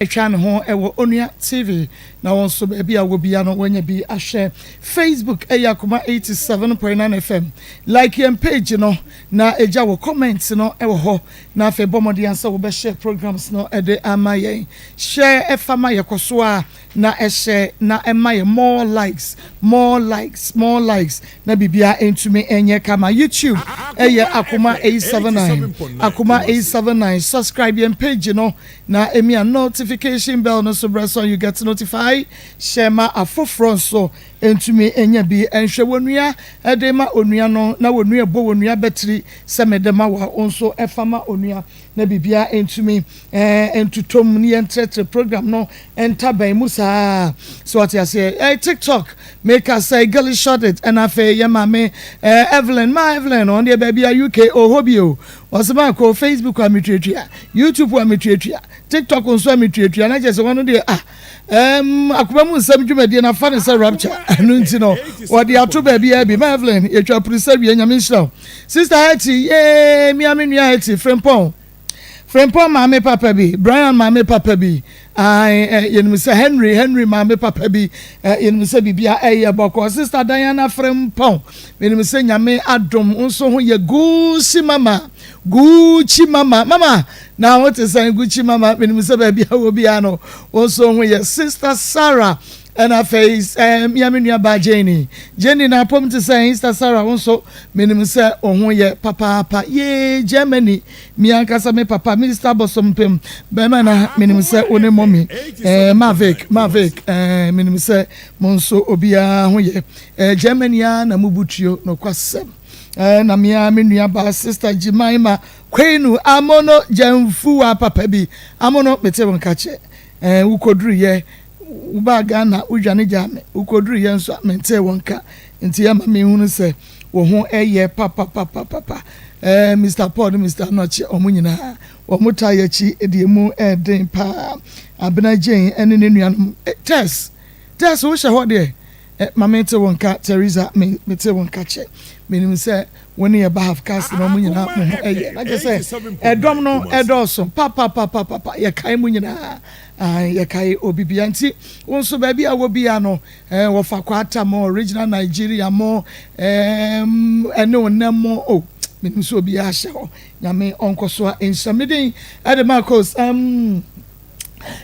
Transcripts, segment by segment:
Atwa ne ho wɔ Onua TV na wo nso baabi a wɔ bia no wanya bi ahwɛ. Facebook ɛyɛ Akoma 87.9 FM. Like yɛn page no na egya wo comment no wɔ hɔ na afei bɔ mmɔden sɛ wobɛhyɛ programs no de ama yɛn. Hyɛ ɛfa ma yɛkɔ so a na ɛhyɛ na ɛma yɛ more likes, more likes, more likes na biribia ntumi ɛnyɛ kama. YouTube ɛyɛ Akoma 879, Akoma 879. Subscribe yɛn page no na emia notification bell no so brɛ so you get notified. Hyɛ ma afoforɔ nso ntumi enya bi nhwɛ. Wɔn nua ɛde ma onua no na wɔn nua bɔ wɔn nua bɛtiri sɛ mɛde ma wa nso ɛfa ma onua na biribia ntumi ntutom ne yɛn trɛtrɛ program no ntaban mu saa so ɔte aseɛ. TikTok meka sɛ Girly Shot It, ɛna afei yɛ maame Evelyn, ma Evelyn ɔno deɛ baabi a UK ɔhɔ bi o. Ɔsɛ maa kɔ Facebook a metuatua, YouTube a metuatua, TikTok nso a metuatua na kyerɛ sɛ wɔn deɛ ah akoma mu nsɛm dwumadie na fa ne sɛ rapture. Ɛno nti no wɔde ato baabi a bi ma Evelyn yɛtwa purisa wie. Nyame nhyira wo, Sister Hetty. Yee, mia me nua Hetty Frempɔn, Frempɔn maame papa bi, Brian maame papa bi, yɛnim sɛ Henry, Henry maame papa bi, yɛnim sɛ biribia ɛyɛ bɔkɔ. Sister Diana Frempɔn, menim sɛ Nyame adom nso ho yɛ. Gucci mama, Gucci mama, mama na wote sɛn? Gucci mama, menim sɛ baabi a wɔ biara no wo nso ho yɛ. Sister Sarah, ɛna afei mia me nua baa Jenny, Jenny na apɔm te sɛ. Sister Sarah, wo nso menim sɛ wo ho yɛ papaapa. Yee, Germany, mi ankasa me papa Mr Bosompem bɛrima na menim sɛ wo ne mɔmi Mavic, Mavic, menim sɛ mo nso obiara ho yɛ. Germany a na mubutuo nokwasɛm. Na mea me nua baa Sister Jimaima Kwenu Amono Gyamfuwa papa bi Amono, mete wo nka kyɛ. Wokɔduru yɛ wobaa Ghana wodwane gya me, wokɔduru yɛ nso a mente wo nka nti yɛma mehunu sɛ wo ho ɛyɛ papapapapa. Mr Paul ne Mr Anɔkye, ɔmo nyinaa wɔn ta yɛ akyi deɛ mu ɛɛden paa. Abena Jane ɛne ne nuanom, Tess, Tess, wohyɛ hɔ deɛ ɛ maame te wo nka. Teresa, me mete wo nka kyɛ. Menim sɛ wo ne yɛ ba half cast na ɔmo nyinaa mo ho ɛyɛ na kyɛ sɛ ɛdɔm no ɛdɔɔso papapapapa. Yɛkae mu nyinaa, yɛkae obi bia nti wo nso baabi a wɔ bia no wɔfa kwata mo original Nigeria mo ɛne wo nam mo o. Menim sɛ obiara ahyɛ hɔ. Nyame ɔnkɔ so a nhyɛ me den. Ɛde Marcos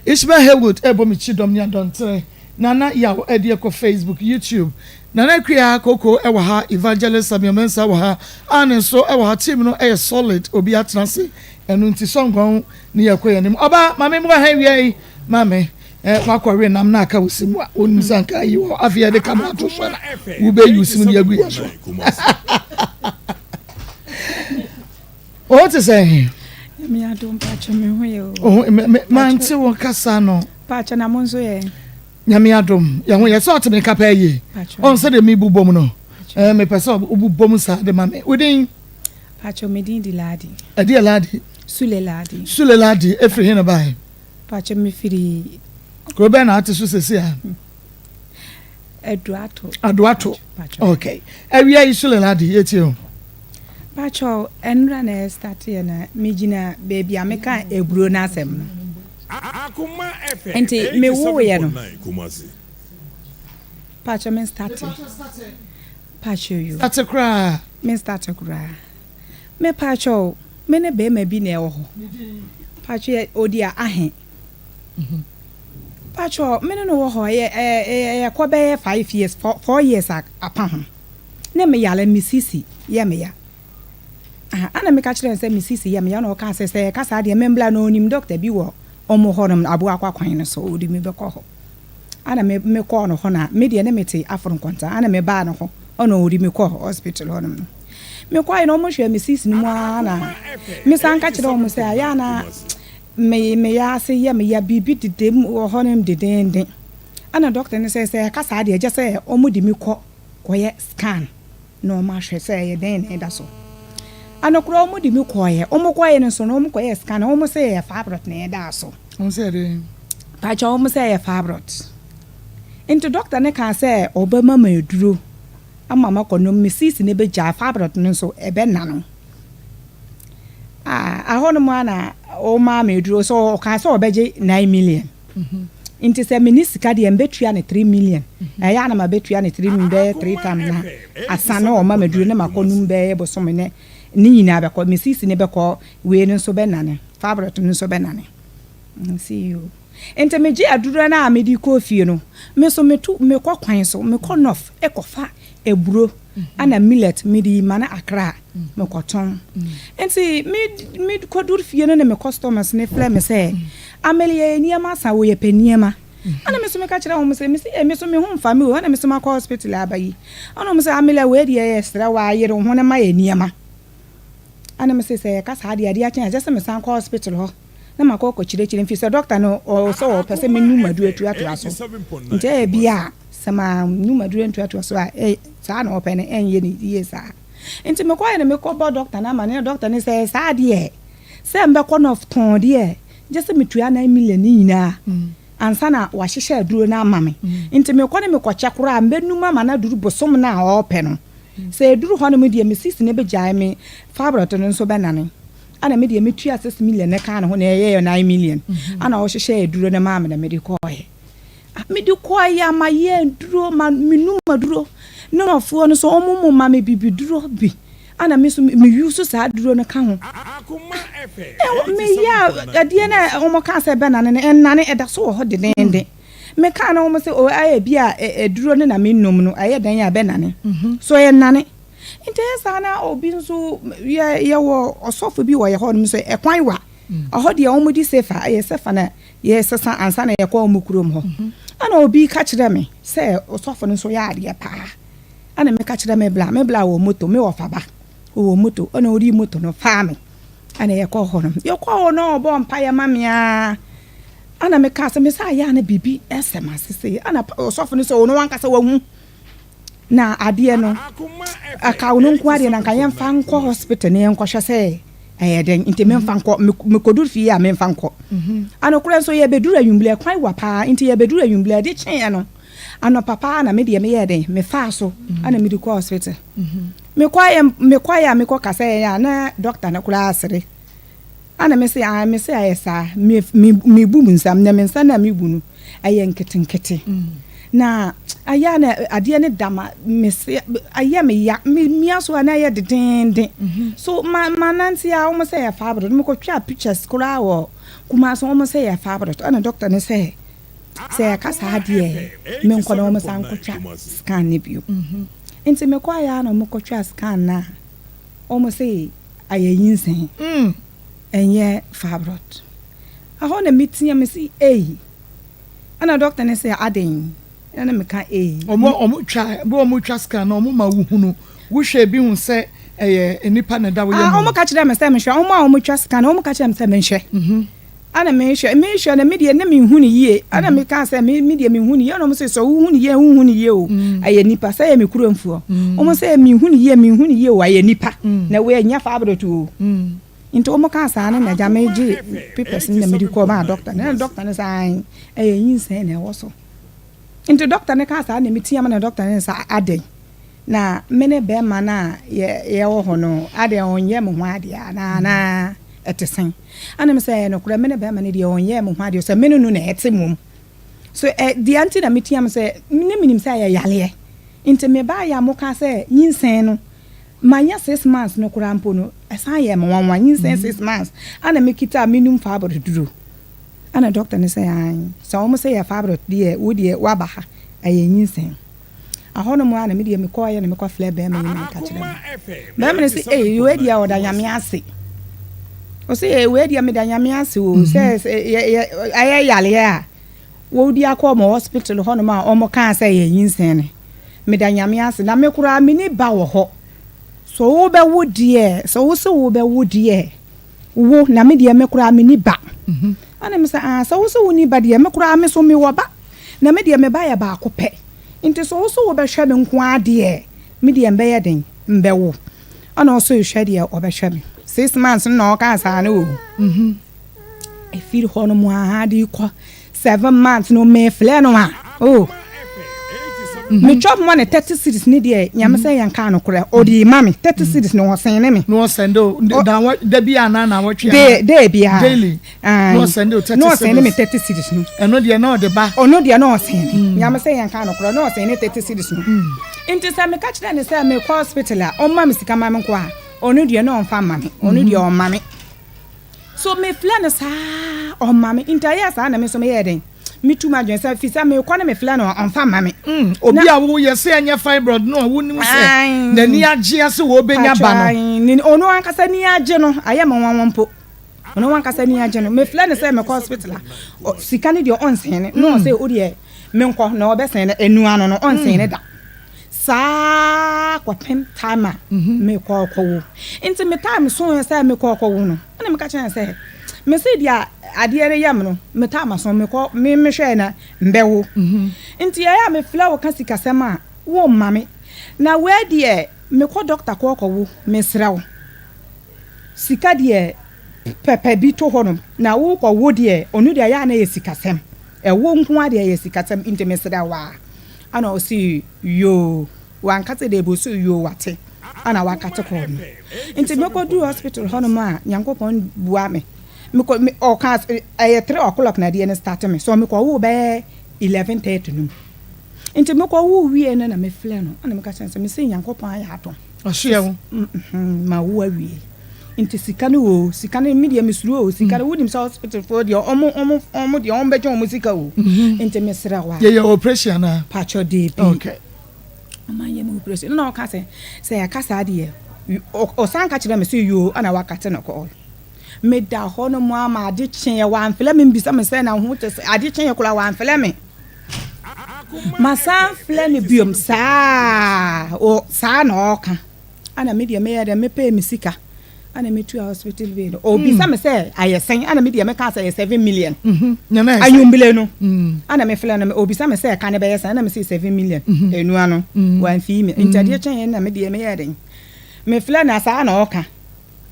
Ishmael Haywood ɛbɔ me kyidɔm ne adɔntere Nana Yaw ɛde ɛkɔ Facebook, YouTube. Nana Akua Koko ɛwɔ ha, Evangelist Samuel Mensah wɔ ha, Anne nso ɛwɔ ha. Team no ɛyɛ solid, obi atena ase. Ɛno nti sɔngɔn ne yɛkɔ yɛn anim. Ɔba maame mu ha wia yi, maame wakɔwe nam na aka wosi mu a onim sɛ nka yi wɔ afei yɛde camera to so na wobɛyi wosi mu de agu yɛ so. O te sɛ Nyame adom, pakyɛ, me ho yɛ o. Oh, me mante wo kasa no. Pakyɛ, na mo nso yɛ? Nyame adom, yɛn ho yɛ. Sɛ ɔte me nka pɛɛ yie. Ɔn sɛ deɛ mebu bom no, mepɛ sɛ wobu bom saa de ma me. Wodin? Pakyɛ, me din di Laadi. Ɛde yɛ Laadi? Sule Laadi. Sule Laadi, ɛfiri he na bae? Pakyɛ, me firi Kuro bɛn na ate so sesi a? Aduato. Adoato. Pakyɛ. Ok, awia yi Sule Laadi, yɛtie o. Pakyɛ, ɛnura na ɛstart yɛ na megyina baabi a meka eburo n'asɛm no. Nti mewoeɛ no, pakyɛ, me start. Pakyɛ yo. Ate koraa. Me start koraa. Me pakyɛ, me ne bɛrima bi na ɛwɔ hɔ. Pakyɛ, odi a ahe. Pakyɛ, me ne no wɔ hɔ yɛ ɛɛ ɛkɔ bɛyɛ 5 years, 4 years apa ho. Ne me yare, me sisi yɛ me ya. Aha, ana meka kyerɛ no sɛ me sisi yɛ me ya na ɔka sɛ ɛka saa deɛ membla na onim doctor bi wɔ ɔmo hɔnom aboa akɔ akwan no so ɔde mi bɛkɔ hɔ. Ana me mekɔɔ no hɔ na me deɛ ne mete aforo nkɔnta ana mebaa no hɔ ɔna ɔde mi kɔɔ hospital hɔnom no. Mekɔɛ na ɔmo hwɛ me sisi no mu ara na mesan ka kyerɛ ɔmo sɛ ayɛ ana me meyɛ ase yɛ me ya, biribi deda mu wɔ hɔnom dedenden. Ana doctor no sɛ ɛka saa deɛ gye sɛ ɔmo de mi kɔ kɔyɛ scan na ɔmo ahwɛ sɛ ɛyɛ dɛn na ɛda so. Ano koraa ɔmo de mi kɔɔyɛ, ɔmo kɔɔyɛ no nso no ɔmo kɔyɛ scan, ɔmo sɛ ɛyɛ fibroid na ɛda so. Ɔn sɛ ɛde Pakyɛ, ɔmo sɛ ɛyɛ fibroid nti doctor ne kaa sɛ ɔbɛma ma aduro ama makɔ no me sisi ne bɛgyaa, fibroid no nso ɛbɛna no. Ah, ahɔnom a na Ɔmaa me aduro sɛ ɔkaa sɛ ɔbɛgye 9 million, nti sɛ menni sika deɛ, mbɛtua ne 3 million. Ɛyɛ a na mabɛtua ne 3 million bɛyɛ three times na asa, na ɔma me aduro ne makɔ num bɛyɛ bosome ne ne nyinaa bɛkɔ, me sisi ne bɛkɔ, wei no nso bɛnane, fibroid no nso bɛnane. See you. Nti megye aduro no a mede kɔɔ fie no, me nso metu mekɔ kwan so, mekɔ north ɛkɔfa eburo ana millet mede ma no Akra mekɔtɔn. Nti me kɔduru fie no ne me customers ne frɛ me sɛ, "Ameli, yɛ nneɛma asa, wɔ yɛpɛ nneɛma." Ɛna me nso meka kyerɛ wɔn sɛ, mesi me so me ho mfa me o, ɛna me so makɔ hospital aba yi. Ɛna wɔn sɛ, "Ameli, wei deɛ, yɛ srɛ wɔ ayere wo ho ne ma yɛ nneɛma." Ɛna me sɛ yɛka saa deɛ, adeɛ akyɛn akyɛ sɛ mesan kɔ hospital hɔ na makɔ kɔkyerɛkyerɛ mfi sɛ doctor no ɔ sɛ ɔpɛ sɛ menum aduro atuatoa so. Nti ɛyɛ bi a sɛ ma num aduro ntoatoa so a, saa na ɔpɛ no, ɛnyɛ ne yie saa. Nti mekɔyɛ no, mekɔbɔ doctor no ama ne doctor no sɛ saa deɛ, sɛ mbɛkɔ no tɔn deɛ, gye sɛ metua 9 million ne nyinaa ansa na wahyehyɛ aduro no ama me. Nti mekɔ ne mekɔkyɛ koraa, mbɛnum ama no aduru bosom no a ɔɔpɛ no. Sɛ ɛduru hɔ no mu deɛ, me sisi no bɛgyae, me fibroid no nso bɛnane, ana me deɛ metua 6 million ne ka ne ho na ɛyɛ 9 million. Ana ɔhyehyɛ aduro no maa me na mede kɔɔɛ. Mede kɔɔɛ ama yɛ aduro ma menum aduro ne ɔfoɔ no so, ɔmo mo ma me bibiduro bi, ana me nso me use saa aduro no ka ho. Meyɛ a adeɛ no a ɔmo ka sɛ bɛnane no ɛnane, ɛda so wɔ hɔ dedenden. Meka na ɔmo sɛ o, ayɛ bi a aduro no na menum no ɛyɛ dan a bɛnane so, ɛnane. Nti ɛyɛ saa na obi nso yɛ yɛwɔ ɔsɔfo bi wɔ yɛ hɔ nom so, ɛkwan wa ɔhɔ deɛ wɔn di sefa, ɛyɛ sefa na yɛsesa ansa na yɛkɔ wɔn kurom hɔ. Ɛna obi ka kyerɛ me sɛ ɔsɔfo no nso yɛ adeɛ paa. Ɛna meka kyerɛ me bla, me bla wɔ moto, me wɔ faba wɔ moto, ɛna ɔdi moto no faa me, ɛna yɛkɔ hɔ no, yɛkɔ hɔ no, ɔbɔ mpa yɛ ma mea. Ɛna meka sɛ me sɛ ayɛ ana biribi ɛsɛ ma sese. Ɛna ɔsɔfo no sɛ ɔno wankasa wahu na adeɛ no aka wo no nko adeɛ na nka yɛmfa nkɔ hospital ne yɛnkɔhwɛ sɛ ɛyɛ dɛn. Nti memfa nkɔ, mekɔduru fie a memfa nkɔ. Anokorɛ nso yɛbɛduru anwummerɛ, kwan wa paa, nti yɛbɛduru anwummerɛ de kyeeɛ no anɔpa paa na medeɛ meyɛɛ dɛn, mefaa so ana mede kɔ hospital. Mekɔyɛ mekɔyɛ a mekɔ kasa yɛ a na doctor no koraa asere. Ana me sɛ ah, me sɛ ayɛ saa, me me mebu mu nsam na me nsa na mebu no ɛyɛ nketenkete na ayɛ na adeɛ ne da ma me se ayɛ me ya, me mia so a na ɛyɛ dedenden so. Ma ma nante a wɔn sɛ yɛ fibroid, mekɔtwa pictures koraa wɔ Kumasi, wɔn sɛ yɛ fibroid. Ɛna doctor ne sɛ yɛka saa deɛ, menkɔ na wɔn san nkɔtwa scan ne bio. Nti mekɔ ayɛ a na wɔkɔtwa scan na wɔn sɛ ayɛ nyinsɛn, ɛnyɛ fibroid. Ɛhɔ na metia me si eyi. Ɛna doctor ne sɛ aden, ɛna meka eyi. Ɔmo twa bi, ɔmo twa scan na ɔmo ma wuhunu, wohwɛ bi hu sɛ ɛyɛ nipa na ɛda wo yɛ mu? Ɔmo ka kyerɛ me sɛ mehwɛ. Ɔmo a ɔmo twa scan, ɔmo ka kyerɛ me sɛ menhwɛ. Ana mehwɛ mehwɛ na me deɛ ne mehu ne yie. Ana meka sɛ me deɛ mehu ne yie. Ɛna ɔmo sɛ wohu ne yie, wohu ne yie o, ɛyɛ nipa sɛ ɛyɛ me kuromfoɔ. Ɔmo sɛ mehu ne yie, mehu ne yie o, ɛyɛ nipa na wɔyɛ nya fibroid o. Nti ɔmo ka saa no na gya megye papers no na mede kɔɔ maa doctor no, na doctor no sɛ ae, ɛyɛ nyinsɛn na ɛwɔ so. Nti doctor no ka saa na metia ma na doctor no sɛ adɛn na me ne bɛrima no a yɛwɔ hɔ no, adɛn, ɔnyɛ me ho adeɛ anaa anaa ɛte sɛn? Ana me sɛ ɛyɛ nokorɛ, me ne bɛrima no deɛ, ɔnyɛ me ho adeɛ, sɛ me ne no na ɛte mmom so. Ɛ deɛ nti na metia me sɛ ne menim sɛ ɛyɛ yaleɛ. Nti mebaayɛ a moka sɛ nyinsɛn no manyɛ 6 months no koraa mpo no, ɛsan yɛ me nwanwa. Nyinsɛn 6 months ana mekita a menum fibroid duro. Ana doctor no sɛ ae, sɛ wɔn sɛ yɛ fibroid deɛ, wo deɛ woaba ha, ɛyɛ nyinsɛn. Ahɔ nom a na medeɛ mekɔɔyɛ na mekɔfrɛ bɛrima yi na meka kyerɛ no. Bɛrima no sɛ ee, wei deɛ ɔda Nyame ase. Ɔsɛ ee, wei deɛ meda Nyame ase o, sɛ yɛ ɛyɛ yaleɛ a wɔdi akɔ ɔmo hospital hɔnom a ɔmo kaa sɛ yɛ nyinsɛn no, meda Nyame ase na me koraa me ne ba wɔ hɔ so. Wobɛwo deɛ, sɛ wo sɛ wobɛwo deɛ wo na me deɛ me koraa me ni ba. Ɛna me sɛ ah, sɛ wo sɛ wo ni ba deɛ, me koraa me so me wɔ ba na me deɛ me ba yɛ baako pɛ. Nti sɛ wo sɛ wobɛhwɛ me nko ara deɛ, me deɛ mbɛyɛ den mbɛwo. Ɛna ɔso ehwɛ deɛ ɔbɛhwɛ me 6 months no na ɔka saa no o. Efiri hɔ no mu aha de kɔ 7 months no, mefrɛ no a o. Me chop money 30 cedis ne deɛ, Nyame sɛ yɛnka nokorɛ, ɔde ma me 30 cedis no, ɔsɛne me. Na ɔsɛnde o, da bi anaa na awɔtwe anaa? Day biara. Daily. Na ɔsɛnde o 30 cedis. Na ɔsɛnde me 30 cedis no. Ɛno deɛ na ɔde ba. Ɔno deɛ na ɔsɛnde. Nyame sɛ yɛnka nokorɛ, na ɔsɛnde 30 cedis no. Nti sɛ meka kyerɛ no sɛ mekɔ hospital a, ɔmma me sika ma menkɔ a, ɔno deɛ na ɔmfa mma me. Ɔno deɛ ɔmma me. So mefrɛ no saa ɔmma me. Nti ɛyɛɛ saa na me nso meyɛɛ dɛn? Metu m'adwene sɛ firi sɛ mekɔ ne mefrɛ no a ɔmfa mma me. Obi a woyɛ sɛ ɛnyɛ fibroid no a wonim sɛ n'ani agye ase wɔ ɔbɛnya ba no. Ɔno ankasa ani agye no, ayɛ me nwanwa mpo. Ɔno ankasa ani agye no. Mefrɛ no sɛ mekɔ hospital a, sika no deɛ ɔnsɛne. Na ɔsɛ wo deɛ menkɔ na ɔbɛsɛne no, ɛnu ano no ɔnsɛne da. Saa ara kɔpem time a mekɔ kɔwo. Nti me time soeɛ sɛ mekɔ kɔwo no, ɛna meka kyerɛɛ no sɛ, mese deɛ adeɛ reyɛ me no, me time aso, mekɔ, me mehwɛɛ na mbɛwo. Nti ɛyɛ a mefrɛ wo ka sikasɛm a, womma me. Na wei deɛ mekɔ doctor kɔ kɔwo, mesrɛ wo. Sika deɛ pɛpɛ bi to hɔ nom, na wokɔ wo deɛ, ɔno deɛ ɛyɛ a na ɛyɛ sikasɛm. Ɛwo nko ara deɛ ɛyɛ sikasɛm, nti mesrɛ wo a. Ɛna ɔse yoo, wanka sɛ daabi, ɔse yoo wate, ɛna wakate kɔɔ no. Nti mekɔ duu hospital hɔ nom a, Nyankopɔn bua me, mekɔ, me, ɔka, ɛyɛ 3 o'clock na adeɛ no start me, so mekɔ woo bɛyɛ 11:30 nom. Nti mekɔ woo wie no na me frɛ no, ɛna meka kyerɛ no sɛ, mese Nyankopɔn ayɛ adom. Ɔhyeɛ wo. Mawo awie. Nti sika no oo, sika no, me deɛ mesuro oo, sika no, wonim sɛ hospital foɔ deɛ, ɔmo, ɔmo, ɔmo deɛ ɔmo bɛgye ɔmo sika oo. Nti mesrɛ wo a. Yɛyɛ operation anaa? Pakyɛ deebi. Okay. Ɔmo anyɛ me operation. Ɛna ɔka sɛ, sɛ yɛka saa deɛ, ɔsan ka kyerɛ me sɛ yoo, ɛna wakate no call. Meda hɔ nom ara ma ade kyeeɛ, wamfrɛ me mbisa me sɛ na ho te sɛ, ade kyeeɛ koraa wamfrɛ me. Masan frɛ no biom saa o, saa na ɔka. Ana me deɛ meyɛ dɛ mepɛɛ me sika ana metua hospital bill no. Ɔbisa me sɛ ayɛ sɛn ana me deɛ meka sɛ ɛyɛ 7 million. Anwumbile no ana mefrɛ no, ɔbisa me sɛ ɛka no bɛyɛ sɛn ana mese 7 million. Enua no wamfii me. Nti adeɛ kyɛn na me deɛ meyɛ dɛn mefrɛ no saa na ɔka.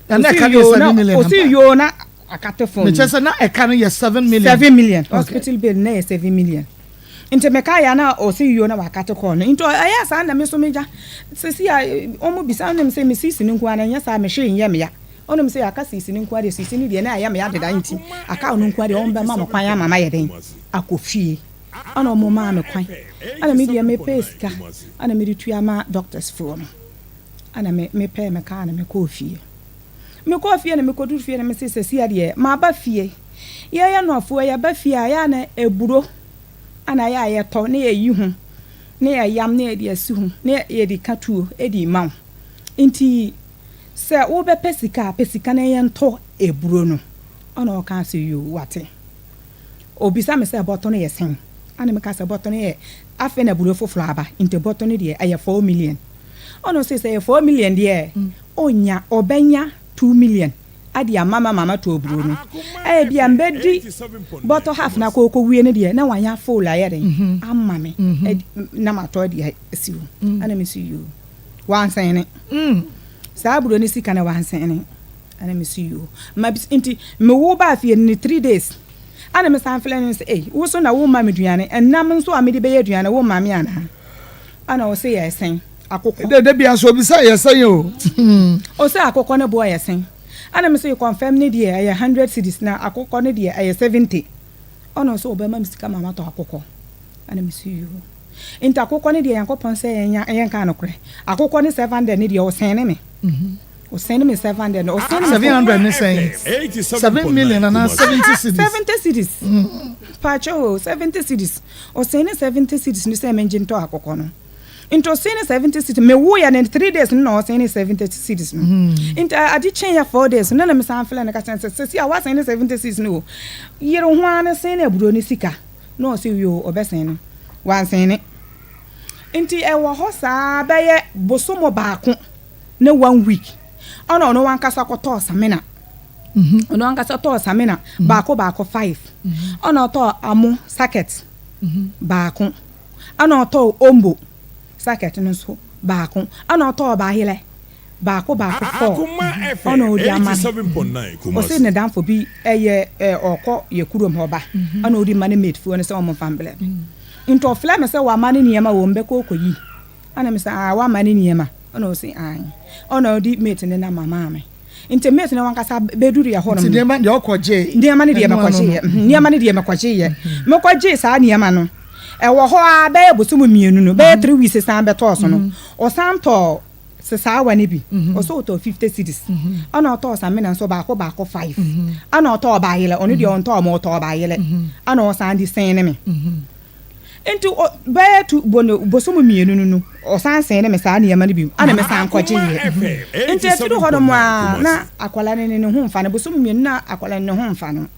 Na ɛka no yɛ 7 million. Ɔsi yoo na akate phone. Mekyɛ sɛ na ɛka no yɛ 7 million. 7 million hospital bill na yɛ 7 million. Nti meka yɛ na ɔsi yoo na wakate call no. Nti ɛyɛ saa na me so megya sisi a ɔmo bisa ɔnom sɛ me sisi no nko ara nyɛ saa mehwee nyɛ me ya. Ɔnom sɛ aka sisi no nko ara deɛ, sisi no deɛ na ɛyɛ me ya deda, nti aka ɔno nko ara deɛ ɔmo bɛma mo kwan ama ma yɛ den akɔ fie. Ɛna ɔmo maa me kwan. Ɛna me deɛ mepɛɛ sika ɛna mede tua ma doctors foɔ no. Ɛna me mepɛɛ me kaa na mekɔɔ fie. Mekɔɔ fie na mekɔduru fie na mese sɛsi adeɛ maba fie. Yɛyɛ nɔfoɔ yɛba fie a yɛ a na eburo ana yɛ a yɛtɔ na yɛyi ho na yɛyam na yɛde asi ho na yɛde ka tuo de ma wo. Nti sɛ wobɛpɛ sika a, pɛ sika na yɛntɔ eburo no. Ɛna ɔkaa sɛ yoo wate. Obisa me sɛ bɔtɔ no yɛ sɛn? Ɛna meka sɛ bɔtɔ no yɛ afei na aburo foforɔ aba nti bɔtɔ no deɛ ɛyɛ 4 million. Ɔna ɔse sɛ ɛyɛ 4 million deɛ ɔnya ɔbɛnya 2 million ade ama ma mama to aburo no. Ɛyɛ bia mbɛdi bɔtɔ half na kɔkɔ wie no deɛ na wanya full ayɛ den ama me na matɔ de asi hɔ. Ɛna me si yoo wansɛn ne saa aburo no sika na wansɛn ne. Ɛna me si yoo ma nti me wo baa fie no ne 3 days ɛna me san frɛ no sɛ, ei, wo so na wo ma me duane, ɛnam nso a mede bɛyɛ aduane wo ma me anaa? Ɛna ɔsɛ yɛ sɛn akokɔ. Dede bia so obisa yɛ sɛn o. Ɔsɛ akokɔ ne boɔ yɛ sɛn? Ɛna me sɛ confirm ne deɛ ɛyɛ 100 cedis na akokɔ ne deɛ ɛyɛ 70. Ɔna ɔsɛ ɔbɛma me sika ma matɔ akokɔ. Ɛna me si yoo, nti akokɔ ne deɛ Yankɔpɔn sɛ yɛnya yɛnka nokorɛ, akokɔ ne 700 ne deɛ ɔsɛn ne me, ɔsɛn me 700 no, ɔsɛn me. 700 ne sɛn? 7 million anaa 70 cedis? 70 cedis paakyɛ o, 70 cedis. Ɔsɛn ne 70 cedis no sɛ mengye ntɔ akokɔ no. Nti ɔsɛn ne 70 cedis, mewo yɛ ne 3 days no na ɔsɛn ne 70 cedis no. Nti ade kyɛn yɛ 4 days no na mesan frɛ no ka kyerɛ sɛ sɛsi a wasɛn ne 70 cedis no o, yere ho ara ne sɛn ne aburo ne sika na ɔsɛ yoo ɔbɛsɛn no, wansɛn ne. Nti ɛwɔ hɔ saa bɛyɛ bosom baako ne one week ɔna ɔno wankasa kɔtɔɔ samina. Ɔno ankasa tɔɔ samina baako baako five, ɔna ɔtɔɔ amo sachet baako, ɛna ɔtɔɔ ombo sachet no nso baako, ɛna ɔtɔɔ baayerɛ baako baako four, ɔna ɔde ama no. Ɔsɛ ne danfo bi ɛyɛ ɛ ɔkɔ yɛ kurom hɔ ba, ɛna ɔde ma ne mate foɔ no sɛ ɔmo nfa mbrɛ no. Nti ɔfrɛ me sɛ wama ne nneɛma wɔ mu bɛkɔ ɔkɔyi. Ɛna me sɛ ah wama ne nneɛma? Ɛna ɔse aane. Ɛna ɔde mate ne number maa me. Nti mate no wankasa bɛduru yɛ hɔ nom no. Nti nneɛma deɛ ɔkɔgyee. Nneɛma no deɛ mekɔgyeeɛ. Nneɛma no deɛ mekɔgyeeɛ. Mekɔgyee saa nneɛma no. Ɛwɔ hɔ ara bɛyɛ bosom mmienu no, bɛyɛ 3 weeks san bɛtɔɔ so no, ɔsan tɔɔ sesaawa no bi. Ɔsɛ ɔtɔɔ 50 cedis. Ɛna ɔtɔɔ samina nso baako baako five. Ɛna ɔtɔɔ bayerɛ, ɔno deɛ ɔntɔɔ mo, ɔtɔɔ bayerɛ. Ɛna ɔsan de sɛn ne me. Nti bɛyɛ tu bosom mmienu no, ɔsan sɛn ne me saa nneɛma no bi, ɛna me san kɔgyeeɛ. Nti efiri hɔ nom a, na akwadaa no ne ho mfa no. Bosom mmienu na akwadaa no ne ho mfa no.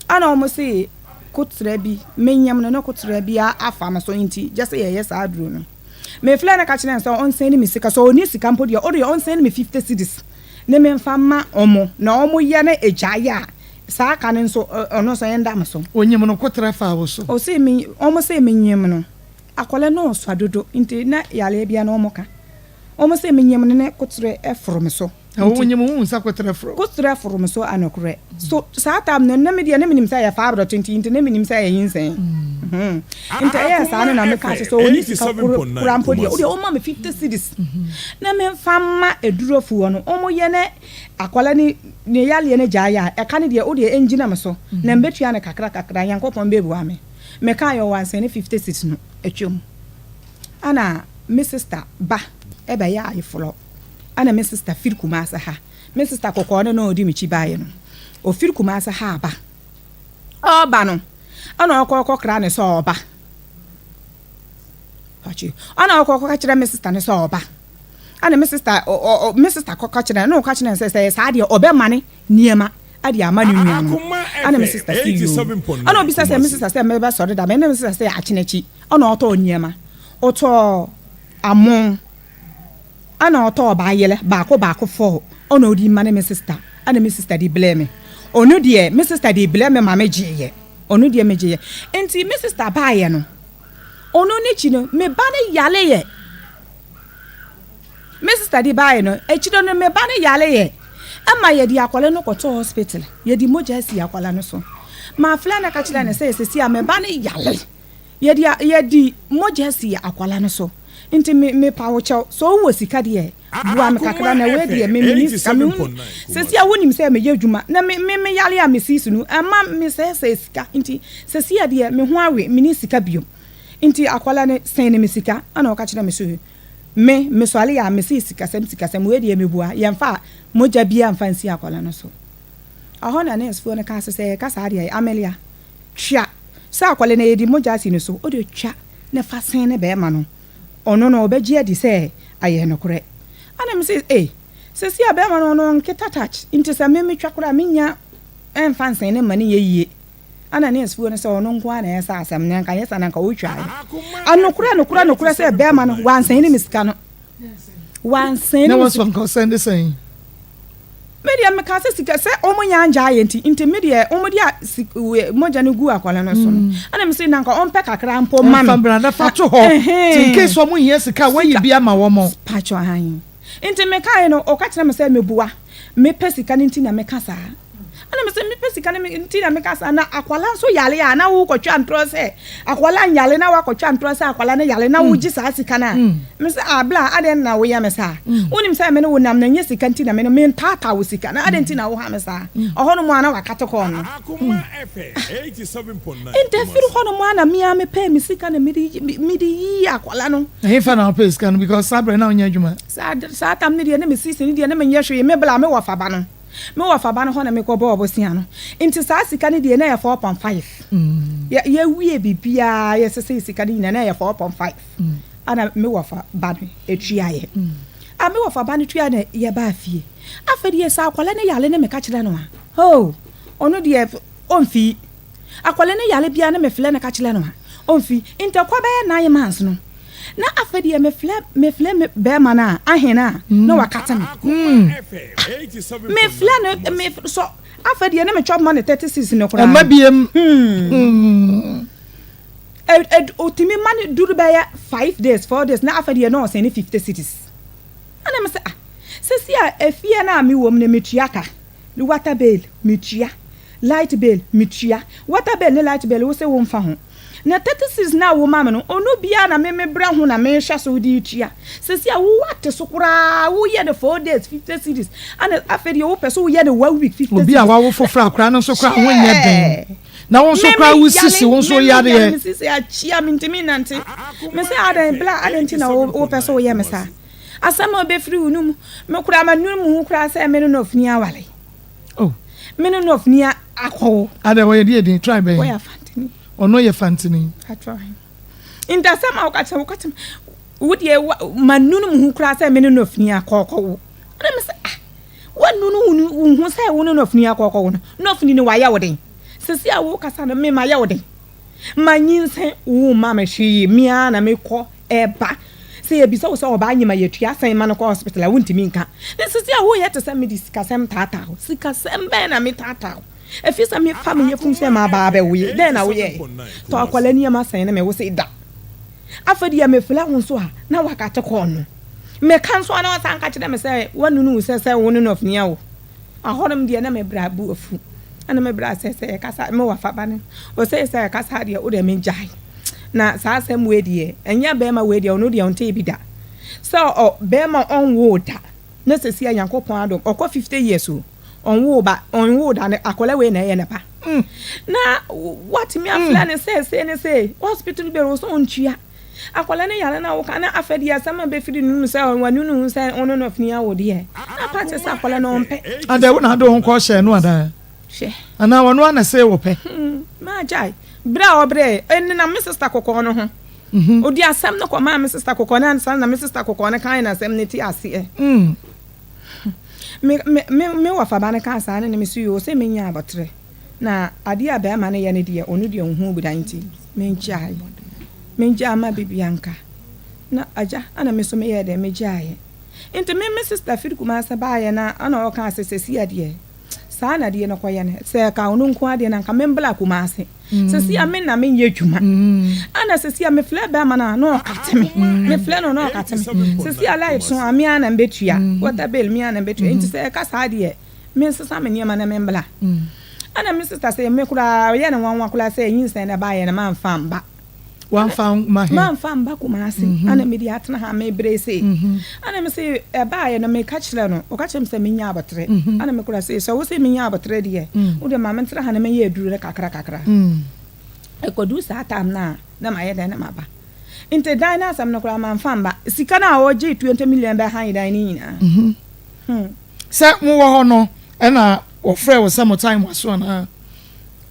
Ɛna wɔn se kotrɛ bi menyam no ne kotrɛ bi afa me so, nti gye sɛ yɛyɛ saa aduro no. Mefrɛ no ka kyerɛ no sɛ ɔnsɛn ne me sika, sɛ ɔni sika mpo deɛ, ɔdeɛ ɔnsɛn ne me 50 cedis ne memfa ma ɔmo na ɔmo yɛ no egyaeɛ a, saa ka no nso ɔno nso ɛnda me so. Onyim no kotrɛ fa wo so. Ɔsɛ me, ɔmo sɛ menyim no, akwadaa no ɔsua dodo, nti na yaleɛ bia na ɔmo ka, ɔmo sɛ menyim no ne kotrɛ ɛforo me so. Na wo nyim wo nsa kotrɛ foro? Kotrɛ foro me so anokorɛ so. Saa time no na me deɛ ne menim sɛ ɛyɛ fibroid, nti ne menim sɛ ɛyɛ nyinsɛn. Nti ɛyɛ saa no na meka kyerɛ sɛ ɔni sika kora mpo deɛ, wodeɛ ɔma me 50 cedis na memfa ma adurofoɔ no, ɔmo yɛ ne akwadaa ne ne yaleɛ no gyaeɛ a, ɛka no deɛ, wodeɛ ɛngyina me so na mbɛtua no kakra kakra. Nyankopɔn bɛbua me. Meka yɛ ɔwansɛn ne 50 cedis no atwam, ana me sister ba ɛbɛyɛ ayeforɔ, ana me sister firi Kumase ha. Me sister kɔkɔɔ no na ɔdi me kyi baeɛ no, ɔfiri Kumase ha aba. Ɔba no, ɛna ɔkɔ ɔkɔkra ne sɛ ɔba ɔna ɔkɔ ɔkɔka kyerɛ me sister ne sɛ ɔba, ɛna me sister kɔka kyerɛ no, ɔka kyerɛ no sɛ sɛ saa deɛ, ɔbɛma ne nneɛma ɛde ama ne nua no. Ɛna me sister si yoo. Ɛna obisa sɛ me sister sɛ mɛbɛ sɔre da, ɛna me sister sɛ akyene akyi. Ɛna ɔtɔɔ nneɛma, ɔtɔɔ amo, ɛna ɔtɔɔ baayɛlɛ baako baako four, ɛna ɔde ma ne me sister, ɛna me sister de blɛ me. Ɔno deɛ, me sister de blɛ me ma me gyeeɛ. Ɔno deɛ, me gyeeɛ. Nti me sister baayɛ no, ɔno n'akyi no, me ba no yale yɛ. Me sister de baayɛ no akyire no, me ba no yale yɛ, ɛma yɛde akwadaa no kɔtɔ hospital, yɛde mogya asi akwadaa no so. Maa fila no ka kyerɛ no sɛ sisi a me ba no yale, yɛde mogya asi akwadaa no so, nti me mepa wo kyɛw, sɛ ɔwɔ sika deɛ, boa me kakra. Na wei deɛ, me me ni sika. Me hu sisi a, wonim sɛ meyɛ adwuma na me me me yale a me sisi no ɛma me sɛɛsɛɛ sika, nti sisi a deɛ, me ho awe, me ni sika bio, nti akwadaa no sɛn ne me sika. Ɛna ɔka kyerɛ me so me mesɔre a, me si sikasɛm sikasɛm wei deɛ, mebua yɛmfa mogya bia mfa nsi akwadaa no so. Ɛhɔ na nursefoɔ no ka sɛ sɛ yɛka saa deɛ, Amelia, twa sɛ akwadaa no yɛde mogya asi no so, wode twa ne fa sɛn ne bɛrima no, ɔno no ɔbɛgye adi sɛ ayɛ nokorɛ. Ɛna me sɛ ee, sɛsi a bɛrima no ɔno nketa touch, nti sɛ me metwa koraa, menya ɛmfa nsɛn ne ma ne yɛ yie. Ana nursefoɔ no sɛ ɔno nko ara na ɛyɛ sɛ asɛm no nka nyɛ sɛ na nka wotwaeɛ. Anokorɛ nokorɛ nokorɛ sɛ bɛrima no wansɛn ne me sika no, wansɛn ne me sika. Na wɔsɔ nka ɔsɛn de sɛn? Me deɛ, meka sɛ sika sɛ ɔmo nya ngya ayɛ, nti me deɛ, ɔmo de a si mogya no gu akwadaa no so no, ɛna me sɛ na nka ɔmpɛ kakra mpo ma me. Ɛnfa mbra na fa to hɔ ti in case ɔmo hia sika, wɔyi bi ama wɔn. Patro ahan, nti meka yɛ no, ɔka kyerɛ me sɛ mebua, mepɛ sika no nti na meka saa. Ɛna me sɛ mepɛ sika no nti na meka saa, na akwala nso yale a, na wokɔtwa ntorɔ sɛ akwala nyale, na wakɔtwa ntorɔ sɛ akwala no yale na wogye saa sika no a, me sɛ abla, adɛn na woyɛ me saa? Wonim sɛ me ne wo nam na nyɛ sika nti na me no mentaataa wo sika, na adɛn nti na woha me saa? Ɔhɔ no mu a na wakate kɔɔ no. Nti afiri hɔ no mu a na mea mepɛɛ me sika na mede yii akwala no. Ɛhefa na wopɛ sika no? Because saa berɛ na wonyɛ adwuma. Saa tam no deɛ, ne me sisi no deɛ, ne menyɛ hwee. Me bla me wɔ faba no, me wɔ faba no hɔ na mekɔ bɔɔ bosea no. Nti saa sika no deɛ, na yɛ 4.5. Yɛwie biribiaa, yɛsese sika no nyinaa, na yɛ 4.5. Ana me wɔ fa ba no etuaeɛ a, me wɔ fa ba no tua na yɛbaa fie. Afei deɛ, sɛ akwala no yale ne meka kyerɛ no a, ho ɔno deɛ ɔmfii. Akwala no yale biara ne mefrɛ no ka kyerɛ no a, ɔmfii. Nti ɛkɔ bɛyɛ 9 months no, na afei deɛ mefrɛ me bɛrima no a ahen a, na wakate me. Mefrɛ no me so, afei deɛ ne metwa ma no 36 no koraa. Ɛma biem. Otumi ma no duru bɛyɛ 5 days, 4 days, na afei deɛ na ɔsɛn ne 50 cedis. Ɛna me sɛ ah, sɛsi a efie no a mewɔ mu no, metua ka, water bill metua. Light bill, metua. Water bill ne light bill, wo se womfa ho. Na 36 no a woma me no, ɔno biara na me mebrɛ ho na mehwɛ so de retua. Seesei a woate so koraa, woyɛ no 4 days 50 cedis, ana afei deɛ wopɛ so woyɛ no one week 50 Obi a cedis. wawo foforɔ akora no nso koraa ho nyɛ den na wo nso koraa wo sisi wo nso yareɛ. Me sisi akyia me, ntumi nante. Me sɛ adan bla adan nti na wopɛ sɛ woyɛ me saa. Asɛm a ɔbɛfiri wo no mu, me koraa ma nuru mu ho koraa sɛ me no na ofini awale. Oh. Me no na ofini akɔwo. Ada wɔyɛ deɛ din try bɛn? Wɔyɛ Afantini. Ɔno yɛ Fantini. Atwa. Nti asɛm a woka kyerɛ, woka kyerɛ wo deɛ, ma nunu mu ho koraa sɛ me no na ofini akɔkɔwo. Ɛna me sɛ, ah, wanunu wo ho sɛ wo no na ofini akɔkɔwo no na ofini no wayɛ wo den. Sisi a wo kasa no, me ma yɛ wo den? Ma nyinsɛn wo ma me hwee, mea na mekɔ ɛba sɛ yɛbisa wo sɛ ɔbaa nyima yɛtua sɛn ma no kɔ hospital a, wontumi nka. Ne sisi a woyɛ te sɛ mede sikasɛm taataa wo. Sikasɛm bɛn na metaataa wo? Ɛfiri sɛ mefa me yɛfunu sɛ maabaa bɛwoye dɛn na woyɛɛ? Tɔ akwala nneɛma sɛn ne me wo se da. Afei deɛ mefrɛ wo nso a, na wakate kɔɔ no. Meka nso a, na wasan ka kyerɛ me sɛ wanunu wo sɛ wo ne no afunia wo ahɔnom deɛ. Na mebra bu afu, ɛna mebra sɛ yɛkasa, me wafa ba no ɔsɛ sɛ yɛkasa deɛ, wode megyae na saa asɛm wei deɛ, ɛnyɛ bɛrima wei deɛ, ɔno deɛ ɔntee bi da sɛ ɔ bɛrima ɔnwoo da. Na sɛsi a Nyankopɔn adom, ɔkɔ 50 years o, ɔnwoo ba, ɔnwoo da ne akɔla wei na ɛyɛ ne ba na watumi afrɛ ne sɛ sei ne sei, hospital bill wo so ɔntua, akɔla ne yare na woka. Na afɛ deɛ asɛm a bɛfiri no mu sɛ wanu ne ho sɛ ɔno no afini awo deɛ, na pa kyɛ sɛ akɔla no ɔmpɛ. Ada wo na ade wo ho kɔ hyɛ no anaa? Hwɛ. Anaa ɔno ana sɛ wɔpɛ? Maagyae berɛ a ɔbrɛ ɛnenam me sister kɔkɔɔ no ho. Ɔdi asɛm no kɔmaa me sister kɔkɔɔ no ansa na me sister kɔkɔɔ no kan na asɛm no te aseɛ. Me me me me wɔfaba no kaa saa no ne me so yi o sɛ menya abɔterɛ na adeɛ a bɛrima no yɛ no deɛ, ɔno deɛ ɔhu bi da, nti mengyae, mengyae ma bibia nka na agya. Ana me so meyɛɛ dɛ megyaeɛ. Nti me sister firi Kumase baeɛ na ana ɔkaa sɛ sɛsi adeɛ saa na adeɛ no kɔyɛ no sɛ ka ɔno nko adeɛ na nka membla Kumase. Sɛsi a me na menyɛ adwuma, ana sɛsi a mefrɛ bɛrima no a, na ɔkate me. Mefrɛ no na ɔkate me. Sɛsi a light so a, me a na mbɛtua, water bill me a na mbɛtua. Nti sɛ ɛka saa deɛ, mensesa me nneɛma na membla. Ana me sister sɛ me koraa ɔyɛ ne nwanwa koraa sɛ nyinsɛn na baayɛ no mamfa mba. Wamfa ma he? Mamfa mba Kumase. Ana mede atena ha mebrɛ sei. Ana me sɛ ɛbaayɛ no, meka kyerɛ no, ɔka kyerɛ me sɛ menya abɔterɛ. Ana me kora sɛ sɛ wo sɛ menya abɔterɛ deɛ, wode ma mentena ha na mɛyɛ aduru no kakra kakra. Ɛkɔduru saa time no a, na mayɛ dɛn na maba. Nti dan no asɛm no koraa mamfa mba. Sika no a ɔgye 20 million bɛhan dan no nyinaa. Sɛ mowɔ hɔ no ɛna wɔfrɛ wo sɛ mo time aso anaa?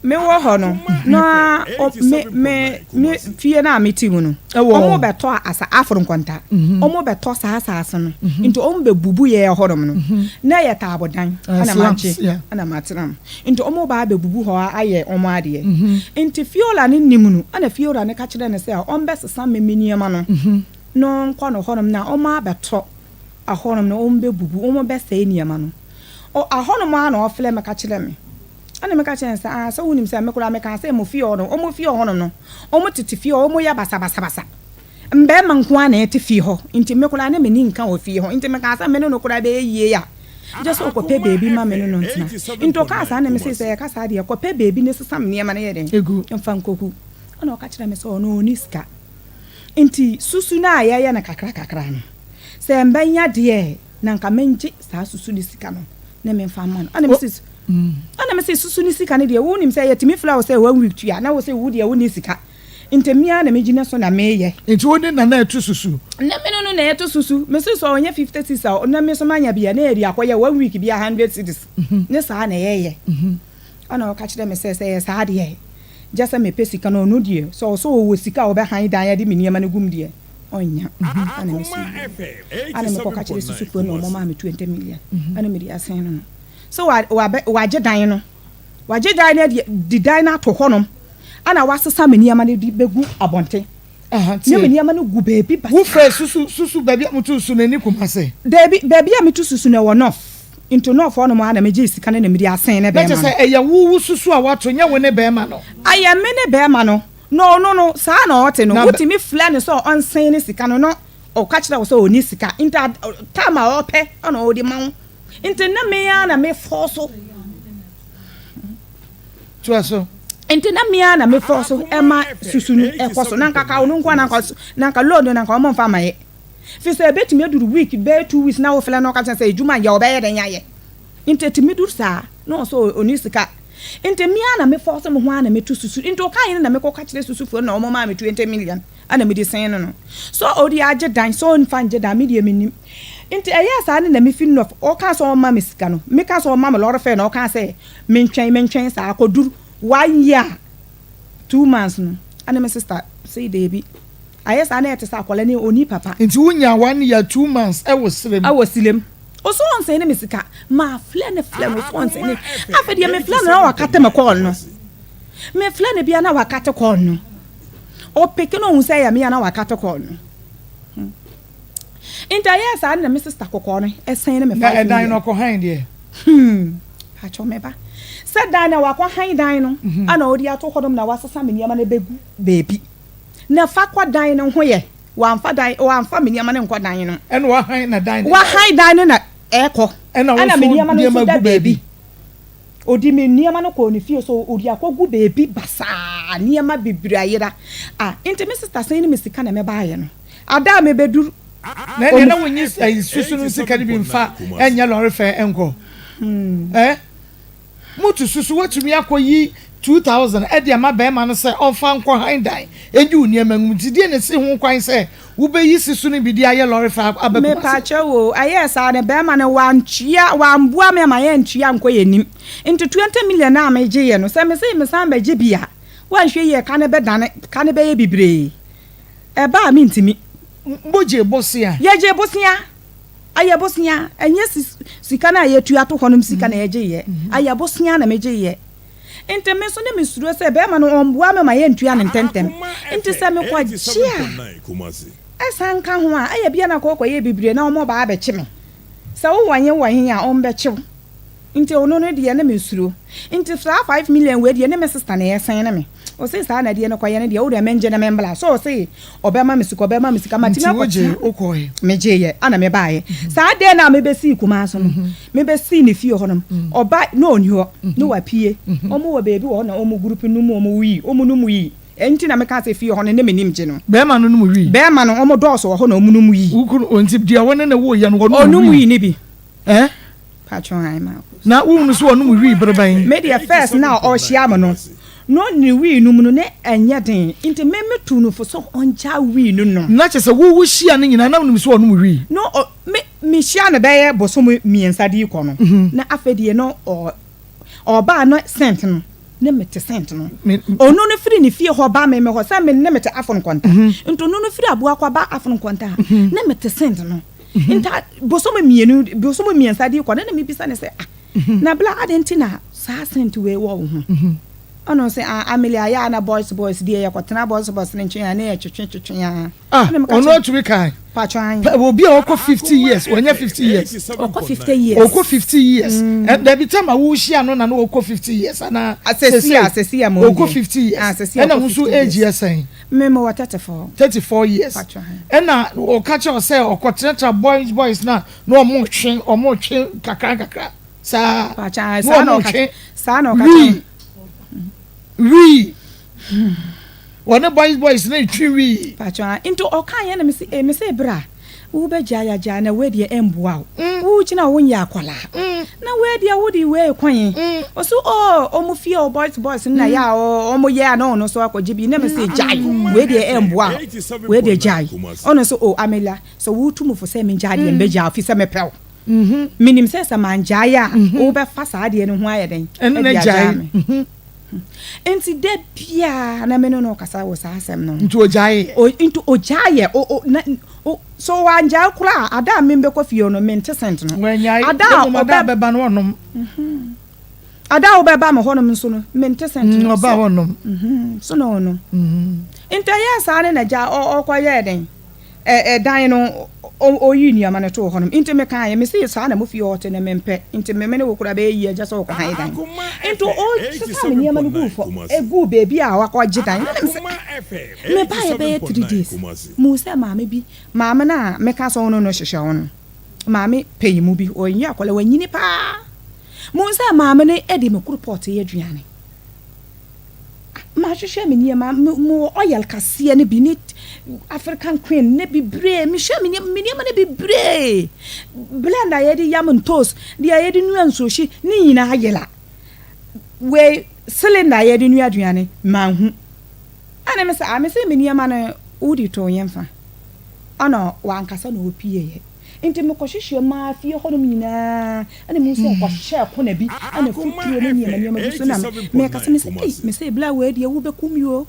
Mewɔ hɔ no na me me me fie no a mete mu no, ɔmo bɛtɔ asa aforo nkɔnta. Ɔmo bɛtɔ saa asase no, nti ɔmo bɛbubu yɛ hɔnom no na yɛ taabodan ɛna magye ɛna matena mu. Nti ɔmo ba abɛbubu hɔ ayɛ ɔmo adeɛ. Nti fiola no nim no, ɛna fiola no ka kyerɛ no sɛ ɔmbɛsesa me me nneɛma no na ɔnkɔ no hɔnom na ɔmo abɛtɔ ahɔnom na ɔmo bɛbubu, ɔmo bɛsɛe nneɛma no. Ahɔnom a na ɔfrɛ me ka kyerɛ me. Ɛna meka kyerɛ no sɛ, ah, sɛ wonim sɛ me koraa mekaa sɛ mo fie hɔ no, ɔmo fie hɔnom no, ɔmo tete fie hɔ, ɔmo yɛ basabasabasa, mbɛrima nko ara na ɛte fie hɔ. Nti me koraa ne m'ani nka wɔ fie hɔ. Nti mekaa sɛ me ne no koraa bɛyɛ yie a, gye sɛ ɔkɔpɛ beebi ma me ne no ntena. Nti ɔkaa saa na me se sɛ yɛka saa deɛ, kɔpɛ beebi ne sesa me nneɛma no yɛ den mfa nkɔgu. Ɛna ɔka kyerɛ me sɛ ɔno ɔnni sika, nti susu no a yɛyɛ no kakra kakra no, sɛ mbɛnya deɛ na nka mengye saa susu ne sika no ne memfa mma no. Ɛna mese susu ne sika no deɛ, wonim sɛ yɛtumi frɛ wo sɛ one week tua, na wo sɛ wo deɛ wonni sika. Nti mea na megyina so na meyɛ. Nti wo ne nana ɛto susu? Na me no na ɛto susu. Mese sɛ ɔnyɛ 50 cedis a, na me so manya bia na yɛde akɔyɛ one week bia 100 cedis ne saa na ɛyɛ. Ɛna ɔka kyerɛ me sɛ yɛ saa deɛ, gye sɛ mepɛ sika no. Ɔno deɛ sɛ ɔsɛ ɔwɔ sika a ɔbɛhan dan de me nneɛma no gum deɛ, ɔnya. Ɛna mesi ɛna mekɔka kyerɛ susufoɔ na ɔmɔ maa me 20 million. Ɛna mede asɛn no sɛ wagye dan no, wagye dan no de di dan no ato hɔnom, ɛna wasesa me nneɛma no de bɛgu abɔnten ne me nneɛma no gu baabi basa. Wofrɛ susu baabi a moto susu no ani Kumase? Daabi, baabi a meto susu no ɛwɔ north. Nti north hɔnom a na megye sika no na mede asɛn ne na kyɛ bɛrima sɛ no. Ɛyɛ wo susu a wato, nyɛ wo ne bɛrima no? Ayɛ me ne bɛrima no na ɔno no saa na ɔte no. Na bɛ- Wotumi frɛ no sɛ ɔnsɛn ne sika no na ɔka kyerɛ wo sɛ ɔni sika. Nti time a ɔpɛ ɛna ɔde ma wo. Nti na me ara na mefɔ so. Toa so. Nti na me ara na me fɔ so ɛma susu no ɛkɔ so. Na nka ka ɔno nko na nka na nka loan no na nka ɔmo nfa ma yɛ. Fi sɛ ebetumi aduru week bɛyɛ 2 weeks na wofrɛ na ɔka kyerɛ sɛ edwuma nyɛ, ɔbɛyɛ dɛn ayɛ? Nti etumi duru saa na ɔsɛ ɔni sika. Nti me ara na me fɔ so me ho ara na metu susu. Nti ɔka yɛn na mekɔ ka kyerɛ susufoɔ na ɔmo maa me 20 million ɛna mede sɛn no. So ɔde agye dan so, ɔnfa ngye dan, me deɛ menim. Nti ɛyɛ saa ne na mefi nɔf ɔka sɛ ɔma me sika no, meka sɛ ɔma me lɔre fare na ɔka sɛ mentwɛn mentwɛn saa akɔduru one year 2 months no, ɛna me sister sɛ deebi, ayɛ saa na ɛte sɛ akwadaa ne oni papa. Nti wonya one year 2 months ɛwɔ serem? Ɛwɔ silem. Ɔso ɔnsɛn ne me sika, maa filɛ ne filɛ no, ɔso ɔnsɛn ne. Afei deɛ me filɛ no na wakate me call no, me filɛ no bia na wakate call no, ɔpeke no ohun sɛ ɛyɛ me ya na wakate call no. Nti ayɛ saa na me sister kɔkɔɔ no ɛsɛn ne me na 5 million. Ɛdan no ɔkɔ han deɛ? Atwɔ me ba sɛ dan na wakɔ han dan no ana ɔde ato hɔnom na wasesa me nneɛma no bɛgu beebi na fa kɔ dan no ho yɛ wamfa dan, wamfa me nneɛma no nkɔ dan no. Ɛna wahan na dan no? Wahan dan no na ɛkɔ. Ɛna ɛna me woso nneɛma no nso nneɛma da gu beebi. baabi. Odi me nneɛma no kɔɔ ne fie so, ɔde akɔgu beebi basaa, nneɛma bebree ayera a. Nti me sister sɛn ne me sika na mɛbaayɛ no ada a mebɛduru. Na ɛdeɛ na wonyi ɛyi susu no sika no bi nfa ɛnyɛ lɔre fare ɛnkɔ ɛ mutu susu watumi akɔyi 2,000 ɛde ama bɛrima no sɛ ɔmfa nkɔ han dan ɛnyi wo nneɛma ngum. Nti deɛ na esi ho kwan sɛ wobɛyi susu no bi de ayɛ lɔre fare aba Kumasi? Mepakyɛ wo, ɛyɛ saa ne bɛrima no wantua, wamboa me ama yɛntua nkɔ yɛ nim. Nti 20 million a megye yɛ no, sɛ mese mesan bɛgye bi a, wanhwɛ yie, ka ne bɛdane, ka ne bɛyɛ bebree ɛba a mentimi. Mogye bosea? Yɛgye bosea, ayɛ bosea. Ɛnyɛ sika no a yɛtua to hɔ nom sika na yɛgye yɛ, ayɛ bosea na megye yɛ. Nti me nso ne mesuro sɛ bɛrima no ɔmboa me ma yɛntua ne ntɛntɛm. Nti sɛ mekɔgye a ɛsan ka ho a, ɛyɛ bia na kɔkɔyɛ bebree na ɔmɔ baa bɛkye me sɛ wowɔ he wɔ he a ɔmbɛkyew. Nti ɔno no deɛ ne mesuro. Nti saa 5 million wei deɛ, ne me sister na ɛsɛn ne me. Ɔse saa na deɛ no kɔyɛ no deɛ, wode mengye ne membla so. Ɔse ɔbɛma me sika, ɔbɛma me sika matumi Nti wogye akɔtena. wokɔɛ? Megyeeɛ ana mebaeɛ. Saa deɛ no a mebɛsii Kumaa so no, mebɛsii ne fie hɔ nom, ɔba na ɔni hɔ na wapie. Ɔmo wɔ baabi wɔ hɔ na ɔmo group no mu ɔmo wii, ɔmo nom wii. Ɛnti na meka sɛ fie hɔ no ne menim gye no. Bɛrima no nom wii? Bɛrima no, ɔmo dɔɔso wɔ hɔ na ɔmo nom wii. Wokunu nti deɛ wo ne ne woyɛ no wɔnom Ɔnom wii ne bi. Ɛ patro han ma. Na wohunu sɛ ɔnom wii bere bɛn? Me deɛ, first na ɔhyia me no na ɔne wii no mu no ne ɛnyɛ den. Nti me metu no fo so ɔngya wii no nom. Na kyerɛ sɛ wowo hyia no nyinaa na wonim sɛ ɔnom wii? No, ɔ me mehyia no bɛyɛ bosom 3 de kɔ no na afei deɛ no ɔ ɔbaa no scent no ne mete scent no. Ɔno no firi ne fie hɔ ba me me hɔ sɛ me ne mete Afo Nkwanta. Nti ɔno no firi Aboakɔ ba Afo Nkwanta a, ne mete scent no. Nti bosom 2, bosom 3 de kɔ ne na mebisa ne sɛ, ah, na bla ade nti na saa scent wei wɔ wo ho? Ɔno sɛ, ah, Amelia, ayɛ a na boys boys deɛ yɛkɔtena boys boys ne nkyɛn a ne yɛ twetwe twetwe a. Ah, ɔno atumi kan? Patro an. Obi a ɔkɔ 50 years, wɔnyɛ 50 years? Ɔkɔ 50 years. Ɔkɔ 50 years. Dabi, tam a wohyia no na no ɔkɔ 50 years ana? Sɛsi a, sɛsi a mo. Ɔkɔ 50 years. Ɛna wo nso age yɛ sɛn? Me mo wɔ 34. 34 years. Ɛna ɔka kyerɛ sɛ ɔkɔtenatena boys boys na na ɔmo twe kakra kakra saa na ɔmo twe wii wii, wɔne boys boys na etwi wii. Patro, nti ɔka yɛn na mesi eh mesi bra, wobɛgya yagya na wei deɛ ɛmboa wo. Wogyina wo nyɛ akwadaa na wei deɛ wode wei kwan. Ɔso ɔ ɔmo fie ɔ boys boys na yɛ a ɔmo yɛ a na ɔno so akɔgye bi na mesi gyae, wei deɛ ɛmboa wo, wei deɛ gyae. Ɔno so, o Amelia, sɛ wotu mo fo sɛ mengyae deɛ, mbɛgyae ofi sɛ mepɛ wo. Menim sɛ sɛ mangyae a, wobɛfa saa adeɛ no ho ayɛ dɛn ɛde agyaa me. Nti da biara na me ne no kasa wɔ saa asɛm no. Nti ogyae? Nti ogyae o, na so wangyae koraa. Ada a membɛkɔ fie no, mente scent no. Ada a ɔbɛba no ɔnom. Ada a wobɛba me hɔnom nso no, mente scent no. Ɔba hɔnom. So na ɔnom. Nti ɛyɛ saa ne nagya ɔkɔyɛɛ den ɛdan no, ɔyi nneɛma no too hɔnom. Nti mekaeɛ, mese saa na mo fie ɔte no mempɛ. Nti me ne wo koraa bɛyɛ yie agya sɛ wɔkɔ han dan. Nti ɔsesa me nneɛma no guu fɔ ɛguu baabi a wakɔgye dan ne nam sɛ mebaeɛ bɛyɛ 3 days mu sɛ maame bi, maame no a meka sɛ ɔno no hyehyɛ wo no, maame panyin mu bi, ɔnyɛ akwadaa, wanyini paa mu sɛ maame no de me koropɔt yɛ aduane. Mahwehwɛ me nneɛma, me mewɔ oil kaseɛ no bi ne African queen ne bebree. Mehwɛ me nneɛma, me nneɛma no bebree. Blend a yɛde yam ntoos, deɛ yɛde nua nsuohye ne nyinaa yera. Wei cylinder a yɛde nua aduane, manhu. Ɛna me sɛ, ah, me sɛ me nneɛma no wode too yɛmfa. Ɛna wankasa na ɔpieeɛ. Nti mekɔhwehwɛɛ mu ara fie hɔnom nyinaa ɛna mehu sɛ ɔkɔhyɛɛ kɔna bi ɛna futuro ne nneɛma nneɛma gu so na meka sɛ mesɛ ei mesɛ bla wei deɛ wobɛku me o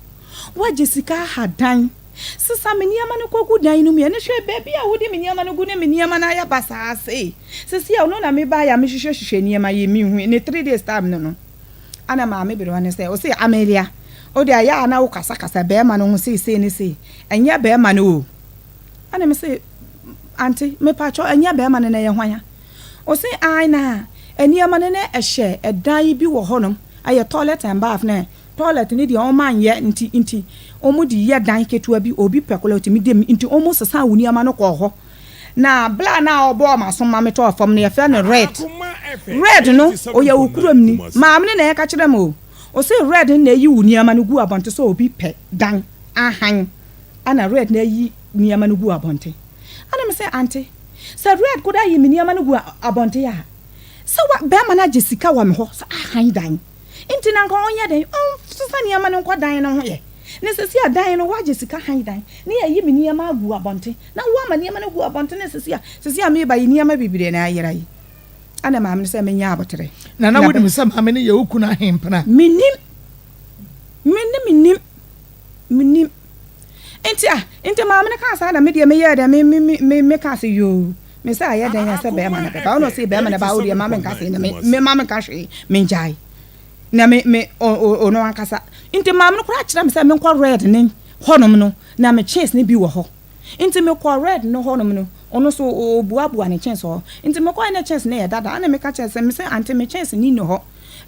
woagye sika aha dan sesa me nneɛma no kɔgu dan no mu ɛne hwɛ baabi a wode me nneɛma no gu ne me nneɛma no ayɛ basaa sei sisi a ɔno na mebaeɛ a mehwehwɛhwehwɛ nneɛma yi mehu ne 3 days time no no ana maame berewa no sɛ ɔse Amelia wode ayɛ a na wokasakasa bɛrima no ho sei sei ne sei ɛnyɛ bɛrima no o. Ɛna me se, Ante, mepakyɛw, ɛnyɛ bɛrima no na ɛyɛ hwan a? Ose, Ae, na nneɛma no na ɛhyɛ ɛdan bi wɔ hɔnom, ɛyɛ toilet and bath, na toilet no deɛ wɔn anyɛ nti, nti wɔn de yɛ dan ketewa bi, obi pɛ koraa otumi da mu, nti wɔn sesaa wo nneɛma no kɔɔ hɔ. Na bla no a ɔbɔɔ m'aso ma metɔɔ fam no, yɛfrɛ no Red. Red no, ɔyɛ wo kurom ni. Maame no na ɛka kyerɛ me o. Ose Red no na eyi wo nneɛma no gu abɔnten sɛ obi pɛ dan ahan. Ana Red na ayi nneɛma no gu abɔnten? Ana me sɛ, Ante, sɛ Red koraa yi me nneɛma no gu abɔnten a, sɛ wa, bɛrima no agye sika wɔ me hɔ sɛ ahan dan. Nti na nka ɔnyɛ dɛn? Ɔnsesa nneɛma no nkɔ dan no ho ɛ. Na sɛsi a dan no, wagye sika han dan, na yɛayi me nneɛma agu abɔnten. Na woama nneɛma no agu abɔnten na sɛsi a, sɛsi a mereba yi, nneɛma bebree na ayera yi. Ana maame no sɛ menyɛ aboterɛ. Na na wonim sɛ maame no yɛ wo kunu ahempena? Mennim. Me ne mennim. Mennim. Nti ah, nti maame no kaa saa na me deɛ meyɛɛ dɛn, me, me, me, me kaa sɛ yoo, me sɛ ayɛ dɛn a sɛ bɛrima no bɛba, ɔna ɔsɛ bɛrima no ba, wo deɛ ma menka sei na me, me ma menka hwee, mengyae. Na me, me, o, o, ɔno ankasa. Nti maame no koraa kyerɛ me sɛ menkɔ red ne hɔnom no, na me chairs no bi wɔ hɔ. Nti mekɔɔ red no hɔnom no, ɔno nso ɔbuabua ne chairs hɔ. Nti mekɔɛ na chairs no yɛ dada, ɛna meka kyerɛ sɛ, me sɛ ante me chairs no nni hɔ.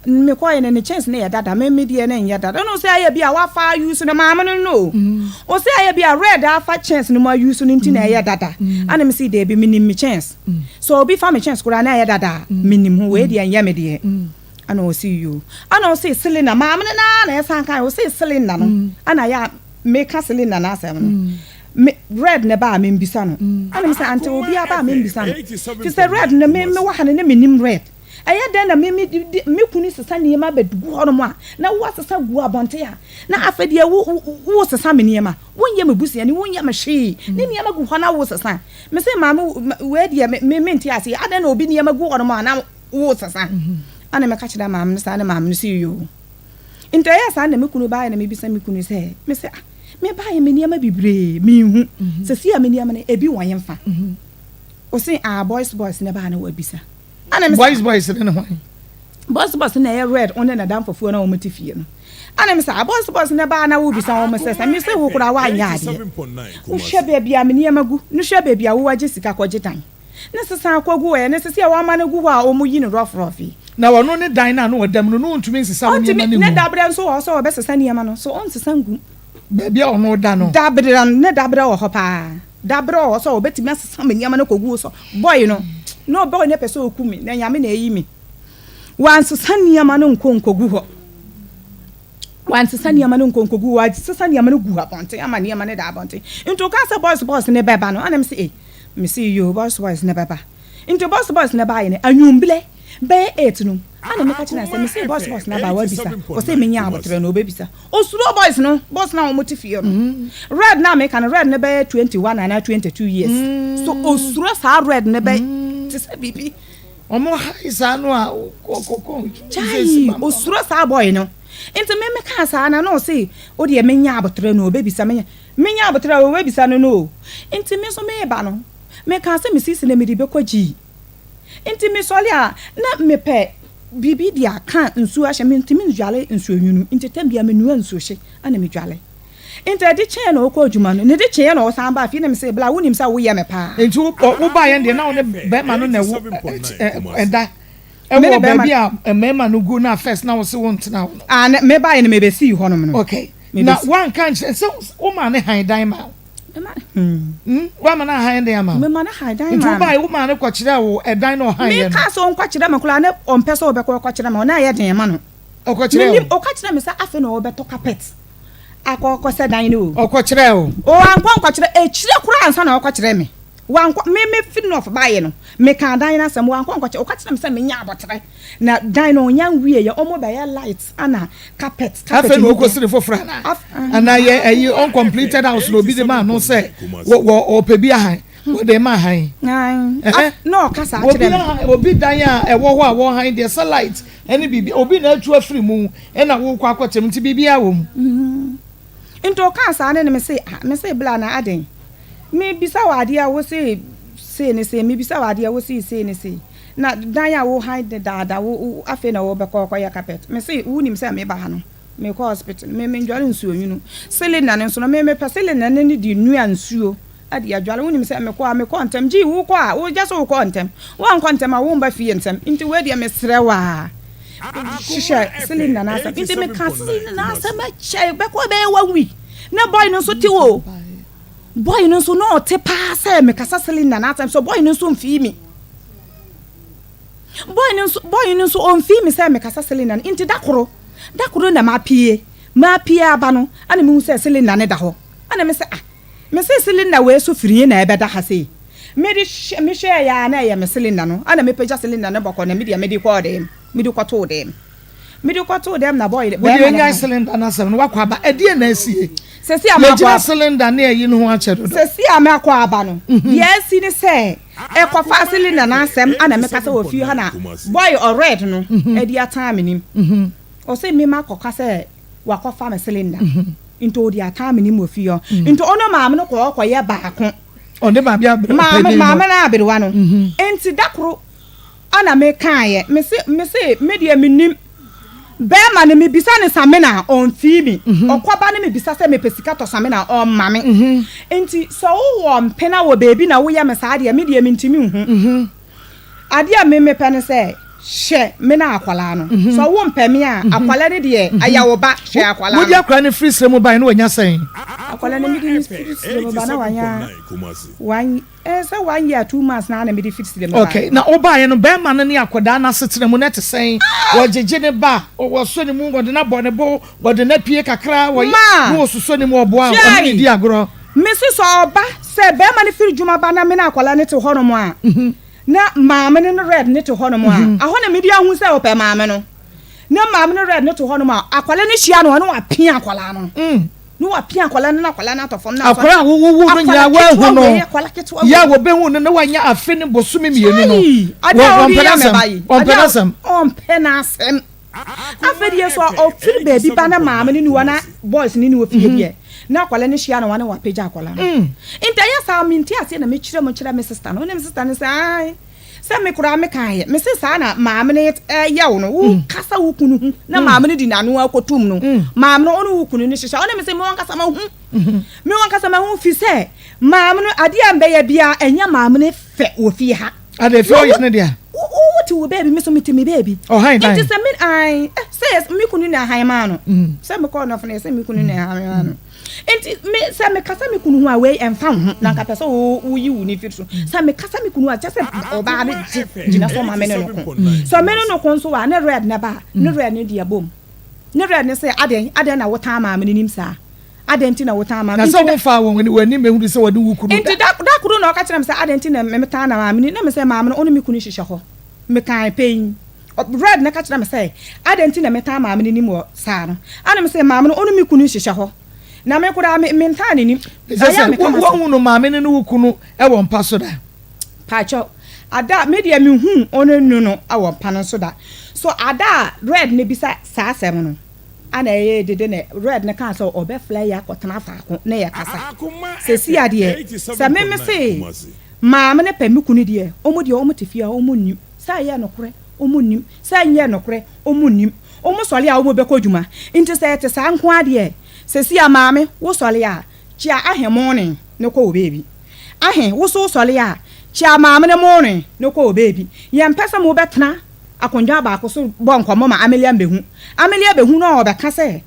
Mekɔɛ no ne kyɛnse no yɛ dada, me me deɛ no nyɛ dada. Ɛna ɔsɛ ayɛ bi a wafa ayusu no maame no no o. Ɔsɛ ayɛ bi a red afa kyɛnse no mu ayusu no nti na ɛyɛ dada. Ɛna me si deebi menim me kyɛnse. Sɛ obi fa me kyɛnse koraa na ɛyɛ dada a menim ho wei deɛ nyɛ me deɛ. Ɛna ɔsi yoo. Ɛna ɔsɛ cylinder maame no naa na ɛsan kan ɔsɛ cylinder no ɛna ayɛ a meka cylinder no asɛm no. Me red no ba a membisa no. Ɛna me sɛ ante obiara ba a membisa no. Fi sɛ red no me mewɔ ha no ne menim red. Ɛyɛ dɛn na me me de me kunu sesa nneɛma bɛgu hɔnom a, na woasesa gu abɔnten a, na afei deɛ wo wo wosesa me nneɛma? Wonyɛ me busuani, wonyɛ me hwee. Ne nneɛma gu hɔ na wosesa. Me se maame wei deɛ me me mente aseɛ. Adɛn na obi nneɛma gu hɔnom a na wosesa? Ɛna meka kyerɛ maame no saa na maame no se yoo. Nti ɛyɛɛ saa na me kunu baeɛ na mebisa me kunu sɛ, me se ah, mebaeɛ me nneɛma bebree menhu. Sɛsi a me nneɛma no ebi wɔ hefa? Ɔse ah boys boys na ɛbaa na wabisa. Ɛna me Boys boys ne ne hwan? Boys boys na ɛyɛ red ɔne n'adamfofoɔ na wɔn te fie no. Ɛna me sɛ ah boys boys na ɛbaa na wobisa wɔn sɛ sɛ me sɛ wo koraa woanyɛ adeɛ. Wohwɛ baabi a me nneɛma gu no hwɛ baabi a wowagye sika kɔgye dan ne sesa akɔgu hɔ ne sisi a wɔama no gu hɔ a wɔyi no rough rough yi. Na ɔno ne dan no a na ɔda mu no na ɔntumi nsesa wo nneɛma no ngu. Ne dabrɛ nso wɔ hɔ sɛ ɔbɛsesa nneɛma no so ɔnsesa ngu. Baabi a ɔno da no. Dabrɛ ne dabrɛ wɔ hɔ paa. Dabrɛ wɔ hɔ sɛ ɔbɛtumi asesa me nneɛma no kɔgu wo so. Boy no, na boy no pɛ sɛ ɔku me, na Nyame na ayi me. Wansesa nneɛma no nkɔ nkɔgu hɔ. Wansesa nneɛma no nkɔ nkɔgu hɔ. Wasesa nneɛma no gu abɔnten ama nneɛma no da abɔnten. Nti ɔkaa sɛ boys boys no bɛba no, ɛna mese ei, mese yoo boys boys no bɛba. Nti boys boys no baeɛ no, anwummerɛ bɛyɛ 8 no, ɛna meka kyerɛɛ no sɛ mese boys boys no aba a wabisa, ɔsɛ menya aboterɛ no ɔbɛbisa. Osuro boys no, boys no a wɔn te fie no. Red no a meka no, red no bɛyɛ 21 anaa 22 years. So osuro saa red no bɛ te sɛ biribi. Wɔn high saa no a kɔkɔ. Chai, osuro saa boy no. Nti me me kaa saa na na ɔse o deɛ menya aboterɛ no obebisa menya menya aboterɛ obebisa no no o. Nti me nso meba no, me kaa sɛ me sisi na mede bɛkɔ gyii. Nti mesɔre a, na mepɛ biribi de aka nsuo ahyɛ, mentumi ndware nsuo nwunu, nti tɛm biara menoa nsuo hye na medware. Nti ɛde kyeeɛ na ɔkɔ adwuma no, ne de kyeeɛ na ɔsan baa fie na mese bla wonim sɛ woyɛ me paa. Nti wo baeɛ no deɛ na wo ne bɛrima no na ɛwo ɛda ɛwɔ baabi a mmarima no gu na first na wo se wo ntena hɔ no? Ah, me baeɛ no mebɛsii hɔnom no. Okay, na woanka nkyerɛ sɛ wo maa ne han dan maa wo? Hmm. Woama no ahan dan ama wo? Mema no han dan maa no. Nti wobaeɛ wo maa no kɔkyerɛɛ wo ɛdan na ɔhan yɛ no? Mekaa sɛ ɔnkɔkyerɛ me koraa na ɔmpɛ sɛ ɔbɛkɔ akɔkyerɛ me, ɔno ayɛ den ma no. Ɔkɔkyerɛɛ Menim, wo? ɔka kyerɛɛ me sɛ afei na ɔrebɛtɔ carpet akɔ akɔsɛ dan no o. Ɔkɔkyerɛɛ wo? O, wankɔ ankɔkyerɛ, akyire koraa ansa na ɔrekɔkyerɛ me. Wankɔ, me mefiri North baeɛ no, mekaa dan no asɛm, wankɔ ankɔkyerɛ, ɔka kyerɛɛ me sɛ menyɛ abɔterɛ, na dan no ɔnnya nwieeɛ, wɔrebɛyɛ light ɛna carpet, carpet Afei na no ɔrekɔsi deɛ. ne foforɔ anaa? Af, Anaa yɛ ɛyi uncompleted house na obi de maa no sɛ wɔ, wɔ, ɔpɛ bi ahan, wɔde ma ahan. Ae, af, na ɔka saa Obi kyerɛ me. ahan, obi dan a ɛwɔ hɔ a wɔhan deɛ sɛ light ɛne biribi, obi na atu afiri mu ɛna wokɔ akɔkyɛ mu nti biribiara wɔ mu. Nti ɔkaa saa no na mese ah, mese bla na adɛn? Mebisa wo adeɛ a wose sei ne sei, mebisa wo adeɛ a wose sei ne sei, na dan a wo han dedaada wo wo afei na wobɛkɔ kɔyɛ carpet. Mese wonim sɛ meba ha no mekɔ hospital me mendware nsuo nwunu, cylinder no nso no me mepɛ cylinder no ne de nua nsuo de adware, wonim sɛ mekɔ a mekɔ ntɛm, gyii wokɔ a wo gya sɛ wokɔ ntɛm, woankɔ ntɛm a womba fie ntɛm, nti wei deɛ mesrɛ wo aa hyehyɛ cylinder no asɛm, nti meka cylinder no asɛm kyɛ bɛkɔ bɛyɛ one week na boy no nso te o, boy no nso na ɔte paa sɛ mekasa cylinder no asɛm, so boy no nso mfii me, boy no nso boy no nso ɔmfii me sɛ mekasa cylinder no, nti da koro da koro na mapie mapie aba no ɛna mehu sɛ cylinder no da hɔ, ɛna me sɛ ah Me se cylinder wei so firi he na ɛbɛda ha sei? Mede hyɛ me hwɛɛeɛ ara na ɛyɛ me cylinder no, ɛna mepagya cylinder no bɔkɔ na medeɛ mede kɔɔ dɛm, mede kɔtoo dɛm. Mede kɔtoo dɛm na boy Wo deɛ bɛɛma no nyae ba. cylinder no asɛm no wakɔ aba ɛdeɛn na asie? Sɛsi a makɔ Yɛgyina aba. cylinder ne ayi no ho akyɛ dodo. Sɛsi a makɔ aba no, deɛ asi ne sɛ ɛkɔfaa cylinder no asɛm ɛna meka sɛ wɔ fie ha na boy ɔred no ɛde ataa menim. Ɔse me makɔka sɛ wakɔfa me cylinder nti ɔde ataa me nim wɔ fie hɔ nti ɔne maame no kɔɔ kɔyɛ baako. Ɔne maame aberewa maame panin no. Maame no aberewa no nti da koro ɛna me kaeɛ me se me se me deɛ me nim bɛɛma no me bisa no samina a ɔnfii me ɔkɔba no me bisa sɛ mepɛ sika tɔ samina a ɔmma me nti sɛ wowɔ mpena wɔ baabi na woyɛ me saa deɛ me deɛ mentimi nhu. Adeɛ a me mepɛ ne sɛ, hwɛ me ne akwadaa no. Sɛ wo mpɛ me a, akwadaa no deɛ, ɛyɛ wo ba, hwɛ akwadaa no. Wode akwadaa no firi serɛ mu baeɛ no wanya sɛn? Akwadaa no mede no firi serɛ mu ba na wanya one, eh, sɛ one year two months na na mede firi serɛ mu baeɛ. Okay, na wobaeɛ no bɛrima no ne akwadaa no asetena mu no ɛte sɛn? Wɔgyegye ne ba, wɔsɔ ne mu, wɔde no abɔ ne bo, wɔde no apue kakra, wɔyɛ, Ma! na wɔsosɔ ne mu, wɔboa, wɔne no Gyae! di agorɔ. Mese sɛ ɔba, sɛ bɛrima no firi dwuma ba na me ne akwadaa no te hɔnom a, na maame no ne Red no te hɔnom a, ɛhɔ na mede ahu sɛ ɔpɛ maame no. Na maame no Red no te hɔnom a, akwadaa no hyia no a, na wapia akwadaa no. Na wapia akwadaa no na akwadaa no atɔ fam. Na Akwadaa a wowowo no nyinaa Akwadaa ketewa woahu no, wei, akwadaa ketewa yɛ a wei. wɔbɛhu no na wanya afe ne bosome mmienu no, Kyai! Adeɛ a wode wɔmpɛ yɛ me n'asɛm, ba yi, wɔmpɛ adeɛ a n'asɛm. ɔmpɛ n'asɛm. Afei deɛ sɛ ɔfiri baabi ba na maame no ni hɔ na boys no ni wɔ fie deɛ na akwadaa no hyia no wa na wapagya akwadaa no. Nti ɛyɛ saa mente aseɛ na mekyerɛ mu kyerɛ me sister no ne me sister no sɛ ae sɛ me koraa mekaeɛ mese saa na maame no ɛyɛ wo no wo kasa wo kunu ho na maame no di n'ano akɔtum no maame no ɔne wo kunu no hyehyɛ ɔne me sɛ me wankasa mahu me wankasa mahu fi sɛ maame no adeɛ a mbɛyɛ biara ɛnyɛ maame no fɛ wɔ fie ha. Ade fie ɔyɛ ne dea. Wo wo te wo baabi me so me te me baabi. Ɔhan dan. Nti sɛ me ae eh sɛ yɛ me kunu na ahan maa no. Sɛ me kɔɔ nɔfo no yɛ sɛ me kunu na ahan maa no. Nti me sɛ me kasa me kunu ho a wei ɛnfa wo ho na nka pɛ sɛ wo wo yi wo ni firi so. Sɛ me kasa me kunu a kyɛ sɛ ɔbaa no gye gyina so ma me ne no ko. Sɛ me ne no ko nso a ne red ne ba a ne red ne deɛ bom. Ne red ne sɛ adɛn adɛn na wo tan maame no nim saa. Adɛn nti na wotan maame? Na sɛ womfaa wɔn w'ani mmɛhunu sɛ wɔne wo kunu da. Enti da koro na ɔka kyerɛɛ me sɛ, Adɛn nti na metan na maame no? Na mese, Maame no, ɔne me kunu hyehyɛ hɔ. Mekae pɛ yi, Red no ka kyerɛɛ me sɛ, Adɛn nti na metan maame no nim wɔ saa no? Ɛna mese, Maame no, ɔne me kunu hyehyɛ hɔ. Na me koraa, mentan n'anim. Ɛsɛ sɛ woahunu maame no ne wo kunu wɔ mpa so da? Pakyɛw, ada a, me deɛ menhuu ɔne no no wɔ mpa no so da. So ada a Red no bisa saa asɛm no, Ana ɛyɛ dede na Red no kaa sɛ ɔbɛflɛ yɛ akɔtena faako na yɛkasa. Sesia deɛ sɛ me me se maame no pɛ me kunu deɛ ɔmo deɛ ɔmo te fie a ɔmo nnim sɛ ɛyɛ nokorɛ ɔmo nnim sɛ ɛnyɛ nokorɛ ɔmo nnim ɔmo sɔre a ɔmo bɛkɔ dwuma nti sɛ ɛte saa nko ara deɛ sesia maame wo sɔre a kyia ahe morning no kɔ wɔ baabi ahe wo so wo sɔre a kyia maame no morning no kɔ wɔ baabi yɛmpɛ sɛ mo bɛtena akonnwa baako so bɔ nkɔmmɔ ma Amelia mbehu. Amelia behu no a ɔbɛka sɛ,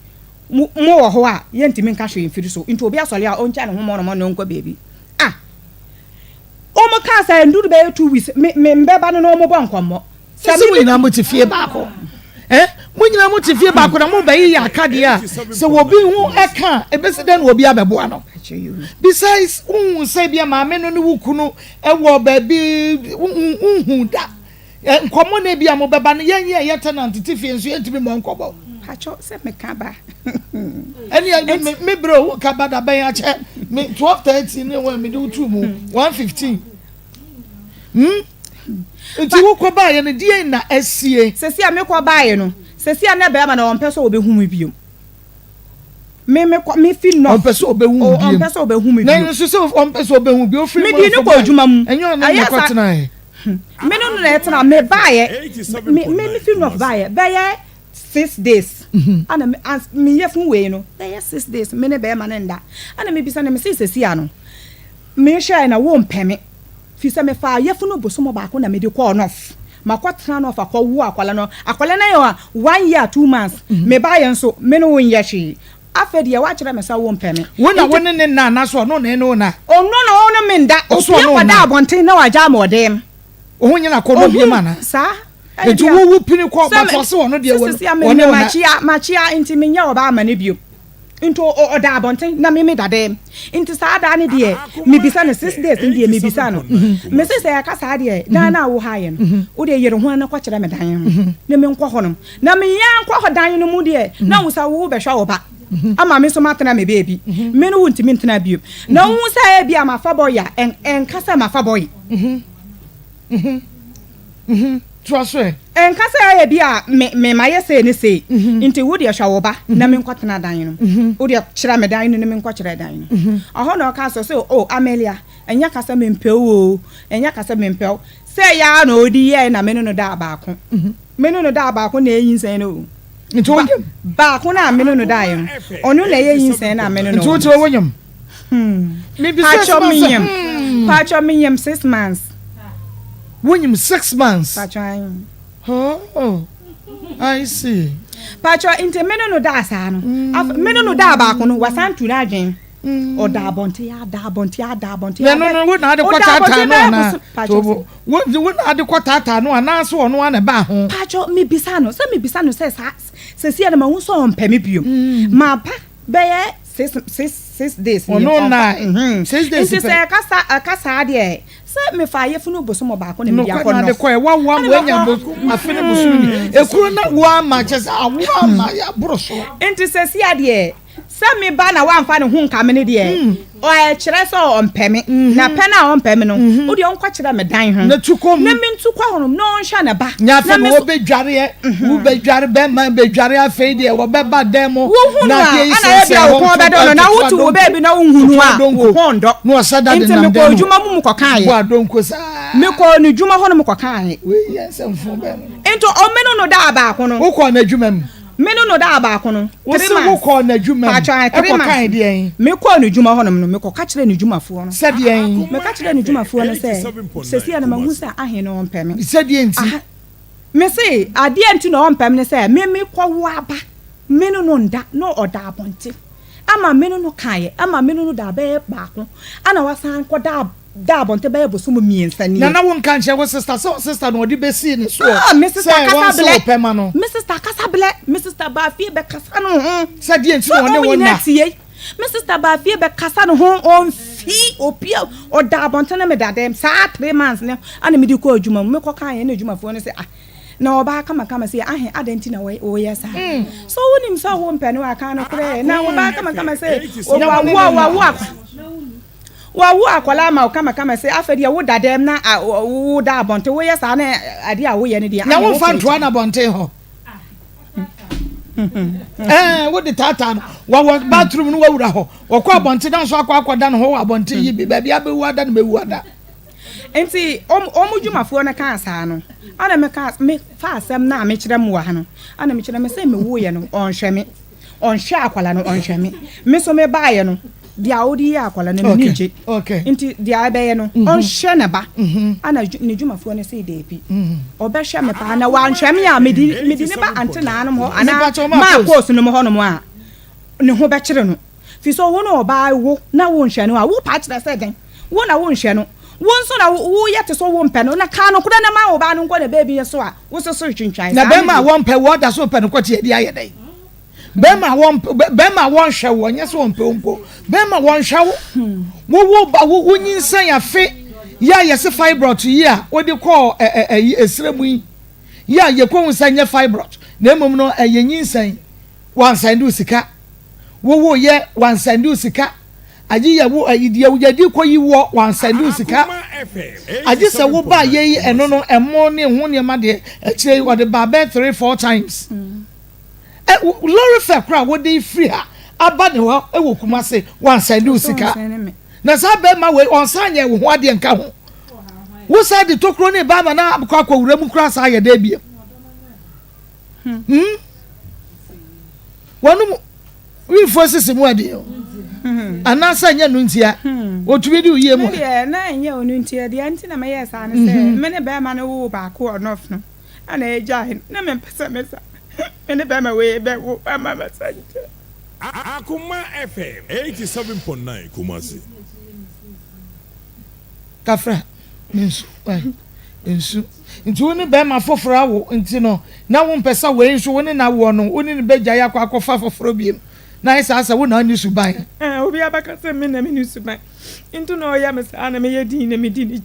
Mo, mowɔ hɔ a, yɛntumi nka hwee mfiri so, nti obi asɔre a ɔngya ne ho mmɔ no nkɔ baabi. Ah! Wɔkaa sɛ nduru bɛyɛ two weeks, me, me mbɛba no na wɔbɔ nkɔmmɔ. Sɛ mo nyinaa mote fie baako, eh? Mo nyinaa mo te fie baako na mo bɛyi yɛ aka deɛ a, sɛ obi ho ɛka a, ebesi dɛn na obi abɛboa no? Besides, wohu sɛ bia maame no ne wo kunu ɛwɔ baabi, wonhu da. Nkɔmmɔ na ebia mo bɛba no, yɛn yɛ yɛ tenant te fie nso yɛntumi mmɔ nkɔmmɔ. Pacho sɛ meka ba. Ɛne me me brɛ wo ka ba da bɛn akyɛ me 12:30 ne wɔn mede wo tu mu 1:15. Hmm? Nti wo kɔ baayɛ no deɛn na asie? Sɛsi a mekɔ baayɛ no, sɛsi a na bɛrima no ɔmpɛ sɛ ɔbɛhu me biom. Me me kɔ me fi nɔf. Ɔmpɛ sɛ ɔbɛhu wo biom. Ɔmpɛ sɛ ɔbɛhu me biom. Nanso sɛ ɔmpɛ sɛ ɔbɛhu bio, ofiri mu Medi ne kɔ adwuma mu. Ɛnyɛ ɔno na ɛkɔ tenaeɛ. Me ne no na ɛtena. Me baeɛ, me me fi nɔf baeɛ bɛyɛ 6 days. Ana me ans me yafunu wei no bɛyɛ 6 days me ne bɛrima no nda. Ana me bisa no me se sɛsi ano me hwɛɛ na wo mpɛ me. Firi sɛ mefaa yafunu bosom baako na mede kɔɔ nɔf. Makɔ tena nɔf akɔ wo akwadaa no. Akwadaa no ayɛ 1 year 2 months. Me baeɛ nso me ne wo nyɛ hwee. Afei deɛ woakyerɛ me sɛ wompɛ me. Wo na wo ne ne nna anaasɛ ɔno na ɛne wo nna? Ɔno na ɔne me nda. Ɔso Opue ɔne wo kɔda nna. abɔnten na wagyaa me wɔ dan mu. Wo ho nyɛ no akɔnnɔ biom Ohun anaa? saa. Enti Ɛndeɛ wo wo pini kɔ sɛ but me ɔse ɔno deɛ sɛ wɔ seesei a me ɔne me wo nna. makyea makyea nti menyɛ ɔbaa ma no bio. Nti ɔ ɔda abɔnten na me meda dan mu. Nti saa da no deɛ mebisa no 6 days no deɛ mebisa no. Mese sɛ ɛka saa deɛ dan no a wohaeɛ no wo deɛ yere ho na kɔkyerɛ me dan no na menkɔ hɔnom. Na me yɛn kɔ hɔ dan no mu deɛ na wo sɛ wo bɛhwɛ wo ba ama me nso matena me baabi me ne wo ntumi ntena bio na wo sɛ ebi a mafa bɔyi a ɛnka sɛ mafa bɔyi toa so ɛ ɛnka sɛ ebi a me me mayɛ sei ne sei nti wo deɛ hwɛ wo ba na me nkɔtena dan no wo deɛ kyerɛ me dan no na me nkɔkyerɛ dan no ɔhɔ na ɔka sɛ sɛ o Amelia ɛnyɛ ka sɛ mempɛ wo o ɛnyɛ ka sɛ mempɛ wo sɛ yɛ a na ɔdi yɛɛ na me ne no daa baako. Me ne no daa baako na ɛyɛ nyinsɛn no o. Nti wo nyam? Baako no a me ne no daeɛ no, ɔno na ɛyɛ nyinsɛn no a me ne no. Nti wo te wo nyam? Hmm. Paatwɔ me nyam. Paatwɔ me nyam 6 months. Wo nyam 6 months? Paatwɔ ayi. Oh, I see. Paatwɔ nti me ne no daa saa no. Me ne no daa baako no, wasan tu n'adwene. Ɔda abɔnten, ada abɔnten, ada abɔnten. Na ɛno no, wo na ade kɔ taataa no anaa? Wo wo na ade kɔ taataa no anaa sɛ ɔno ara na ɛbaa ho? Paatwɔ, mebisa no, sɛ mebisa no sɛ saa, sɛsi a na mahu sɛ ɔmpɛ me bio. Maba bɛyɛ 6, 6, 6 days nie. Ɔno na, 6 days pɛ. Nti sɛ ɛka saa, ɛka saa deɛ, sɛ mefaa yafunu bosom baako na mede akɔ Nokware na ade nɔf. kɔɛ, woawo ama Ɛna woanya makɔ, bo, afe ne bosome bi. Ekuro na wo ama, kyerɛ sɛ awo ama yɛaboro so. Nti sɛsi a deɛ, Sɛ me ba na wamfa ne ho nkame no deɛ, ɛkyerɛ sɛ ɔmpɛ me. Na pɛ no a ɔmpɛ me no, wo deɛ ɔnkɔkyerɛ me dan ho. Na tu kɔ mu. Na mentu kɔ hɔnom na ɔnhwɛ ne ba. Nyɛ afei na wɔbɛdwareɛ, wobɛdware bɛrima bɛdware afei deɛ wɔbɛba dan mu. Wohu no a, ana ebia wo kɔn bɛdɔ no, na wote wo baabi na wonhu no a, wo kɔn dɔ. Na ɔhyɛ da Nti denam mekɔɔ dan mu. adwuma mu mekɔkaeɛ. Bɔ adonko saa. Mekɔɔ ne dwuma hɔ no mekɔkaeɛ. Wei yɛ nsɛmfo bɛn no. Nti ɔme ne no daa baako no. Wokɔɔ n'adwuma mu? Me ne no daa baako no, Wose 3 months. wokɔɔ n'adwuma mu Paatwa ae, 3 kɔkae months. deɛn? Mekɔɔ ne dwuma hɔnom no, mekɔka kyerɛɛ ne dwumafoɔ no. Sɛ deɛn? Meka kyerɛɛ ne dwumafoɔ no sɛ, seesei no mahu sɛ ahe na ɔmpɛ me. Sɛ deɛn nti? Aha, mese, adeɛ nti na ɔmpɛ me ne sɛ, me mekɔwo aba, me ne no nda, na ɔda abɔnten. Ama me ne no kaeɛ, ama me ne no daa bɛyɛ baako, ɛna wasan kɔda da abɔnten bɛyɛ bosom mmiɛnsa nie. Nana wo nka nkyerɛ wo sister sɛ wo sister na ɔde bɛsii ne soɔ Ah, me sister sɛ kasa wɔnse blɛ. wo pɛ ma no. Me sister kasa blɛ. Me sister baa fie bɛkasa ne ho. Sɛ deɛ nti Sɛ na ɔne wɔn wo nyinaa nna. tie. Me sister baa fie bɛkasa ne ho ɔmfi obi a ɔda abɔnten ne me da dɛm saa 3 months ne ana mede kɔ adwuma mu mekɔ kaa yɛn ne adwumafoɔ no sɛ, ah, na ɔbaa kamakama sɛ ahe adɛn nti na woyɛ saa so wonim sɛ wo mpɛ no aka no korɛ na ɔbaa kamakama sɛ wawo akwa wawo akwadaa ama wo kamakama sɛ afɛ deɛ woda dɛm na woda abɔnten woyɛ saa na adeɛ a woyɛ no deɛ Na womfa ntoa no abɔnten hɔ. Ɛɛ wode taataa no wɔwɔ bathroom no wawura hɔ wɔkɔ abɔnten na nso akɔ akɔda ne ho wɔ abɔnten yi bi baabi abɛwu ada no bɛwu ada. Nti ɔmo dwumafoɔ no kaa saa no, ana meka me fa asɛm no a mekyerɛ mo wɔ ha no, ana mekyerɛ me sɛ mewoeɛ no ɔnhwɛ me, ɔnhwɛ akwala no ɔnhwɛ me, me so mebaeɛ no deɛ a wode yɛ akwala no m'ani gye, nti deɛ ɛbɛyɛ no ɔnhwɛ ne ba, ana ne dwumafoɔ no sɛ daabi, ɔbɛhwɛ me paa na wanhwɛ me a mede mede ne ba ante naanom hɔ anaa maa course no mu hɔnom a ne ho bɛkyere no. Fi sɛ wo ne ɔbaa wo na wonhwɛ no a, wo paa kyerɛ sɛ dɛn? Wo na wonhwɛ no. Wo nso na woyɛ te sɛ wompɛ no, na ka nokorɛ na ma wo ba no nkɔ ne baabi so a wososo retwintwan Na saa no bɛrima a deɛ. wɔmpɛ wo ɔda so repɛ no kɔte adi ayɛ dɛn? Bɛrima a wɔmpɛ bɛrima a wɔnhwɛ wo, ɛnyɛ sɛ wɔmpɛ wo mpo, bɛrima wɔnhwɛ wo. Wowo ba wo wonyinsɛn afe yi a yɛse fibroid yi a wode kɔɔ ɛ ɛ ɛyi esrɛ mu yi yi a yɛkɔhu sɛ nyɛ fibroid na mmom no ɛyɛ nyinsɛn, wansan de wo sika. Wowo yɛ wansan de wo sika. Agye yɛ wo ayi deɛ yɛde kɔ yi woɔ wansɛnde wo sika agye sɛ wo ba yɛ yi ɛno no ɛmo ne ho nneɛma deɛ akyire yi ɔde ba bɛɛ three four times ɛ lɔre fɛ koraa wode firi ha aba ne hɔ ɛwɔ Kumase wansɛnde wo sika na saa bɛrima wei ɔnsan nyɛ wo ho adeɛ nka ho wo saa de tokuro ne ba ama na akɔ akɔwura mu koraa saa yɛ dɛ biem Hmm? Wɔn wifoɔ sisi mu adeɛ o. Hmm. Anaasɛ ɛnyɛ no ntia. Hmm. Wɔtumi di oyie mu. Deɛ na ɛnyɛ ɔno ntia deɛ nti na mɛyɛ saa ne sɛ mhm. me ne bɛrima no wo baako ɔnɔf no ana ɛgyae na mempɛ sɛ mesa me ne bɛrima wei bɛwo ama mɛsa nkyɛ. Akoma FM 87.9 Kumasi. Kafra, me nsu, nsu. Nti wo ne bɛrima foforɔ awo nti no, na wompɛ sɛ wei nso wo ne no awoɔ no, wo ne no bɛgyae akɔ akɔfa foforɔ biom. Na ayɛ saa sɛ wo na wonni suban. Ɛɛ, obiara bɛka sɛ me na menni suban. Nti na ɔyɛ me saa na meyɛ din na medi ne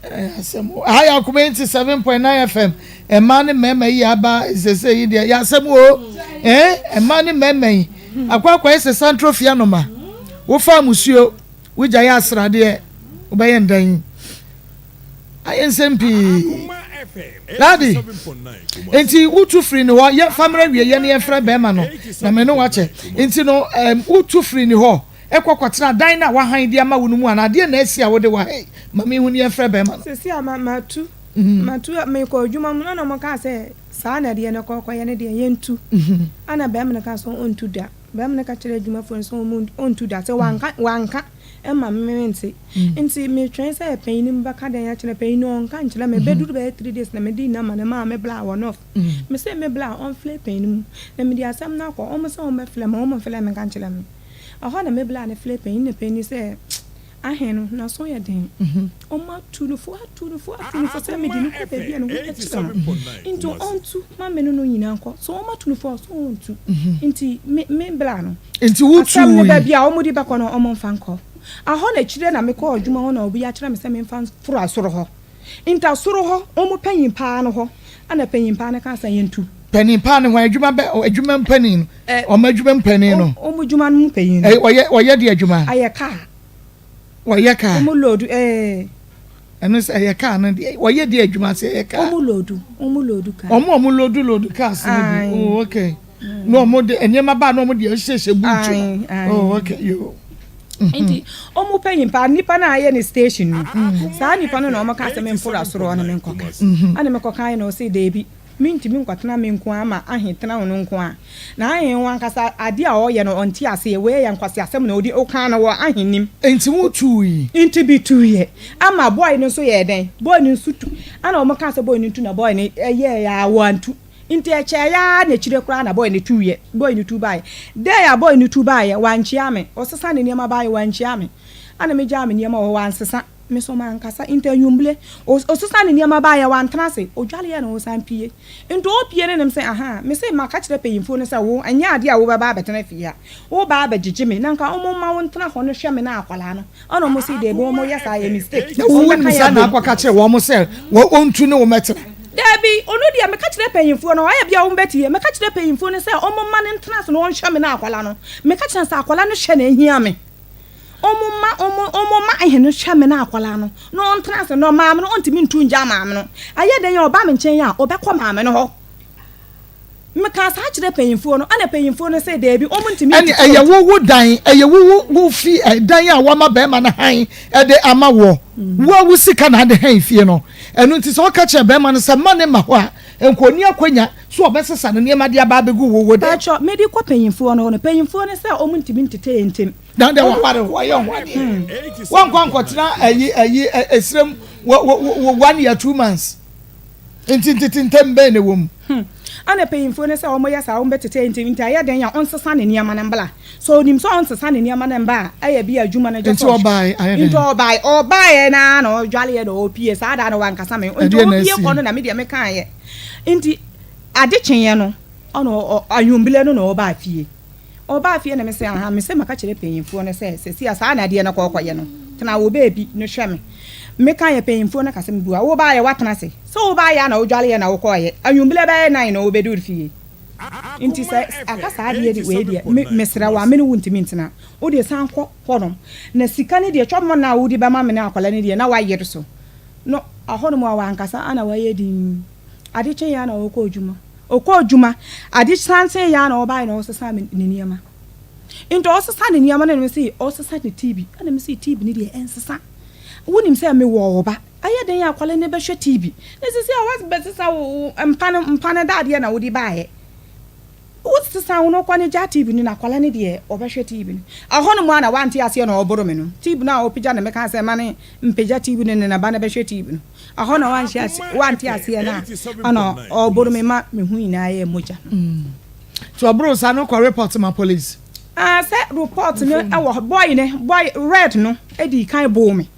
Ɛyɛ asɛm o. Aha yɛ Akoma 87.9 FM. Mmaa ne mmarima yi aba sese yi deɛ yɛ asɛm o. Eh, mmaa ne mmarima yi. Akɔ akɔyɛ sɛ santrofia noma. Wofa musuo. Wogyae asradeɛ, wobɛyɛ ndɛn? Ayɛ nsɛm pii. Daddy, nti wotu firi ne hɔ, yɛ fa mmerɛ wie yɛ ne yɛmfrɛ bɛrima no na me ne wakyɛ. Nti no, um, wotu firi ne hɔ ɛkɔ kɔtena dan no a wahan de ama wo no mu anaa adeɛ na asi a wode wɔ ha yi ma mehu ne yɛmfrɛ bɛrima no. Sɛsi a ma matu matu mekɔ adwuma mu na na wɔn kaa sɛ saa na deɛ no kɔ kɔyɛ no deɛ yɛntu ɛna bɛrima no kaa sɛ ɔntu da. Barima no ka kyerɛɛ adwumafoɔ no sɛ wɔn ɔntu da sɛ wanka wanka ma me mente. Nti metwɛn sɛ panyin no bɛka dɛn akyerɛ panyin no ɔnka nkyerɛ me. Bɛduru bɛyɛ 3 days na mede number no maa me bla wɔ north. Me se me bla ɔmfrɛ panyin mu na mede asɛm no akɔ wɔn sɛ wɔn bɛfrɛ me wɔn mfrɛ me nka nkyerɛ me. Ɛhɔ na me bla no frɛ panyin na panyin sɛ ahe no n'aso yɛ den. Wɔn atu no fo atu no fo atu no fo sɛ mede no kɔ baabi a ne ho bɛkyerɛ no. Nti ɔntu ma me ne no nyinaa nkɔ. So wɔn atu no fo a ɔso ɔntu. Nti me me bla no. Nti wo Asɛm no baabi a wɔn de bɛkɔ no wɔn mfa nkɔ. Ahɔ na akyire na mekɔɔ adwuma hɔ na obi akyerɛ me sɛ memfa mforo asoro hɔ. Nti asoro hɔ wɔn panyin paa no hɔ ɛna panyin paa no kaa sɛ yɛntu. Panin paa no hwan adwuma bɛ adwuma mu panin no wɔn adwuma mu panin no. Wɔn adwuma no mu panin no. Ɔyɛ ɔyɛ de adwuma. Ayɛ kaa. Wɔyɛ kaa. Wɔn loodu ɛɛ. Ɛno sɛ ɛyɛ kaa no deɛ wɔyɛ deɛ adwuma sɛ ɛyɛ kaa. Wɔn loodu wɔn loodu kaa. Wɔn a wɔn loodu loodu cars no bi. Oh okay. Na wɔn de nneɛma baa na wɔn de ahyehyɛ boot no. Oh okay yoo. Nti wɔn panyin paa nipa na ayɛ ne station no saa nipa no na wɔn ka sɛ memforo asoro hɔ na menkɔka ɛna mekɔka yɛ na ɔsɛ deebi. Mentumi nkɔtena me nko ara ma ahe tena ɔno nko ara. Na ahe ho ankasa adeɛ a ɔyɛ no ɔnte aseɛ, wei yɛ nkwaseasɛm na ɔdi, ɔkaa no wɔ ahe nim. Nti wo tuui? Nti me tuiɛ. Ama boy no nso yɛɛ dɛn? Boy no nso tu. Ɛna wɔn kaa sɛ boy no ntu na boy no yɛɛ a wantu. Nti ɛkyɛɛ ara na akyire koraa na boy no tuiɛ. Boy no tu baeɛ. Dɛn a boy no tu baeɛ, wankyea me. Ɔsesa ne nneɛma baeɛ, wankyea me. Ɛna megyaa me nneɛma wɔ hɔ, wansesa. Me so mankasa. Nti anwummere, ɔsesa ne nneɛma baeɛ, wantena ase. Ɔdwareeɛ na ɔsan pue. Nti ɔpue no na mese, ahaa, mese maka kyerɛ panyimfoɔ no sɛ wo, ɛnyɛ adeɛ a wobɛba abɛtena fie ha. Woba abɛgyegye me, na nka wɔmma wo ntena hɔ no hwɛ me ne akwadaa no. Ɛna wɔn se, daabi, wɔyɛ saa, ɛyɛ mistake. Na wo wonim Wɔbɛka saa yɛn na abom. akɔka kyerɛ wɔn sɛ wɔntu ne wo mmɛtena? Daabi, ɔno deɛ meka kyerɛ panyimfoɔ no, ɔyɛ bia wɔn bɛtie. Meka kyerɛ panyimfoɔ no sɛ wɔmma no ntena ase na ɔnhwɛ me ne akwadaa no. Meka kyerɛ no sɛ akwadaa no hwɛ na ɛhia me. Ɔmo mma ɔmo ɔmo mma ɛhe no hwɛ me na akwadaa no na ɔntena ase na maame no ɔntumi ntu ngya maame no. Ayɛ dɛn a ɔba me nkyɛn a ɔbɛkɔ maame no hɔ. Mekaa saa kyerɛ panyinfoɔ no ɛna panyinfoɔ no sɛ daabi ɔmo ntumi Ɛne ntete ɛyɛ wo wo dan ɛyɛ wo wo wo fi ɛdan a wama bɛrima no han ɛde ama woɔ. Wo a wo sika na ade han fie no. Ɛno nti sɛ ɔka kyerɛ bɛrima no sɛ mma ne mma hɔ a nka ɔnni akwanya sɛ ɔbɛsesa ne nneɛma de aba abɛgu wo wo dan. Paatwɔ mede kɔ panyinfoɔ no hɔ no panyinfoɔ no sɛ ɔmo ntumi ntete yɛn ntem. Na deɛ waware wɔyɛ ho adeɛ. Wankɔ ankɔtena ayi ayi esrem wɔ wɔ wɔ one year 2 months. Nti ntete ntɛm bɛn na ɛwɔ mu. Hmm. Ɛna panyinfoɔ no sɛ wɔn yɛ saa wɔn bɛ tete nti nti ayɛ dɛn a ɔnsesa ne nneɛma no mbla. Sɛ ɔnim sɛ ɔnsesa ne nneɛma no mba a ɛyɛ bi a adwuma no gye Nti sɛ ɔhwɛ. ɔbae ayɛ Nti dɛn? ɔbae ɔbaeɛ no ara na ɔdwaleɛ na ɔpie saa da no wankasa me nti Ɛdeɛn na ɔpie asie? kɔ no na me deɛ mekaeɛ nti ade kyeeɛ no ɛna ɔ anwumbile no na ɔbaa fie. Ɔbaa fie na mese ahaa mese maka kyerɛ panyinfoɔ no sɛ sɛsi a saa na adeɛ no kɔ kɔyɛ no tena wo baabi no hwɛ me. Meka yɛ panyinfoɔ no ka sɛ mebua wo baayɛ watena ase sɛ wo baayɛ a na wo dwaleɛ na wo kɔɔyɛ anwumbile bɛyɛ nine na wo bɛduru fie nti sɛ aka saa adeɛ de wei deɛ me mesrɛ wo a me ne wo ntumi ntena wo deɛ san kɔ hɔ nom na sika no deɛ twɛ mɔ no a wode bɛma me ne akwadaa no deɛ na wayere so no ahɔ nom a wankasa ana wayɛ din. Ade kyeeɛ ara na ɔkɔɔ adwuma. Ɔkɔɔ adwuma, ade san kyeeɛ ara na ɔbaeɛ na ɔsesa ne nneɛma. Nti ɔsesa ne nneɛma no na mese ɔsesa ne TV. Ɛna mese TV no deɛ ɛnsesa. Wonim sɛ mewɔ wo ba. Ɛyɛ dɛn a akwadaa no bɛhwɛ TV? Na sisi a wabɛsesa wo mpa no, mpa no dadeɛ na wode baeɛ. Wo sesa wo no kɔ no gya TV no na akwadaa no deɛ ɔbɛhwɛ TV no. Ɛhɔ nom ara na wante aseɛ na ɔboro me no. TV no a ɔpagya no meka sɛ ma no mpagya TV no na ne ba no bɛhwɛ TV no. Ɛhɔ na wanhyɛ ase wante aseɛ no a ɛna ɔboro me ma me ho nyinaa yɛ mogya no. Nti ɔboro saa no kɔ report ma police? Ah sɛ report no ɛwɔ hɔ boy no boy red no dii kan boo me.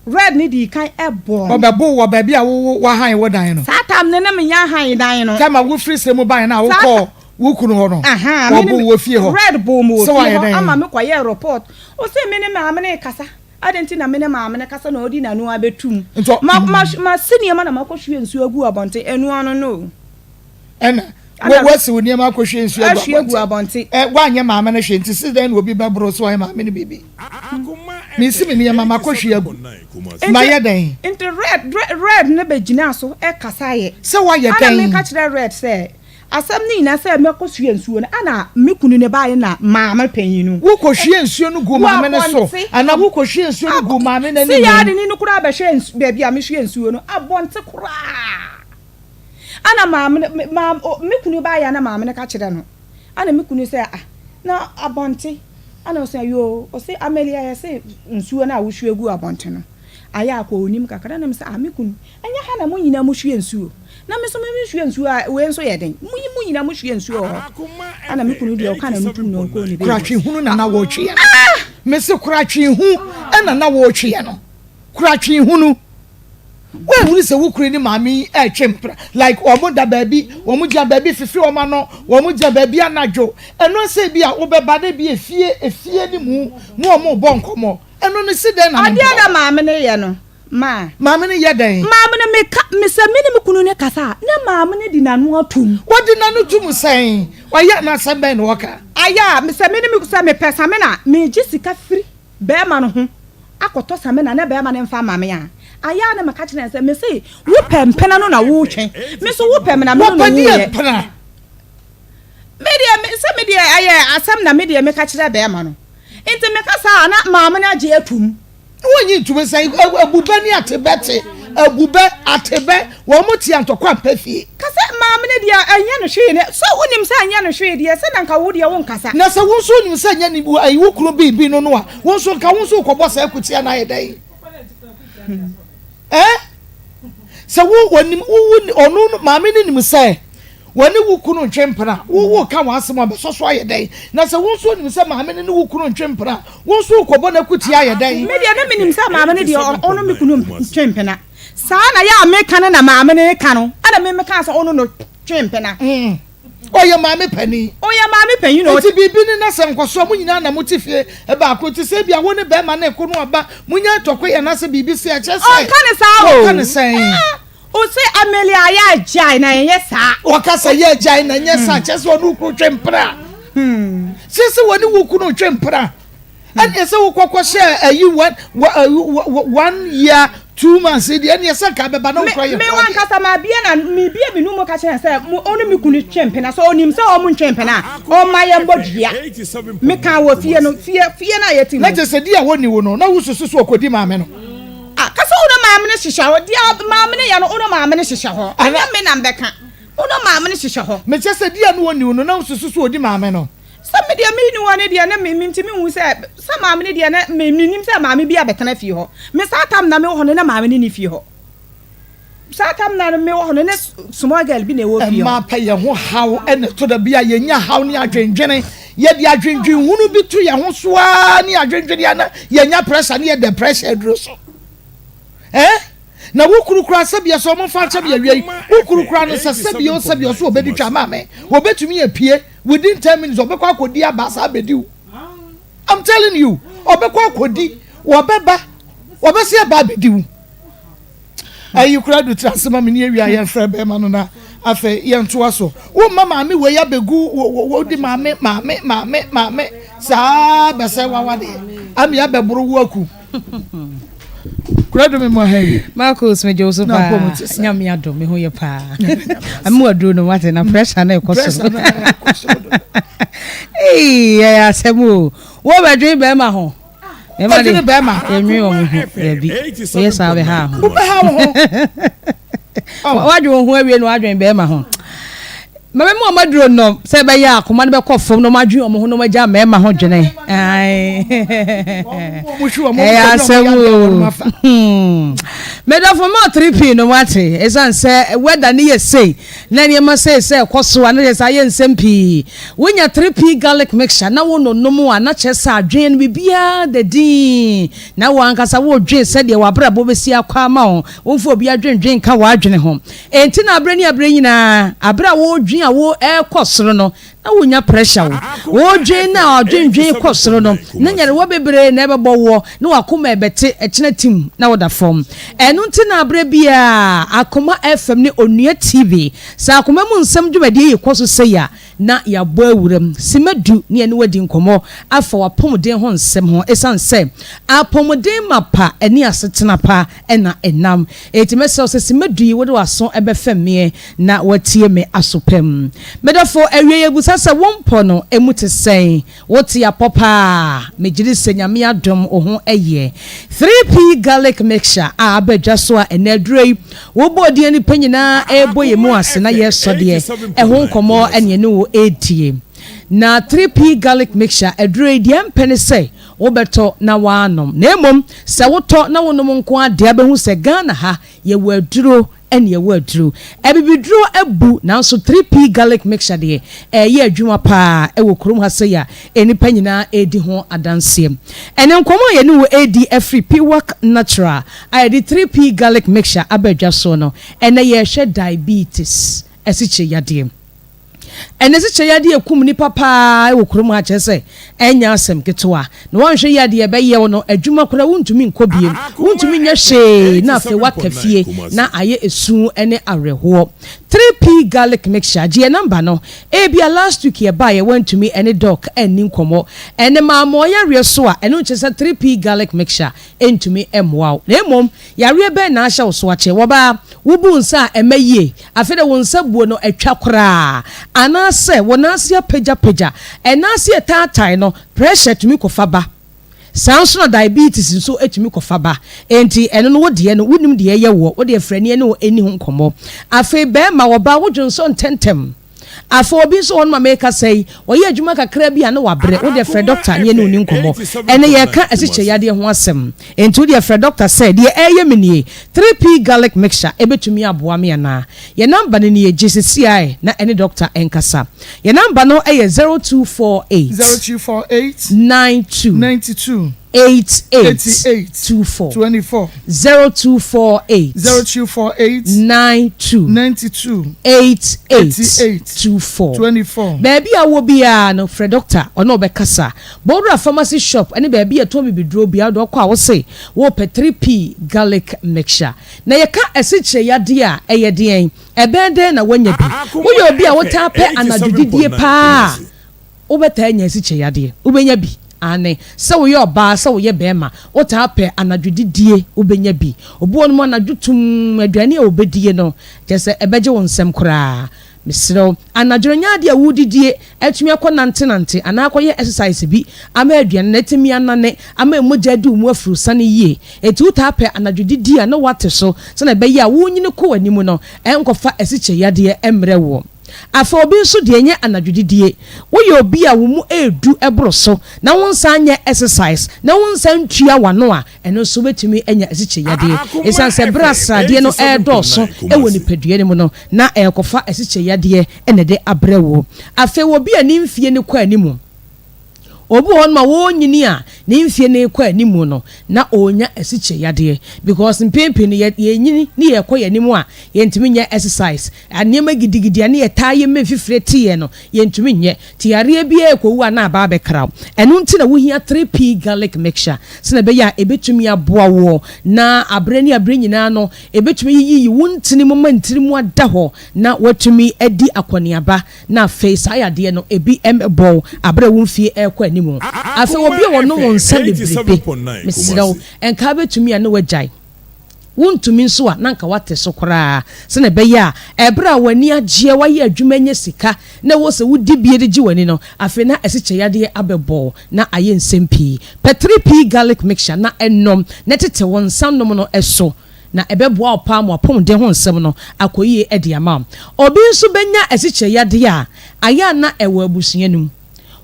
Red no dii kan bɔɔ me. Ɔbɛboo wɔ baabi a wo woahan wo dan no? Saa time no na mennya han dan no. Time a wofiri srɛ mu baeɛ no a wokɔɔ wo kunu hɔ no, Ahaa, me ne wɔboo wɔ fie hɔ? Red boo me wɔ Sɛ fie wayɛ hɔ dɛn? ama me kɔyɛɛ report. Ɔse me ne maame no rekasa. Adɛn nti na me ne maame no kasa na ɔde n'ano abɛtum? Nti ɔ. Ma, ma, masi nneɛma na makɔhwie nsuo agu abɔnten. Ɛno ano no o. Ɛna Ɛna woasi wo nneɛma akɔhwie nsuo agu ahwie agu abɔnten. abɔnten. Ɛ, woanyɛ maame no hwee nti se dɛn na obi bɛboro so ayɛ maame no biribi? Mesi me nneɛma makɔhwie agu. Nti, Mayɛ dɛn? nti Red, Red, Red no bɛgyinaa so kasaeɛ. Sɛ woayɛ Ɛna dɛn? meka kyerɛɛ Red sɛ, asɛm no nyinaa sɛ mɛkɔsua nsuo no, ɛna me kunu no baeɛ na maame panyin no. Wokɔhwie nsuo no guu Wɔ maame no so abɔnte. anaa wokɔhwie nsuo no guu maame no Se anim? yaadeni no koraa bɛhwɛ nsu, baabi a mehwie nsuo no, abɔnte koraa. Ɛna maame no, me, maame, o, me kunu baeɛ a na maame no ka kyerɛ no. Ɛna me kunu sɛ, ah, na abɔnte. Ɛna ɔsɛ, yoo, ɔse, Amelia, yɛse nsuo no a wohwie gu abɔnte no, ayɛ akɔ onim kakra. Ɛna me sɛ, ah, me kunu, ɛnyɛ ha na mo nyinaa mohwie nsuo? Na me nso me mehwie nsuo a, wei nso yɛ den. Mo, mo nyinaa mohwie nsuo wɔ hɔ. Ɛna me kunu deɛ ɔka n'ano tum na ɔkɔɔ ne baabi. Koratwe hunu na na wɔretweɛ no. Mese koratwe hu na na wɔretweɛ no. Koratwe hunu. Woanhunu sɛ wo kunu ne maame yi retwe mpena like wɔn da baabi, wɔn gyina baabi fefe wɔn ano, wɔn gyina baabi anadwo. Ɛno sɛ bi a wobɛba na bi efie efie ne mu na wɔn rebɔ nkɔmɔ. Ɛno no si dɛn na ne Adeɛ mpena na wo? maame no yɛ no ma. Maame no yɛ dɛn? Maame no meka me sɛ me ne me kunu no kasa a na maame no de n'ano atum. Wɔde n'ano tum sɛn? Ɔyɛ no asɛm bɛn na ɔka? Ayɛ a sɛ me ne me sɛ mepɛ samina megye sika firi bɛɛma no ho akɔtɔ samina na bɛɛma no mfa mma me a, ayɛ a na maka kyerɛ no sɛ, mese wo pɛ mpena no na wotwe, me nso wo pɛ me na me no na Wɔpɛ deɛ woyɛ. mpena? Me deɛ, me, sɛ me deɛ ɛyɛ asɛm na me deɛ meka kyerɛ bɛɛma no. Nti meka saa a na maame no agye atum. Wonnye ntom sɛ abubɛ ne atebɛ te, abubɛ, atebɛ, wɔn te antɔkwa mpɛ fie. Ka sɛ, Maame no deɛ ɛnyɛ no hwee ne, sɛ wonim sɛ ɛnyɛ no hwee deɛ, sɛ na nka wo deɛ wonkasa. Na sɛ wo nso wonim sɛ ɛnyɛ ne, ayi, wo kunu biribi no no a, wo nso nka wo nso wokɔbɔ saa akutia no ayɛ dɛn? Eh? Sɛ wo, wɔnim, wo, wo, ɔno, maame no nim sɛ Wɔne wo kunu ntwe mpena a, wo woreka wɔn asɛm a, ɔbɛsɔ so ayɛ dɛn? Na sɛ wo nso wonim sɛ maame no ne wo kunu ntwe mpena a, wo nso worekɔbɔ no akutia ayɛ dɛn? Me deɛ, na menim sɛ maame no deɛ, ɔno me kunu ntwe mpena. Saa na yɛ a meka no na maame no reka no, ɛna me mekaa sɛ ɔno no twe mpena. Ɔyɛ maame panin. Ɔyɛ maame panyin na ɔte. Enti biribi ne na sɛ nkɔso a, mo nyinaa na mote fie baako. Nti sɛ ebia wo ne barima no reko no aba, monya ntɔkwa yi anaasɛ biribi sei a, kyerɛ sɛ. Ɔnka no saa o. Ɔka no sɛn? Ose Amelia yɛ agyae na ɛnyɛ saa. Wɔka sɛ yɛ agyae na ɛnyɛ saa kyerɛ sɛ ɔne wo kunu twe mpena. Sɛ sɛ wɔne wo kunu twe mpena ɛneɛ sɛ wokɔkɔ hyɛ ayi one one year 2 months deɛ ɛneɛ sɛ nka bɛba na wokura yɛ Me wankasa ma bie na me bie me nu mu ka kyerɛ sɛ ɔne me kunu twe mpena sɛ ɔnim sɛ ɔmo ntwe mpena a ɔma yɛn bɔ dua. Me ka wɔ fie no fie fie no a yɛte mu. Na kyerɛ sɛ di a wɔnni wo no na wosusu so ɔkɔdi maame no. Ah, ka sɛ wo ne maame no hyehyɛ hɔ. Deɛ maame no yɛ no, wo ne maame no hyehyɛ hɔ. Ɛnyɛ me na mbɛka. Wo ne maame no hyehyɛ hɔ. Mekyɛ sɛ di a no wɔnni wo no, na wosusu sɛ ɔdi maame no. Sɛ me deɛ menni hɔ no deɛ, na me mentumi nhu sɛ, sɛ maame no deɛ, na me mennim sɛ maame bi abɛtena fie hɔ. Me saa tam na mewɔ hɔ no, na maame no nni fie hɔ. Saa tam na me wɔ hɔ no ne small girl bi na ɛwɔ fie hɔ. Mmaa pɛ yɛn ho haw ɛna ɛtɔ da bi a yɛnya haw ne adwendwene. Yɛde adwendwen hunu bi to yɛn ho so ara ne adwendwene a na yɛnya pressure ne yɛda pressure aduro so. Eh? Na wo kuru kura sɛbea sɛ ɔmo fa nkyɛn awia yi, wo kuru kura no sɛ sɛbea o sɛbea ɔso ɔbɛdi twa maame, ɔbɛtumi apue within 10 minutes, ɔbɛkɔ akɔdi aba saa abɛdi wo. I'm telling you, ɔbɛkɔ akɔdi, wɔbɛba, wɔbɛsi ɛba abɛdi wo. Ayi kura do tena ase ma me ne awia yɛmfrɛ bɛrima no na afei yɛntoa so. Womma maame wei abɛgu wo di maame maame maame maame saa bɛsɛ wawadeɛ ami abɛboro wo aku. Kura do me mu aha yi. Marcus, me gye so paa. Nyame adom, me ho yɛ paa. Ame waduro no wate na pressure na ɛkɔ so. Ee, ɛyɛ asɛm o. Wo bɛdwen bɛrima ho. Bɛdwene bɛrima. Yɛnwe wɔn ho dabi. Woyɛ saa bɛha ho. Wobɛha wo ho. Wadwen wo ho awie na wadwen bɛrima ho. Mɛmɛ mu ɔmo aduro no sɛ ɛbɛyɛ akoma no bɛkɔ fam na ɔmo adwen ɔmo ho na ɔmo agya mmarima ho dwene. Ɛyɛ asɛm o. Mɛdɔfo ma 3P no wate ɛsiane sɛ weather ne yɛ sei na nneɛma sei sɛ ɛkɔ so a na yɛ sɛ ayɛ nsɛm pii. Wonya 3P garlic mixture na wo nonom a, na kyerɛ sɛ adwene no biribiara da din na wo ankasa wodwen sɛdeɛ w'abrabɔ bɛsi akɔ ama wo. Womfa obi adwendwen nka w'adwene ho. Enti na aberɛ ne aberɛ nyinaa, aberɛ a wodwen a wo ɛrekɔ soro no na wonya pressure. Wo wodwen na adwendwen kɔ soro no na nyarewa bebree na ɛbɛbɔ woɔ na wakoma ɛbɛte ɛkyena tim na woda fam. Ɛno nti na aberɛ biara Akoma FM ne Onua TV sɛ akoma mu nsɛm dwumadie yi kɔ so sei a, na yɛabɔ awuram sima 10 ne yɛne wadi nkɔmmɔ afa w'apɔmuden ho nsɛm ho, ɛsiane sɛ apɔmuden ma pa ne asetena pa ɛna ɛnam. Enti mɛsrɛ wo sɛ sima 10 yi wode w'aso ɛbɛfɛ meɛ na watie me aso pam. Medɔfo, awie yɛbusa sɛ wo mpɔ no emu te sɛn? Wote apɔ paa? Megye di sɛ Nyame adom wo ho ɛyɛ. 3P garlic mixture a aba dwa so a ɛnɛ aduro yi wobɔ odin nipa nyinaa ɛrebɔ yɛn mu ase na yɛresɔ deɛ ɛho nkɔmmɔ ɛne ɛne wo ɛredie. Na 3P garlic mixture aduro yi deɛ mpɛ ne sɛ wobɛtɔ na woanom, na mmom sɛ wotɔ na wonom nko adeɛ abɛhu sɛ Ghana ha yɛwɔ aduro ɛne ɛwɔ aduro. Abibiduro abu, nanso 3P garlic mixture deɛ ɛyɛ adwuma paa ɛwɔ kurom ha sɛ a nnipa nyinaa ɛredi ho adanseɛ. Ɛne nkɔmɔ a yɛne wo ɛredi afiri Piwak Natural a yɛde 3P garlic mixture aba adwa soɔ no, ɛnɛ yɛrehwɛ diabetes, asikyire yadeɛ. Ɛnɛ asikyire yadeɛ ekum nipa paa wɔ kurom ha, kyerɛ sɛ ɛnyɛ asɛm ketewa. Na wɔnhwɛ yi adeɛ ɛbɛyɛ wo no adwuma koraa wontumi nkɔ biem, wontumi nyɛ hwee, na afei waka fie na ayɛ esu ne awerɛhoɔ. 3P garlic mixture, gye yɛ number no. Ebia last week yɛ baa yɛ wɔntumi ɛne doc ɛnni nkɔmɔ ɛne maamɔ yareɛ so a, ɛno nkyerɛ sɛ 3P garlic mixture ɛntumi ɛmmoa wo. Na mmom yareɛ bɛn na ahyɛ wo so akyɛ? Wɔbaa wobu nsa a ɛmɛ yie, afei de wo nsa buo no atwa koraa, anaasɛ wo nan ase apagyapagya, ɛnan ase ɛtaatae no, pressure tumi kɔfa ba. Saa nso na diabetes nso tumi kɔfa ba. Enti ɛno no wo deɛ no wonim deɛ ɛyɛ woɔ, wo deɛ frɛ ne ne wo ɛni ho nkɔmmɔ. Afei bɛrima, wɔbaa wodwo nso ntɛntɛm. Afei obi nso wɔn ma meka sɛ yi wɔyɛ adwuma kakra bi a ne wabrɛ, wo deɛ frɛ doctor ne ɛne wo ni nkɔmmɔ. Ɛnɛ yɛka asikyire yadeɛ ho asɛm, enti wo deɛ frɛ doctor sɛ deɛ ɛyɛ me nie, 3P garlic mixture ɛbɛtumi aboa me anaa? Yɛ number no nie, gye sesiae na ɛne doctor ɛnkasa. Yɛ number no ɛyɛ 0248 0248 92 92 88 88 24 24. 0248 0248 92 92 88 88 24. 24. Baabi a wɔ biara no, frɛ doctor, ɔne ɔbɛkasa. Bɔwura pharmacy shop ɛne baabi a ɛtɔn bibiduro biara de ɔkɔ a wɔse wɔpɛ 3P garlic mixture. Na yɛka asikyire yadeɛ a, ɛyɛ deɛn? Ɛbɛn dɛn na woanya bi? Woyɛ obi a wotaa pɛ anadwo didie paa, wobɛtaa anya asikyire yadeɛ, wobɛnya bi. Ane sɛ woyɛ ɔbaa, sɛ woyɛ bɛrima, wotaa pɛ anadwo didie, wobɛnya bi. Obi wɔ no mu anadwo tum aduane a wobɛdie no kyerɛ sɛ ɛbɛgye wo nsɛm koraa. Mesrɛ wo, anadwo no nyɛ adeɛ a wodidie atumi akɔ nantenante anaa akɔyɛ exercise bi ama aduane no atumi anane ama mogya adi wo mu afuru sane yie. Enti wotaa pɛ anadwo didie a, na woate so sɛnea ɛbɛyɛ a wonyini kɔ w'anim no ɛnkɔfa asikyire yadeɛ mmerɛ woɔ. Afei obi nso deɛ ɛnyɛ anadwo didie. Woyɛ obi a wo mu ɛredu boro so na wonsan nyɛ exercise na wonsan ntua w'ano a, ɛno nso wobɛtumi anya asikyire yadeɛ. Ɛsiane sɛ berɛ a sradeɛ no ɛredɔɔso wɔ nipadua no mu no, na ɛrekɔfa asikyire yadeɛ na ɛde abrɛ wo. Afei obi a ne mfie no kɔ anim. Obi wɔ hɔnom a ɔrenyini a ne mfie no rekɔ anim no, na ɔrenya asikyire yadeɛ because mpɛn pii no yɛ yɛnyini ne yɛrekɔ yɛn anim a, yɛntumi nyɛ exercise. Nneɛma gidigidi a ne yɛtaa yɛ ma mfifire te yɛn no, yɛntumi nyɛ. Nti yareɛ biara rekɔwu a na aba abɛkra wo. Ɛno nti na wohia 3P garlic mixture sɛdeɛ ɛbɛyɛ a ɛbɛtumi aboa woɔ na aberɛ ne aberɛ nyinaa no ɛbɛtumi ayiyi wo ntini mu ma ntini mu ada hɔ na woatumi adi akɔneaba. Na afei saa yadeɛ no ebi mmɛbɔ wo aberɛ a wo mfie rekɔ anim. Afei obi a ɔnom nsa bebrebe, mesrɛ wo, nka wobɛtumi a na woagyae. Wontumi nso a, na anka woate so koraa sɛdeɛ ɛbɛyɛ a ɛberɛ a w'ani agyeɛ, woayɛ adwuma anya sika na ɛwɔ sɛ wodi bie de gye w'ani no, afei na asikyire yadeɛ abɛbɔ wo na ayɛ nsɛm pii. Pɛ 3P garlic mixture na nom na tete wo nsa nom no so. na ɛbɛboa wo paa ma w'apɔmuden ho nsɛm no akɔ yie de ama wo. Obi nso bɛnya asikyire yadeɛ a, ayɛ a na ɛwɔ abusua no mu.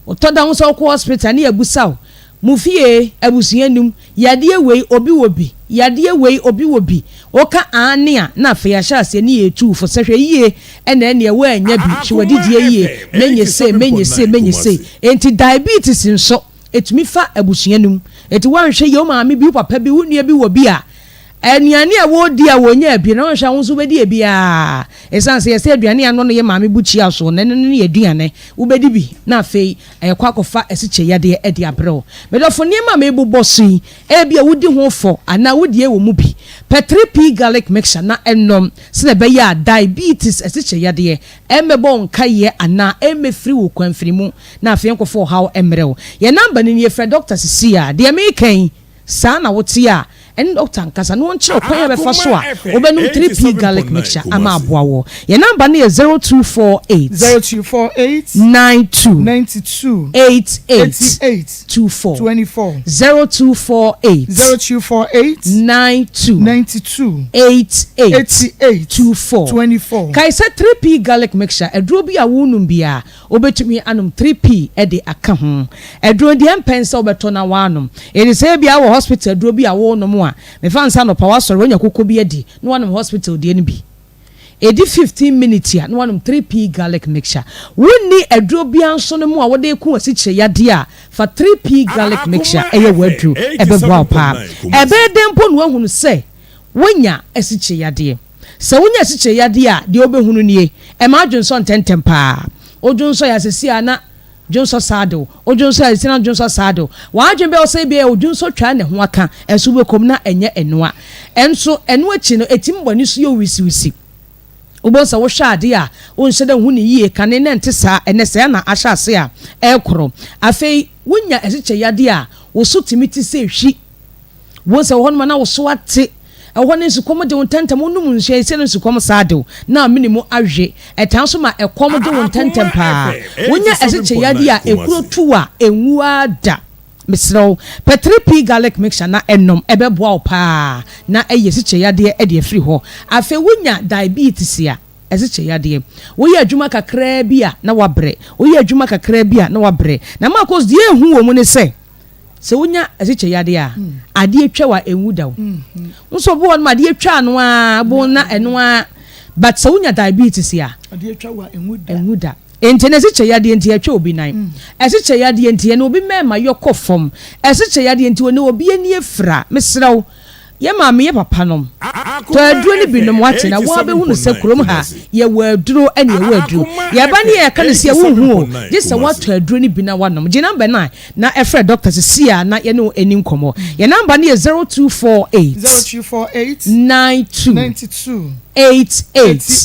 Wotɔ da ho sɛ wokɔ hospital ne yɛabusa wo, mo fie, abusua no mu, yadeɛ wei obi wɔ bi, yadeɛ wei obi wɔ bi. Woka aane a, na afei yɛahyɛ aseɛ ne yɛretu wo fo sɛ hwɛ yie na ɛnneɛ woannya bi, hwɛ w'adidie yie, menyɛ sei, menyɛ sei, menyɛ sei. Enti diabetes nso, Ɛtumi fa abusua no mu. Enti woanhwɛ yie, wo maame bi, wo papa bi, wo nua bi wɔ bi a, nnuane a wɔredi a wɔnyaa bi no, woanhwɛ a wo nso wobɛdi ebi ara. Ɛsiane sɛ yɛsɛ aduane a ɛno no yɛ maame bukyia so no, ɛno no ne aduane. Wobɛdi bi na afei ɛkɔ akɔfa asikyire yadeɛ de abrɛ wo. Me dɔfo, nneɛma a merebobɔ so yi, ebia wodi ho fɔ anaa wodie wɔ mu bi. Pɛ 3P garlic mixture na nom sɛdeɛ ɛbɛyɛ a diabetes, asikyire yadeɛ, ɛmmɛbɔ wo nkaeɛ anaa ɛmmɛfiri wo kwanfini mu. Na afei nkɔfa ɔhaw mmrɛ wo. Yɛn number no nie, frɛ doctor sisi a. Deɛ meka yi, saa na wote a, ɛne doctor nkasa na ɔnkyerɛ wo kwan a wobɛfa so a wobɛnom 3P garlic mixture ama aboa woɔ. Yɛn number no yɛ 0248. 0248. 92. 92. 88. 88. 24. 24. 0248. 0248. 92. 92. 88. 88. 24. 24. Kae sɛ 3P garlic mixture, aduro bi a wonom biara, Wobɛtumi anom 3P de aka ho. Aduro no deɛ ɛmpɛ sɛ wobɛtɔ na woanom. Enti sɛ ebia wowɔ hospital aduro bi a worenom a, mefa no sɛ anɔpa woasɔre woanya koko bi adi na woanom hospital deɛ no bi. Ɛdi 15 minutes a na woanom 3P garlic mixture. Wonni aduro biara nso nom a wode reko asikyire yadeɛ a, fa 3P garlic mixture yɛ w'aduro. Ɛbɛboa wo paa. Ɛbɛyɛ dɛn mpo na woahunu sɛ woanya asikyire yadeɛ? Sɛ wonya asikyire yadeɛ a, deɛ wobɛhunu nie, Ɛma adwonsɔ ntɛntɛm pa ara. Wodwonsɔ yɛ a, seesei ara na dwonsɔ saa de wo. Wodwonsɔ yɛ a, seesei na dwonsɔ saa de wo. W'adwene bɛyɛ wo sɛ ebia ɛyɛ wo dwonsɔ twaa na ɛho aka, nso wobɛkɔ mu na ɛnyɛ ɛnoa. Ɛnso, ɛno akyi no, ɛtumi bɔ ani so yɛ wo wisiwisi. Wobɛhu sɛ wohwɛ adeɛ a, wonhyɛ da nhu no yie. Kane na ɛnte saa, ɛnnɛ sɛɛ na ahyɛ ase a ɛrekorɔ. Afei, wonya asikyire yadeɛ a, wo so tumi te sɛ hwi. Wohu sɛ wɔ hɔnom a na wo so ate. Ɛwɔ hɔ no nsukɔm de wo ntɛmntɛm, wonom nsu a ɛsɛ no nsukɔm saa de wo, na amene mu awe. Ɛtaa nso ma ɛkɔm de wo ntɛmntɛm paa. Wonya asikyire yadeɛ a, ekuro tu wo a, ɛnwu ara da. Mesrɛ wo, pɛ 3P garlic mixture na nom, ɛbɛboa wo paa na ayi asikyire yadeɛ de afiri hɔ. Afei wonya diabetes a, asikyire yadeɛ. Woyɛ adwuma kakraa bi a na woabrɛ, woyɛ adwuma kakraa bi a na woabrɛ. Na Marcos, deɛ ɛhu wɔ mu ne sɛ, Sɛ wonya asikyire yadeɛ a, adeɛ twa wo a ɛnwu da o. Wo nso obi wɔ hɔ nom adeɛ twa no ara bo na ɛno ara but sɛ wonya diabetes a, Adeɛ twa wo a ɛnwu da. ɛnwu da. Nti no asikyire yadeɛ nti ɛtwa obi nan. Asikyire yadeɛ nti ɛne obi mmarima yɔ kɔ fam. Asikyire yadeɛ nti ɔne obi ani afira. Mesrɛ wo, yɛ maame yɛ papa nom, tɔ aduro no bi nom wate na woa bɛhunu sɛ kurom ha yɛwɔ aduro ɛne yɛwɔ aduro. Yɛba ne yɛka no sia wonhu o, gye sɛ woatɔ aduro no bi na woanom. Gye number no a na frɛ dɔkta sesie a na yɛne wo ɛni nkɔmmɔ. Yɛn number no yɛ 0248 0248 92 92 88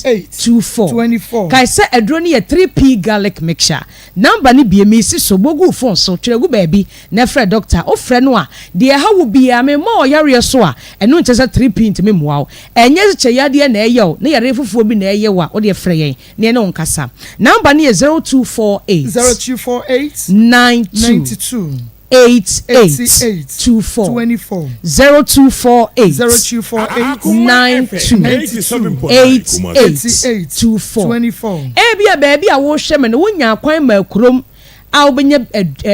88 24. 24. Kae sɛ aduro no yɛ 3P garlic mixture. Number no bie, mesi so, bɔ gu wo phone so, twerɛ gu baabi na frɛ dɔkta. Wofrɛ no a, deɛ ɛha wo biara, memmɔ wo yareɛ so a, ɛno nkyerɛ sɛ 3P ntumi mmoa wo. Ɛnyɛ kyekyɛ yadeɛ na ɛyɛ wo, na yareɛ foforɔ bi na ɛyɛ wo a, wodeɛ frɛ yɛn na yɛne wo nkasa. Number no yɛ 0248 0248 92 92. 88 24 24 0248 0248 92 88 24 24. Ebia baabi a worehwɛ me no wonya kwan maa kurom a wobɛnya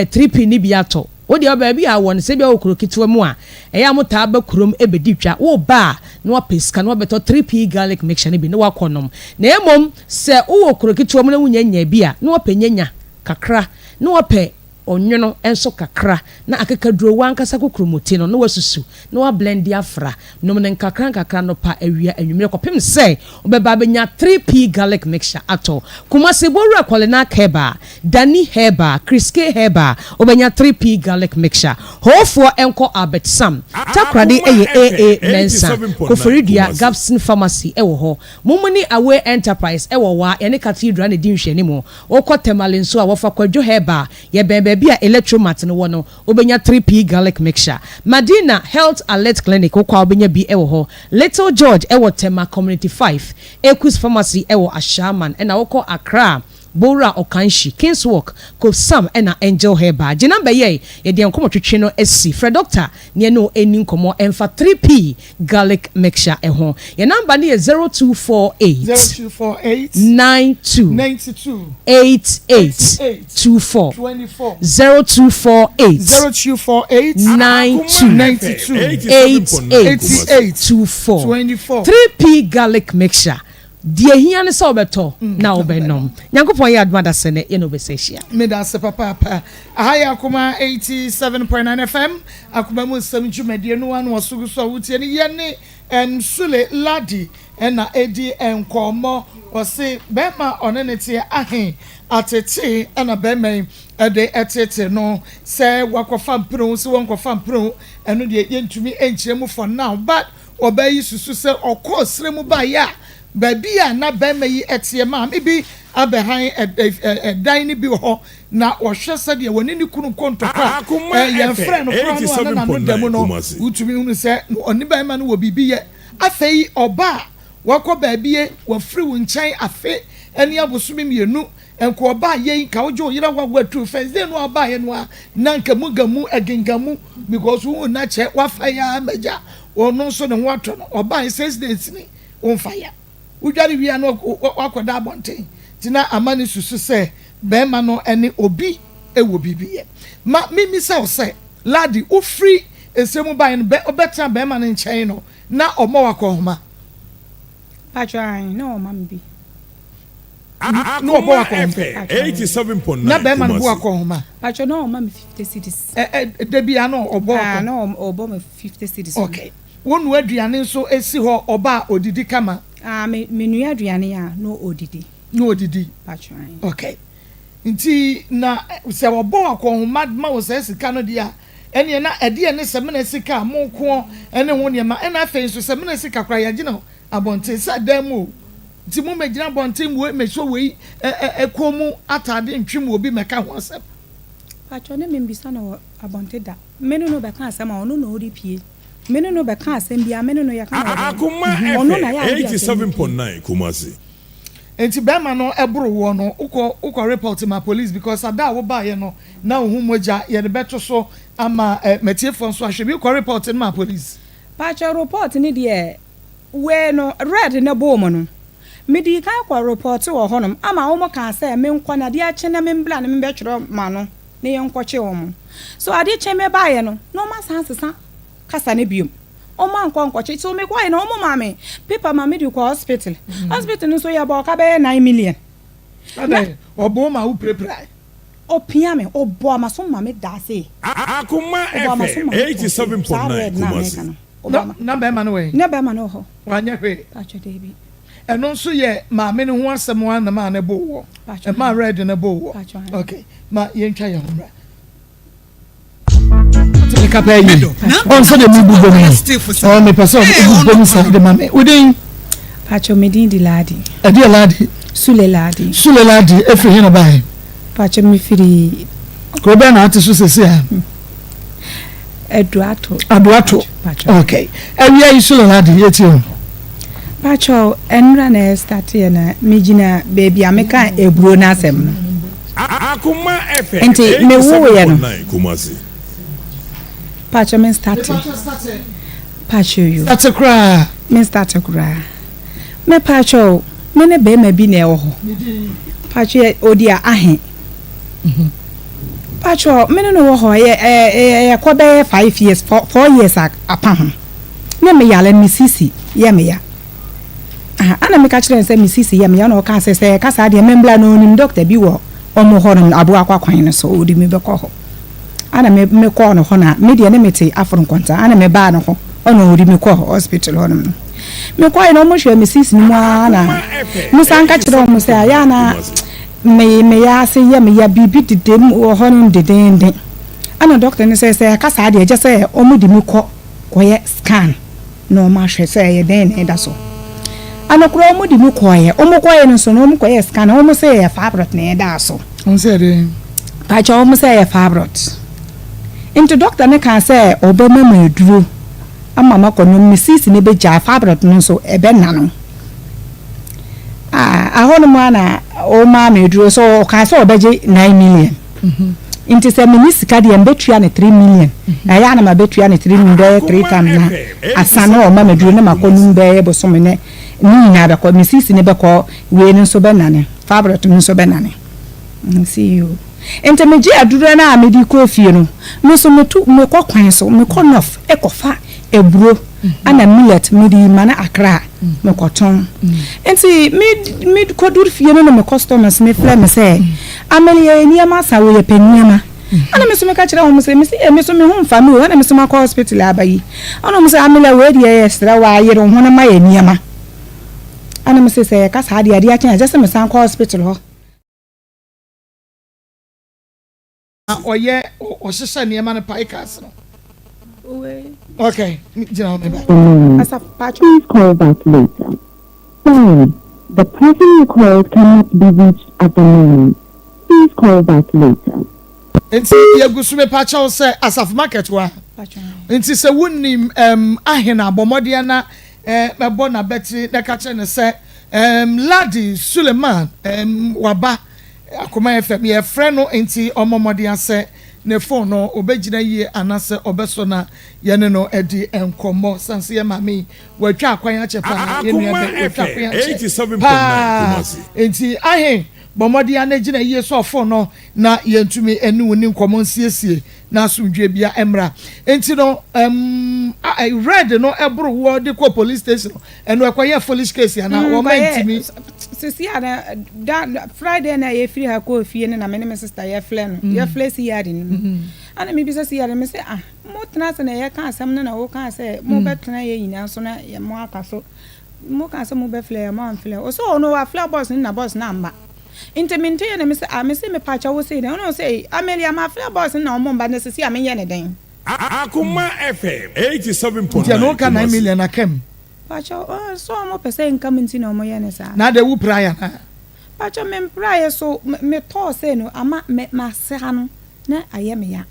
3P no bi atɔ. Wo deɛ baabi a wɔ no sɛ ebia wɔ kuro ketewa mu a ɛyɛ a motaa ba kurom bɛdi dwa. Woreba a na woapɛ sika na woabɛtɔ 3P garlic mixture no bi na woakɔnom. Na mmom sɛ wowɔ kuro ketewa mu na wonnya nyaa bi a na woapɛ nyanya kakra na woapɛ Onwono nso kakra na akekaduro w'ankasa kokromoti no na w'asusu na w'ablɛnde afra. Nom no nkakra nkakra anɔpa, awia, anwumerɛ kɔpem sɛ wobɛba abɛnya 3P garlic mixture atɔ. Kumasi Bowura Kɔlenaa Herbal, Dani Herbal, Kriske Herbal wobɛnya 3P garlic mixture. Hoofoɔ nkɔ Albert Sam, Takoradi ɛyɛ AA Mensah, Koforidua Gabson Pharmacy ɛwɔ hɔ. Mumuni Away Enterprise ɛwɔ Waa yɛne Cathedral na ɛdi nhwɛanimu. Wokɔ Tamale nso a, wɔfa Kwadwo Herbal, yɛbɛn baabi a Electromat no wɔ no, wobɛnya 3P Garlic Mixture. Madina Health Alert Clinic, wokɔ a wobɛnya bi wɔ hɔ. Little George wɔ Tema Community 5, Ekus Pharmacy wɔ Ashaiman, ɛna wokɔ Accra a, Bowura Okanshi, Kingswalk, Kopsam ɛna Angel Herbal. Gye number yi a yɛde yɛn nkɔmmɔtwetwe no asi. Frɛ dɔkta na yɛne wo nni nkɔmmɔ mfa 3P Garlic mixture ho. Yɛn number no yɛ 0248 0248 92 92 88 88 24 24 0248 0248 92 92 88 88 24 24 3P garlic mixture deɛ ehia ne sɛ wobɛtɔ na wobɛnom. Nyankopɔn yɛ adom adasɛ nɛ yɛne wo bɛsa ahyia. Medase papaapa. Aha yɛ Akoma 87.9 FM, Akoma mu nsɛm dwumadie no ano ɔso gu so a wotie no. Yɛne um, Sule Ladi na ɛdi nkɔmmɔ. Ɔse bɛrima a ɔne ne teɛ ahe atetee ɛna bɛrima yi ɛde ɛtete no sɛ wakɔfa mpene o sɛ wankɔfa mpene o ɛno deɛ yɛntumi nkyerɛ mu for now but ɔbaa yi susu sɛ ɔkɔɔ serɛ mu baeɛ a Baabi a na barima yi teɛ maame bi abɛhan ɛdan no bi wɔ hɔ, na ɔhwɛ sɛdeɛ wɔne ne kunu kɔ ntɔkwa a, yɛmfrɛ no koraa no a na n'ano da mu no, wotumi hunu sɛ ɔne barima no wɔ biribi yɛ. Afei ɔba a, wakɔ baabie, wafiri wo nkyɛn afe ne abosome mmienu, nka ɔbaa yei, nka wogye wo yere ahoahoa turu first day no a ɔbaeɛ no a, na nka mu ga mu, ɛgenga mu, because wohu no akyɛ, wafa yɛ ara magya, ɔno nso ne ho atɔ no, ɔbaeɛ 6 days ni. Womfa ya. Wodware wie a na woakɔda abɔnten. Nti na ama no susu sɛ barima no ne obi wɔ biribi yɛ. Ma mimmisa wo sɛ, Ladi, wofiri nsɛm mu baeɛ no, wobɛtena barima no nkyɛn no, na ɔmmɔ wo akɔnhoma? Mpakyɛw, aane, na ɔma me bi. Na ɔbɔ wo akɔnhoma? Na barima no bɔ wo akɔnhoma? Mpakyɛw, na ɔma me 50 cedis. Ɛ, ɛ, da biara na ɔbɔ wo akɔnhoma? Ah, na ɔbɔ me 50 cedis. Okay. Wo noa aduane nso si hɔ ɔba a odidi kama. Ah me me nua aduane a na odidi. Na odidi. Patro ayi. Okay. Nti na sɛ wɔbɔ akɔnhoma ma wo saa sika no deɛ a ɛneɛ na ɛdeɛ ne samina sika a mo koɔ ɛne ho nneɛma ɛna afei nso samina sika koraa yɛgye no abɔnten sɛ dan mu o nti mo mɛgyina abɔnten mo mɛsɔ wei ɛ ɛ ɛkɔn mu ataade ntwe mu obi mɛka ho asɛm. Patro ne me mbisa no wɔ abɔnten da me ne no bɛka asɛm a ɔno na ɔrepie. Me ne no bɛka asɛm biara, me ne no yɛka no wɔ Akoma dɛn? Ɔno na FM yɛ a wode asɛm no pie. 87.9 Kumasi. Nti bɛɛma no boro woɔ no wokɔ wokɔ report ma police because ada a wobaeɛ no na wohu mogya yɛde bɛto so ama matiefoɔ nso ahwɛ bi wokɔ report no ma police. Pakyɛ report no deɛ wei no red no boo mo no me dii kan kɔ report wɔ hɔ nom ama wɔn kaa sɛ me nkɔ na adeɛ akye na me mbra na me bɛtwerɛ m'ano na yɛnkɔkye wɔn. So ade kye me baeɛ no, na wɔn asan asesa kasa no biom. Wɔn ankɔ ankɔkye. So me kɔeɛ no, wɔn maa me paper ma me de kɔ hospital. Mm. Hospital no nso yɛbɔ ɔka bɛyɛ 9 million. Adɛn, ɔbɔ ma wo pirapirae? Ɔpia me, ɔbɔ amaso ma me da ase. Akoma Ɔbɔ amaso FM ma me tɔ ase. Saa 87.9 red na Kumasi. meka no. Ɔbɔ Na ama. na bɛrima no wɔ he? Na bɛrima no wɔ hɔ. Wanyɛ hwee. Pakyɛ daabi. Ɛno nso yɛ maame no ho asɛm ara na maa no boo woɔ. Pakyɛ Ɛmaa red no boo woɔ. Pakyɛ Okay, ma yɛntwa yɛn ho mmra. Tumi ka pɛɛ yi. Ɔn sɛ deɛ mebu bom no. Ɔn mepɛ sɛ ɔbu bom saa de ma me. Wo din? Pakyɛ me din de Ladi. Ɛdeɛ Ladi? Sule Ladi. Sule Ladi, ɛfiri he na baeɛ? Pakyɛ me firi. Kuro bɛn na ate so sɛsi a? Aduato. Aduato. Okay. Awia yi Sule Ladi, yɛtie o. Pakyɛ ɛnora na ɛstart yɛ na megyina baabi a meka eburo no asɛm no. Akoma FM Nti me woeɛ no. 87.9 Kumasi. Pakyɛ me starte. Pakyɛ yo. Starte koraa. Me starte koraa. Me pakyɛ o, me ne bɛrima bi na ɛwɔ hɔ. Pakyɛ yɛ odi a ahe. Pakyɛ me ne no wɔ hɔ ɛyɛ ɛyɛ kɔ bɛyɛ five years four years apa ho. Ne me yare me sisi yɛ me ya. Aha, ɛna meka kyerɛɛ no sɛ me sisi yɛ me ya, ɛna ɔkaa sɛ sɛ ɛka saa deɛ membla na ɔnim dɔkta bi wɔ wɔn hɔ nom Abuakwa kwan no so, ɔde me bɛkɔ hɔ. Ɛna me mekɔɔ no hɔ na me deɛ ne mete Aforo Nkwanta, ɛna mebaa no hɔ, ɛna ɔde me kɔɔ hospital hɔ nom no. Mekɔɛ no wɔn hwɛɛ me sisi no mu ara na mesan ka kyerɛɛ wɔn sɛ ayɛ a na me me yɛ ase yɛ me ya biribi deda mu wɔ hɔ nom dedeenden. Ɛna dɔkta no sɛ sɛ ɛka saa deɛ gye sɛ wɔn de me kɔ kɔyɛ scan. na wɔahwɛ sɛ ɛyɛ dɛn na ɛda so. Ano koraa wɔde mu kɔeɛ. Wɔkɔeɛ no nso no wɔkɔyɛɛ scan wɔn sɛ ɛyɛ fibroid na ɛda so. Wɔn sɛ ɛdɛn? Pakyɛ wɔn sɛ ɛyɛ fibroid. Nti doctor no kaa sɛ ɔbɛma mu aduro ama makɔ nom ne sisi no bɛgyaa fibroid no nso ɛbɛna no. Ah, ahɔnom a na ɔmaa me aduro so ɔkaa sɛ ɔbɛgye 9 million. Nti sɛ menni sika deɛ mbɛtua no 3 million. Ɛyɛ a na mabɛtua no 3 million bɛyɛ 3 times na asa na ɔma me aduro na makɔ num bɛyɛ bosome ne ne nyinaa bɛkɔ me sisi no bɛkɔ wei no nso bɛnane fibroid no nso bɛnane. Mese yoo. Nti megye aduro no a mede kɔɔ fie no me nso metu mekɔ kwan so mekɔ north kɔfa aburo ɛna millet mede ma no Accra mekɔtɔn. Nti me me kɔduru fie no na me customers no frɛ me sɛ Amel yɛyɛ nneɛma asa o yɛpɛ nneɛma. Ɛna me nso meka kyerɛ wɔn sɛ mese ee me nso me ho mfa me o ɛna me nso makɔ hospital aba yi. Ɛna wɔn sɛ Amel wei deɛ yɛsrɛ wo ara yere wo ho na ma yɛ nneɛma. Ɛna mese sɛ yɛka saa deɛ adeɛ akye a ɛsɛ sɛ mesan kɔ hospital hɔ. Na ɔyɛ ɔhyehyɛ nneɛma no pae cars no. Okay, gyina hɔ meba. Please call back later. Sorry, the person you called cannot be reached at the moment. Please call back later. Nti yɛgu so mepa kyɛw sɛ asafo market wa nti sɛ wonim um, ahena bɔ mmɔden na eh, bɛbɔ n'abɛtiri na ka kyerɛ no sɛ um, Ladi Suleiman um, waba Akoma FM yɛfrɛ no nti ɔmmɔ mmɔden asɛ ne phone no ɔbɛgyina yie anasɛ ɔbɛsɔ na yɛne no adi nkɔmmɔ sane sɛ yɛ maame yi watwa akwan akyɛ paa yɛ nua bɛ watwa akwan akyɛ paa nti ahe bɔ mmɔden a na gyina yie sɔ phone no na yɛntumi ɛne wo ni nkɔmmɔ nsiesie na asomdwie bia mmra nti no um, red no ɛboro woɔ de kɔ police station Ɛno ɛkɔ yɛ foolish case anaa wɔn mma ntumi. Sisi a na da Friday na yɛ firi ha kɔɔ fie no na me ne me sister yɛ flɛ no yɛ flɛ CID no mu ɛna me bisa CID me sɛ ah mo tena ase na yɛ ka asɛm no na wo ka sɛ mo bɛ tena yɛ nyinaa so na yɛ mo aka so mo ka sɛ mo bɛ flɛ yɛ mo anflɛ ɔsɛ ɔno wa flɛ boss no na boss no amba nti me nte yɛ na me sɛ ah me sɛ me pa kyɛ wo sɛ ɔno sɛ Amelia ma flɛ boss no na ɔmo mba na sisi a me yɛ ne dɛn. Akoma FM 87.9 Nti ɛno woka 9 million aka mu. Pakyɛw oh sɛ ɔmo pɛ sɛ nka mu nti na ɔmo yɛ no saa. Na adɛn wo pirae anaa? Pakyɛw me mpraeɛ so me tɔɔ sei no ama me m'ase ha no na ayɛ me ya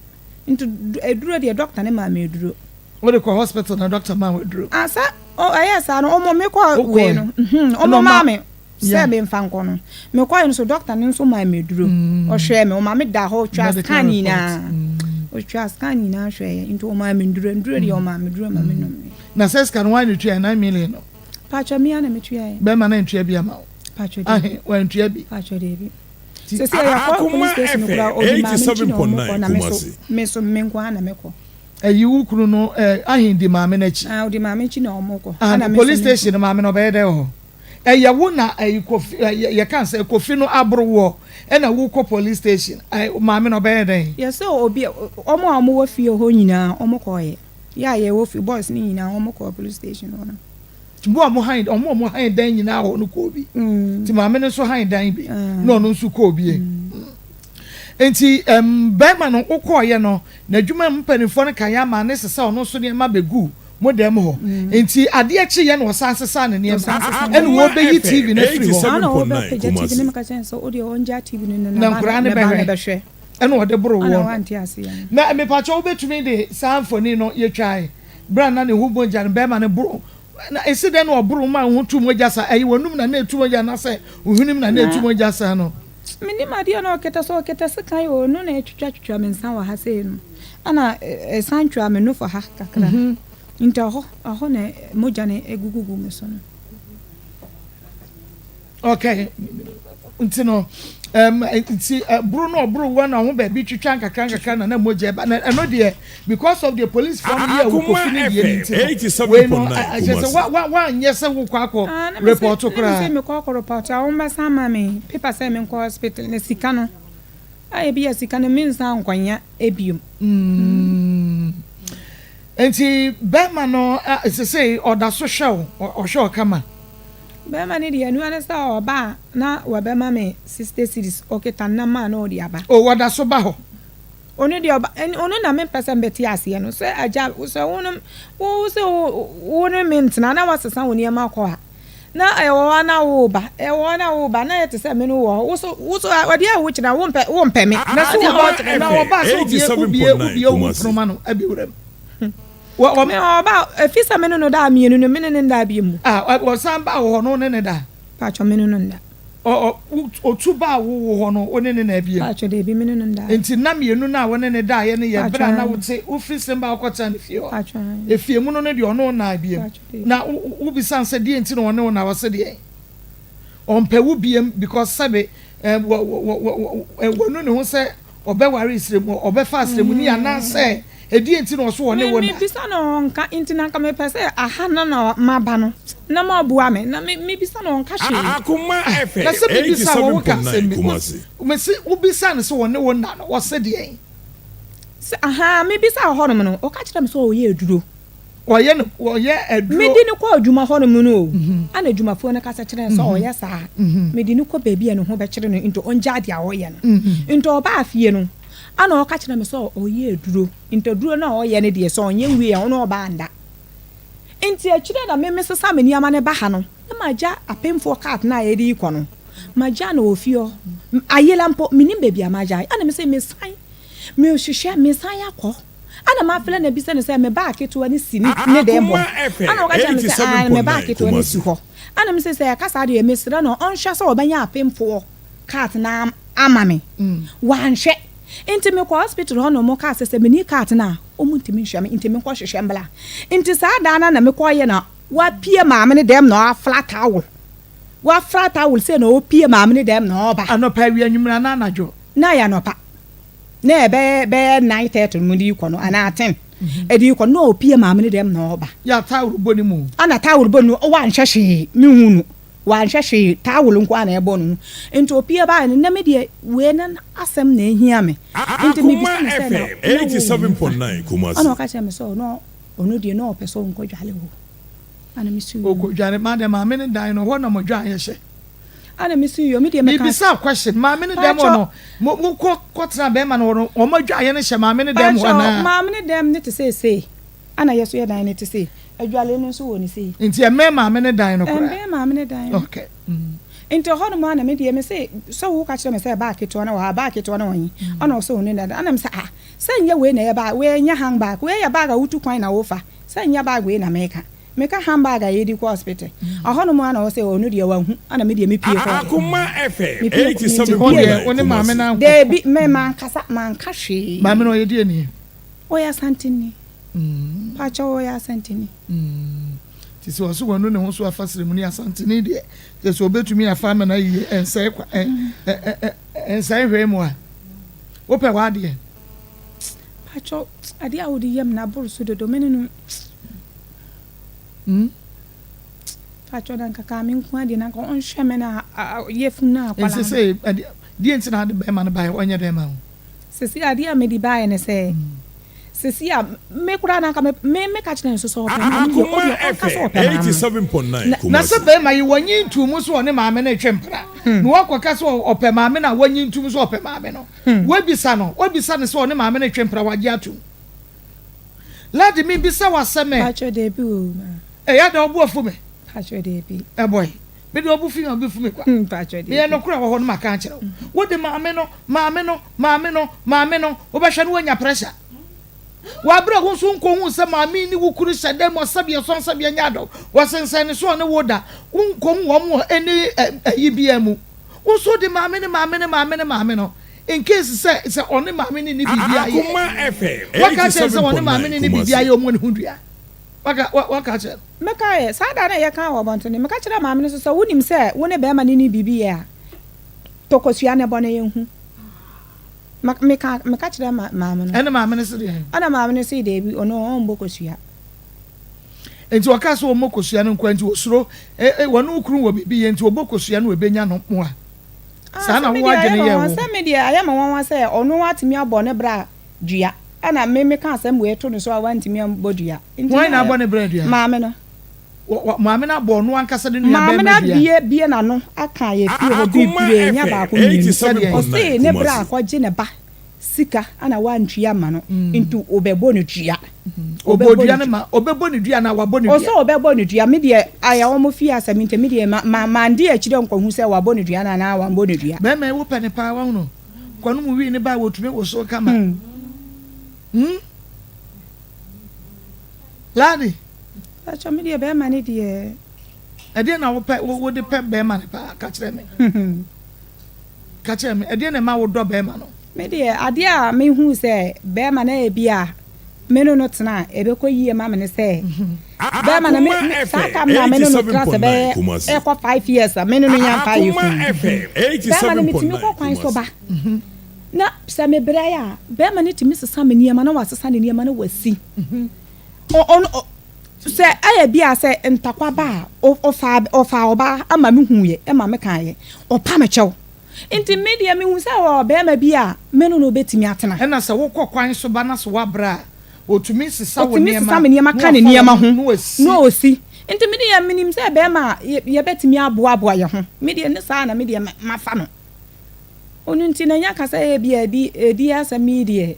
nti aduro deɛ doctor no maa me aduro. Wo de kɔ hospital na doctor maa wo aduro? Ah sɛ ɛyɛɛ saa no ɔmo me kɔ wei no ɔmo maa me sɛ me nfa nkɔ no me kɔɛ no so doctor no nso maa me aduro ɔhwɛɛ me ɔma me da hɔ ɔtwa scan nyinaa ɔtwa scan nyinaa hwɛɛ nti ɔmaa me nduro nduro deɛ ɔmaa me duro ma me nom. Na sɛ sika no wan na etua 9 million no. Paatwa me ara na me tua yɛ. Bɛɛma no antua bi ama wo. Paatwa deebi. Ahe wantua bi. Paatwa deebi. Sɛsɛ yɛ kɔ police station kura odi maame nkyi na ɔmo kɔ na me so me so me nko ara na me kɔ. Ɛyi wo kunu no ɛɛ ahe di maame no akyi. Ah odi maame nkyi na ɔmo kɔ. Ah police station no maame no ɔbɛyɛ dɛ wɔ hɔ. Ɛyɛ wo na ɛyi kofi ɛyɛ yɛ kan sɛ kofi no aboro woɔ ɛna wo kɔ police station ɛɛ maame no ɔbɛyɛ dɛn. Yɛ sɛ obi ɔmo a ɔmo wɔ fie hɔ nyinaa ɔmo kɔɔ yɛ. Yɛ a yɛwɔ fie boys no nyinaa wɔn kɔɔ police station hɔ no. Nti mo a mo han wɔn a wɔn han dan nyinaa hɔ no kɔɔ bi. Nti maame no nso han dan bi na ɔno nso kɔɔ bi. Nti ɛm bɛrima no wokɔɔyɛ no n'adwuma mu mpanimfoɔ no ka yɛ ama ne sesa ɔno nso nneɛma bɛgu mo dɛm hɔ. Nti adeɛ kye yɛ na ɔsan sesa ne nneɛma ɛna wɔbɛyi TV no afiri hɔ. Ana wɔbɛpagya TV no meka kyerɛ no sɛ wodeɛ ɔngya TV no na nkwadaa no bɛhwɛ. Ɛna ɔde boro woɔ no. Na mepakyɛw wobɛtumi de saa mfoni no yɛtwae berɛ a na ne ho mogya no bɛrima no boro na ɛsi dɛn na ɔboro ma wo ho tu mogya saa ɛyɛ w'anum na na ɛtu mogya anaasɛ wo hwenem na na ɛtu mogya saa no. Menim adeɛ na ɔkɛtɛ sɛ ɔkɛtɛ sekan o no na ɛtwitwa twitwa me nsa wɔ ha sei no. Ɛna ɛsan twaa me nufo ha kakra. Nti ɛhɔ, ɛhɔ na mogya no egugugu me so no. Okay, nti no, um, nti boro no ɔboro wɔ na ho baabi twitwa nkakra nkakra na na mogya ɛba na ɛno deɛ because of the police fɔ no yɛ wɔ kofi ne yie ne nti no wei no ɛkyɛ sɛ wa wa wanyɛ sɛ wokɔ akɔ report koraa. Na mi sɛ mekɔ akɔ report a wɔn bɛsan ma me paper sɛ menkɔ hospital na sika no a ebi yɛ sika no mensan nkɔnya ebiom. Mm. Nti bɛrima no sesei ɔda so hwɛ wo, ɔhwɛ wo kama? Bɛrima no deɛ ɛno ara ne sɛ ɔba a na wabɛma me 60 cedis, ɔkita nam a na ɔde aba. Oh, ɔda so ba hɔ? Ɔno deɛ ɔba, ɔno na mempɛ sɛ mebɛte aseɛ no, sɛ agya, sɛ wo ne, wo sɛ wo ne me ntena na woasesa wo nneɛma kɔ a, na ɛwɔ hɔ a na woreba, ɛwɔ hɔ na woreba, na ɛyɛ te sɛ me ne wo wɔ hɔ, wo so, wo so, adeɛ a wokyerɛ no, wompɛ, wompɛ me. Na sɛ wɔba, na wɔba sɛ wobie, wobie, wobie wo pono ma no abɛwura mu. Wɔ, wɔ. Me, ɔba, ɛfiri sɛ me ne no daa mmienu no, me ne no ndaa bio mu. Ah, ɔsan baa wo hɔ no, wo ne no daa? Paatwɔ, me ne no nda. Ɔ, ɔ, wo, ɔtu baa wo, wo hɔ no, wo ne no na abiem? Paatwɔ, dabi, me ne no ndaa. Nti nna mmienu no a wo ne no daeɛ no yɛ Paatwɔ, berɛ a na aane. wote, wofiri Simba wokɔtena ne fie hɔ? Paatwɔ, aane. Efie mu no no deɛ ɔne wo nnaa biem? Paatwɔ, dabi. Na wo, wo, wobisa no sɛ deɛn nti na ɔne wo nna, ɔse deɛn? Ɔmpɛ wo biem because sɛbe, eh, wɔ, wɔ, wɔ, wɔ, wɔ, wanu ne ho sɛ ɔbɛware sremu, ɔbɛfa sremuni anaasɛ ɛdeɛn nti na ɔso ɔne wo Me nna? mebisa no ɔnka nti na nka mepɛ sɛ aha no na maba no na moabua me na me mebisa no ɔnka hwee. Akoma Ah, FM na sɛ mebisa wɔ wo ka asɛm 87.9 bi, wo, Kumasi. mese wobisa no sɛ ɔne wo nna no, ɔse deɛn? Sɛ ahaa mebisa wɔ hɔnom no ɔka kyerɛ me sɛ ɔyɛ aduro. Ɔyɛ no, ɔyɛ aduro. Mede no kɔ adwuma hɔnom no o, ɛna adwumafoɔ no kasa kyerɛɛ no sɛ ɔyɛ saa a, mede no kɔ baabi a ne ho bɛkyere no nti ɔngyaa deɛ ɔyɛ no. Nti ɔbaa fie no, ɛna ɔka kyerɛɛ me sɛ ɔyɛ aduro, nti aduro no a ɔyɛ no deɛ sɛ ɔnyɛ nwie a ɔne ɔbaa nda. Nti akyire na me mesesa me nneɛma no ba ha no, na magya apemfoɔ cart no a yɛde rekɔ no, magya no wɔ fie hɔ. Ayela mpo, mennim baabi a magyae. Ɛna mese mesan, mehwehwɛ, mesan akɔ. Ɛna mafrɛ no abisa no sɛ me bag ketewa no si ne ne dɛm hɔ. Akoma FM Ɛna ɔka kyerɛɛ me sɛ aane me bag 87.9 ketewa no si Kumasi. hɔ. Ɛna mese sɛ ɛka saa deɛ mesrɛ no ɔnhwɛ sɛ ɔbɛnya apemfoɔ cart no ama me. Wanhwɛ. Nti mekɔɔ hospital hɔ na wɔn kaa sɛ sɛ menni cart no a wɔn ntumi nhwɛ me nti menkɔ hwehwɛ mbra. Nti saa da no na mekɔɔyɛ na wapue maame no dɛm na wafra towel. Wafra towel sei na ɔpue maame no dɛm na ɔreba. Anɔpa, awia, anwummere anaa anadwo? Na ɛyɛ anɔpa. Na ɛbɛyɛ bɛyɛ 9:30 no mu de rekɔ no anaa 10 ɛde rekɔ no na ɔpue maame no dɛm na ɔreba. Yɛ a towel bɔ ne mu. Ɛna towel bɔ ne mu, wanhwɛ hwee, menhu no, wanhwɛ hwee, towel nko ara na ɛbɔ ne ho. Nti ɔpue baeɛ no, na me deɛ wei no asɛm na ɛhia me. Nti Akoma mebisa no sɛ na FM na wowɔ nifa? 87.9 Kumasi. Ɛna ɔka kyerɛɛ me sɛ ɔno ɔno deɛ na ɔpɛ sɛ ɔnkɔdwale hɔ. Ɛna me so yoo. Ɔkɔdware, ma deɛ maame no dan no, hɔ na mo dwaeɛ hyɛ. Ana me so yɔ me deɛ meka. Mebisa question maame ne dɛm hɔ no mo mo kɔ kɔ tena bɛrima no hɔ no wɔn adwaeɛ no hyɛ maame ne dɛm hɔ anaa. Pakyɛw maame ne dɛm no te sɛ sei ana yɛ so yɛ dan no te sei adwale no nso wɔ ne sei. Nti ɛmmɛn maame ne dan no koraa. Ɛmbɛn maame ne dan no. Okay. Nti ɛhɔ nom ana me deɛ me se sɛ wo ka kyerɛ me sɛ bag ketewa no wɔ ha bag ketewa no wɔ he ɛna ɔsɛ ɔne dada ɛna me sɛ ah sɛ nyɛ wei na ɛyɛ bag wei ɛnyɛ hang bag wei yɛ bag a wotu kwan na wofa sɛ nyɛ bag wei na meka. Meka handbag a yɛdi kɔ hospital. Ɛhɔ nom ara na ɔsɛ ɔno deɛ wahu ɛna me deɛ me pie kɔɔ. Akoma FM Me pie kɔ eighty seven me point pie. nine Wo ne maame no Kumasi. ankɔ. Daabi me mankasa manka hwee. Maame no ɔyɛ deɛ ni? Ɔyɛ Asanteni. Pakyɛw ɔyɛ Asanteni. Nti sɛ ɔse wanu ne ho so afa sremuni Asanteni deɛ kyerɛ sɛ ɔbɛtumi afa ama no ayie ɛnsɛe kwa ɛnsɛe hwee mu a wopɛ w'adeɛ. Pakyɛw adeɛ a wode yam no aboro so dodo me ne no. Hmm? Pacho na nka kaa me nko adeɛ na nka ɔnhwɛ me na yɛfunu na akwadaa no. Nse sɛ deɛ nti na ade bɛrima no baeɛ ɔnyɛ dɛn ma wo? Sisi adeɛ a mede baeɛ ne sɛ sisi a me koraa na nka me me meka kyerɛ no so sɛ ɔpɛ maame deɛ Akoma ɔdeɛ ɔnka sɛ FM ɔpɛ maame no. 87.9 Na sɛ Kumasi. bɛrima yi wɔnye ntuu mu sɛ ɔne maame no retwe mpena na wakɔka sɛ ɔpɛ maame no a wɔnye ntum sɛ ɔpɛ maame no woabisa no woabisa no sɛ ɔne maame no retwe mpena wagye atom. Lady me bisa wo asɛm ɛ. Pacho debi o ma. Ɛyɛ ada ɔbo afu me. Pacho debi. Ɛbɔe. Me de ɔbo fi me ɔbo fu me kwa. Pacho debi. Meyɛ nokorɛ wɔ hɔ no maka akyerɛ wo. Wo de maame no, maame no, maame no, maame no, wobɛhwɛ no woanya pressure. Wɔ abere a wo nso wonkɔhuu sɛ maame yi ne wo kunu hyɛ dan mu ɔsɛbeɛ sɔn sɛbeɛ nyɛ adɔ, wɔsensɛn ne so ɔne wo da, wonkɔhu wɔn wɔ any ayi biara mu. Wo nso wode maame no, maame no, maame no, maame no. In case sɛ sɛ ɔne maame no nni biribi ayɛ. Akoma FM Waka akyerɛ no sɛ ɔne maame no nni biribi 87.9 ayɛ ɔmmɔ ne ho dua. Waka wa waka akyerɛ no. Mekaeɛ, saa da no a yɛkaa wɔ abɔntene no, meka kyerɛɛ maame no nso sɛ, Wonim sɛ wo ne barima no nni biribi yɛ a, tɔ kosua na bɔ na yɛnhu. Ma, meka, meka kyerɛɛ ma, maame no. Ɛna maame no se deɛn? Ɛna maame no se, Dabi, ɔno ɔmmɔ kosua. Enti ɔkaa sɛ ɔmmɔ kosua no nkoa nti ɔsuro, e, e, wɔne wo kunu wɔ biribi yɛ nti ɔbɔ kosua no ɛbɛnya no mmoa. Ah, Saa sɛ na me wo deɛ ayɛ adwene me yɛɛ nwanwa, wo? sɛ me deɛ ayɛ me nwanwa sɛ ɔno atumi abɔ ne bra dua, ɛna me meka asɛm wei to no so a wantumi ammɔ dua. Nti Hwan na na abɔ ne bra dua? Maame no. Wɔ, wɔ, maame no abɔ ɔno ankasa ne nua Maame no bɛrima dua. abue bue n'ano aka yɛ fie hɔ Akoma bebree, nyɛ FM baako mmienu. Sɛdeɛn? 87.9 Ɔse ne bra Kumasi. akɔgye ne ba sika ɛna wantua amma no, nti ɔbɛbɔ no dua. Ɔbɔ Ɔbɛbɔ dua no no dua. ma, ɔbɛbɔ ne dua anaa wabɔ ne Ɔsɛ dua? ɔbɛbɔ no dua. Me deɛ ayɛ wɔn fie asɛm nti me deɛ ma, ma, mande akyire nkɔhu sɛ wabɔ no dua no anaa wambɔ no dua. Bɛrima yi wopɛ no paa wahunu. Kɔ no mu wii ne ba a wɔtumi wosow kama. Hmm? Ladi. Pacho me deɛ bɛrima ne deɛ. Ɛdeɛ na wopɛ wode pɛ bɛrima no paa ka kyerɛ me. Ka kyerɛ me ɛdeɛ na ɛma wodɔ bɛrima no. Me deɛ adeɛ a mehu sɛ bɛrima no ayɛ bi a me ne no tena a ɛbɛkɔ yie ma me ne sɛ bɛrima no me me saa tam no a me ne no tena sɛ bɛyɛ ɛkɔ 5 years a me ne no nya mfa yɛ funu bɛrima no metumi kɔ kwan so ba na sɛ mebrɛ a bɛrima no tumi sesa me nneɛma na wasesa ne nneɛma na wasi ɔno sɛ ɛyɛ bi a sɛ ntakwa ba a ɔfa ɔfa ɔbaa ama me hu yɛ ɛma me kan yɛ ɔpa me kyɛw nti me deɛ mehu sɛ wɔ bɛrima bi a me no no obɛtumi atena. Ɛna sɛ wokɔ kwan so ba na sɛ woabrɛ a otumi sesa wo otumi nneɛma sesa me nneɛma na ka ne wafa nneɛma w'ano ho na wasi. Na osi nti me deɛ menim sɛ bɛrima a yɛbɛtumi aboaboa yɛ ho. Me deɛ ne saa na me deɛ mafa no ɔno nti na nya kasa yɛ bi a edi edi asɛm yi deɛ.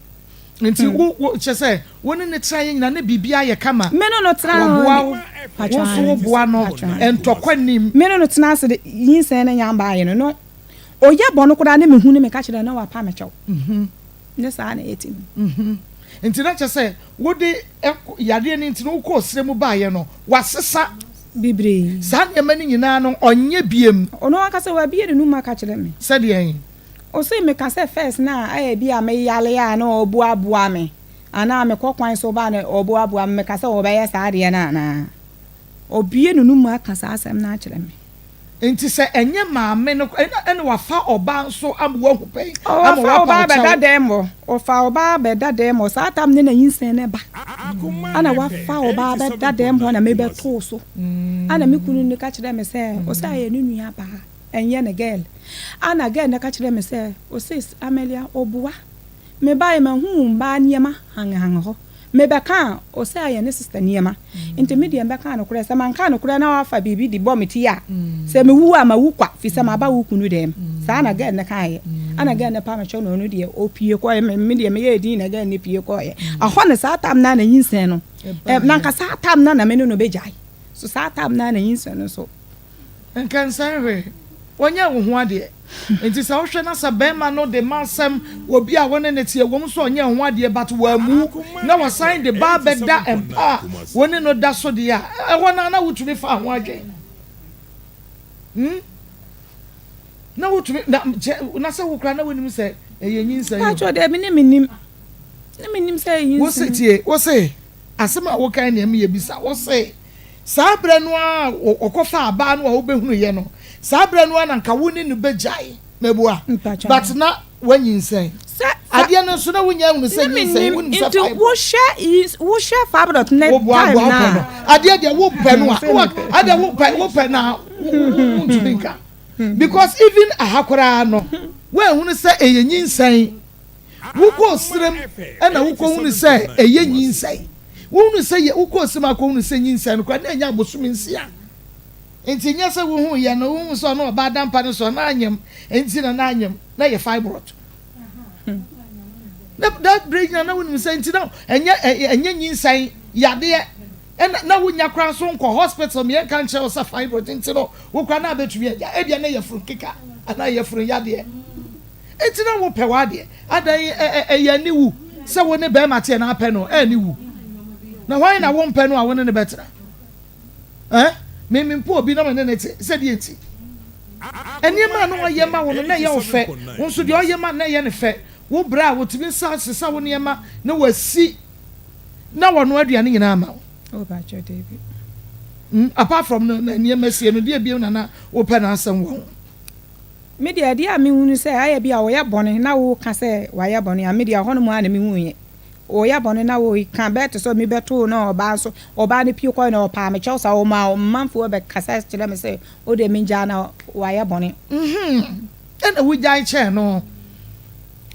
Nti wo wo kyɛ sɛ wo ne ne tena yɛ nyina ne biribi ayɛ kama. Me ne no tena Wɔboa wo, wo nso wo boa no, ntɔkwa nnim. Me ne no tena ase de nyinsɛn ne nya mbaayɛ no no ɔyɛ bɔne koraa ne mehu ne meka kyerɛ no na wapa me kyɛw. Ne saa na ɛte mu. Nti na kyerɛ sɛ wode yareɛ no nti no wokɔɔ serɛ mu baeɛ no wasesa. Bebree. Saa nneɛma no nyinaa no ɔnyɛ biem. Ɔno ankasa wabue n'anum aka kyerɛ me. Sɛdeɛn? Ɔse meka sɛ first no a ayɛ bi a meyare a na ɔboaboa me anaa mekɔ kwan so ba na ɔboaboa me meka sɛ ɔbɛyɛ saa adeɛ no anaa? Ɔbue n'anum aka saa asɛm no akyerɛ me. Nti sɛ ɛnyɛ maame no ɛna ɛna wafa ɔbaa nso ama wahu pɛn ama Ɔfa wapa ɔbaa wo kyɛw. bɛda dɛm hɔ ɔfa ɔbaa bɛda dɛm hɔ saa tam ne na nyinsɛn ne ba ana wafa ɔbaa bɛda dɛm hɔ na mebɛtoo so ana me kunu no ka kyerɛ me sɛ ɔsɛ ayɛ ne nua baa ɛnyɛ ne girl ana girl no ka kyerɛ me sɛ ɔsɛ Amelia ɔboa me baeɛ mahu mbaa nneɛma hangehange hɔ mebɛka a ɔsɛ ayɛ ne sister nneɛma nti me deɛ mbɛka nokorɛ sɛ manka nokorɛ na wafa biribi de bɔ me ti a sɛ mewu a mawu kwa fi sɛ maba wo kunu dɛm saa na girl no kaeɛ ana girl no pa me kyɛw na ɔno deɛ ɔpie kɔɛ me deɛ meyɛ din na girl no pie kɔɛ ɛhɔ ne saa tam na na nyinsɛn no na nka saa tam na na me ne no bɛgyae so saa tam na na nyinsɛn no so. Nkɛnsɛn hwee, wɔnyɛɛ wo ho adeɛ. Nti sɛ wohwɛ na sɛ bɛɛma no de ma asɛm obi a wo ne no te ɛwom sɛ ɔnyɛɛ wo ho adeɛ but wammu na wasan de ba abɛda mpa a wo ne no da so deɛ a, ɛhɔ no ara na wotumi fa ho adwen. Hmm? Na wotumi, na, kyɛ, na sɛ wo koraa na wonim sɛ ɛyɛ nyinsɛn o. Paatwɔ daabi ne menim. Ne menim sɛ ɛyɛ Wo se, nyinsɛn. tie, wo se, asɛm a wokae nea meyɛ bisa, wo se, Saa berɛ no ara a ɔkɔfaa abaa no a wobɛhunuiɛ no, saa berɛ no ara na nka wo ne no bɛgyae. Meboa? But na woanyinsɛn. Adeɛ no nso na wonnya nhunu sɛ nyinsɛn, wonim sɛ fibroid. Wohwɛ fibroid ne Woboa time boa no wopɛ no. a. Adeɛ deɛ wopɛ no a, adeɛ wopɛ wopɛ no a wontumi nka. Because even aha koraa no, woanhunu sɛ ɛyɛ nyinsɛn. Wokɔɔ serem na wokɔhunu sɛ ɛyɛ nyinsɛn. Wohunu sɛ yɛ wokɔɔ serem akɔhunu sɛ nyinsɛn no koraa na ɛnyɛ abosome nsia. Nti nyɛ sɛ wohuu yɛ no, wohuu sɛ ɔno ɔbaa dampa no so na anyem nti na na anyem na yɛ fibroid. Na da berɛ nyina na wonim sɛ nti na ɛnyɛ ɛnyɛ nyinsɛn yadeɛ ɛna na wonya koraa nso nkɔ hospital meɛ nka nkyerɛ wo sɛ fibroid nti no wo koraa na abɛtumi agya ebia na yɛfunu keka anaa yɛfunu yadeɛ. Enti na wopɛ w'adeɛ. Adɛn ɛ ɛyɛ aniwu sɛ wo ne barima teɛ na apɛ no? Aniwu. Na hwan na wompɛ no a wo ne no bɛtena? Ɛ? Me mempɛ obi na me ne no te. Sɛ deɛ nti? Nneɛma a na ɔyɛ ma wo no, na ɛyɛ wo fɛ. Wo nso, deɛ ɔyɛ ma no, na ɛyɛ no fɛ. Wo brɛ a, wɔtumi nsa sesa wo nneɛma na wɔasi na wɔnoa aduane nyinaa ama wo. Oh, pakyɛ dabi. Mm, apart from no, na nneɛma sie no, deɛ bio na na wopɛ n'asɛm wɔ ho? Me deɛ, adeɛ a mehunu sɛ ayɛ bi a ɔyɛ bɔne na woka sɛ wayɛ bɔne a, me deɛ ɛhɔnom ara na mehuiɛ. Ɔyɛ bɔne na woka bɛyɛ te sɛ mebɛtoo na ɔbaa nso, ɔbaa no pue kɔe na ɔpaa me kyɛw saa, ɔmaa ɔmanfoɔ bɛkasa kyerɛ me sɛ wo deɛ mengyaa na wayɛ bɔne. Mm-hmm. Ɛna wogyae kyɛɛ no.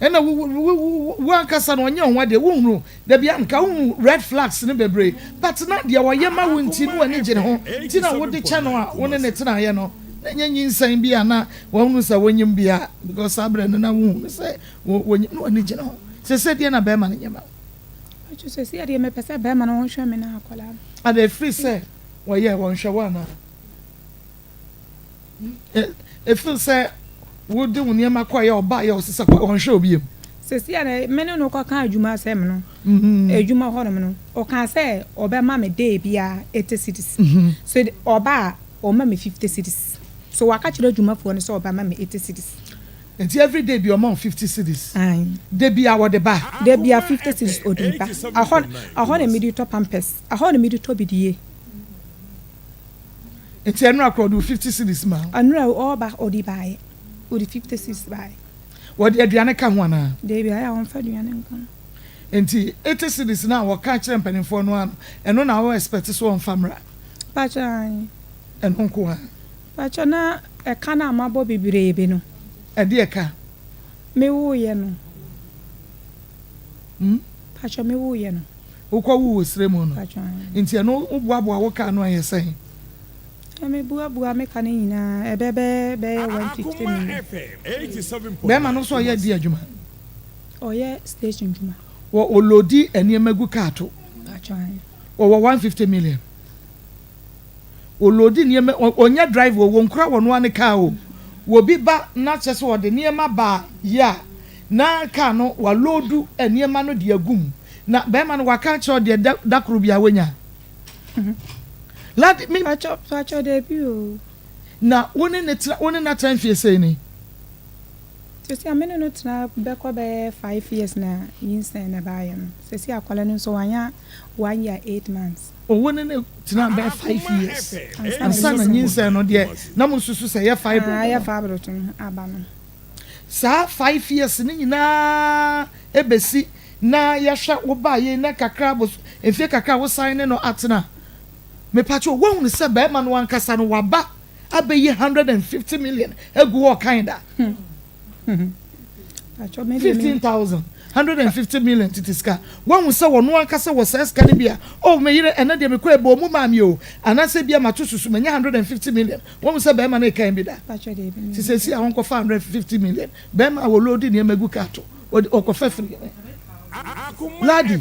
Ɛna wo wo wo wo ankasa no ɔnyɛ ho adeɛ wohunu dabi anka wohu red flags no bebree but na deɛ ɔyɛ ma wo nti no w'ani gye ne ho nti na wode kyɛ no a wo ne ne tenaeɛ no na ɛnyɛ nyinsɛn bi a na wahunu sɛ wonyim bi a because saa berɛ no na wohunu sɛ wonyim na w'ani gye ne ho sese deɛ na bɛrima no nyɛ ma wo. Ɔtwe sese deɛ mepɛ sɛ bɛrima no ɔnhwɛ me na akwadaa no. Ada ɛfiri sɛ wɔyɛ wɔnhwɛ wo anaa? Ɛfiri sɛ wode wo nneɛma kɔeɛ a ɔbaeɛ a ɔsesa kɔ ɔnhwɛ wo biom. Seesei a me ne no kɔka adwuma asɛm no, adwuma hɔnom no, ɔkaa sɛ ɔbɛma me day biara 80 cedis. So ɔba a, ɔma me 50 cedis. So waka kyerɛ adwumafoɔ no sɛ ɔbɛma me 80 cedis. Nti every day bi ɔma wo 50 cedis? Ae. Da biara wɔde ba? Da biara 50 cedis ɔde ba. Ɛhɔ ɛhɔ na mede tɔ pampers, ɛhɔ na mede tɔ bidie. Nti ɛnora koraa ɔde wo 50 cedis maa wo? Ɛnora ɔɔba ɔde baeɛ, ɔde 50 cedis baeɛ. Wɔde aduane ka ho anaa? Dabi, ayɛ a wɔmfa aduane nka ho. Nti 80 cedis no a wɔka kyerɛ mpanimfoɔ no ara no, ɛno na wo expect sɛ wɔmfa mmra? Mpakyɛ ae. Ɛno nko ara? Mpakyɛ na ɛka no a mabɔ bebrebe no. Ɛdeɛ ka? Me woeɛ no. Hmm? Mpakyɛ me woeɛ no. Wokɔ woo wɔ serɛ mu no nti ɛno wo boaboa wo ka ano a ɛyɛ sɛn? Me boaboa me ka no nyinaa ɛbɛ bɛ bɛyɛ 150 million. Bɛɛma no nso ɔyɛ di adwuma? Ɔyɛ station dwuma. Wɔ ɔlodi nneɛma gu kaa to? Ɔwɔ 150 million. Ɔloadi nneɛma, ɔnyɛ driver o, wɔnkura wɔn ara ne car o. Obi ba na kyerɛ sɛ ɔde nneɛma ba yɛ a, na car no waloodu nneɛma no de agu mu. Na barima no waka akyerɛ wo deɛ da da koro biara wanya. Ladi, me. Pakyɛ, pakyɛ dabi o. Na wo ne ne tena, wo ne no atena mfie sɛn ni? Sɛsi a me ne no tena bɛkɔ bɛyɛ five years na nyinsɛn na ɛbaeɛ no. Sɛsi akwadaa no nso wanya one year eight months. O wo ne no tenaa bɛyɛ five years ansa na nyinsɛn no deɛ na mo susu sɛ ɛyɛ fibroid no. Ɛyɛ fibroid no aba no. Saa five years no nyinaa ɛbɛsi na yɛhwɛ wo ba yei na kakra bos mfie kakra a wo san ne no atena. Mepakyɛw woahunu sɛ barima no ankasa no waba abɛyi 150 million agu hɔ ɔkan da? 15,000, 150 million tete sika. Woahu sɛ ɔno ankasa wɔ saa sika no bi a, oh me yere ɛnɛ deɛ mekɔ ɛbɔɔ mu maa me o, anaasɛ ebia mato susu manya 150 million. Woahu sɛ barima no rekan bi da? Nti seesei a ɔnkɔfa 150 million, barima a wɔloadi nneɛma gu car to, ɔkɔfa firi hene? Ladi,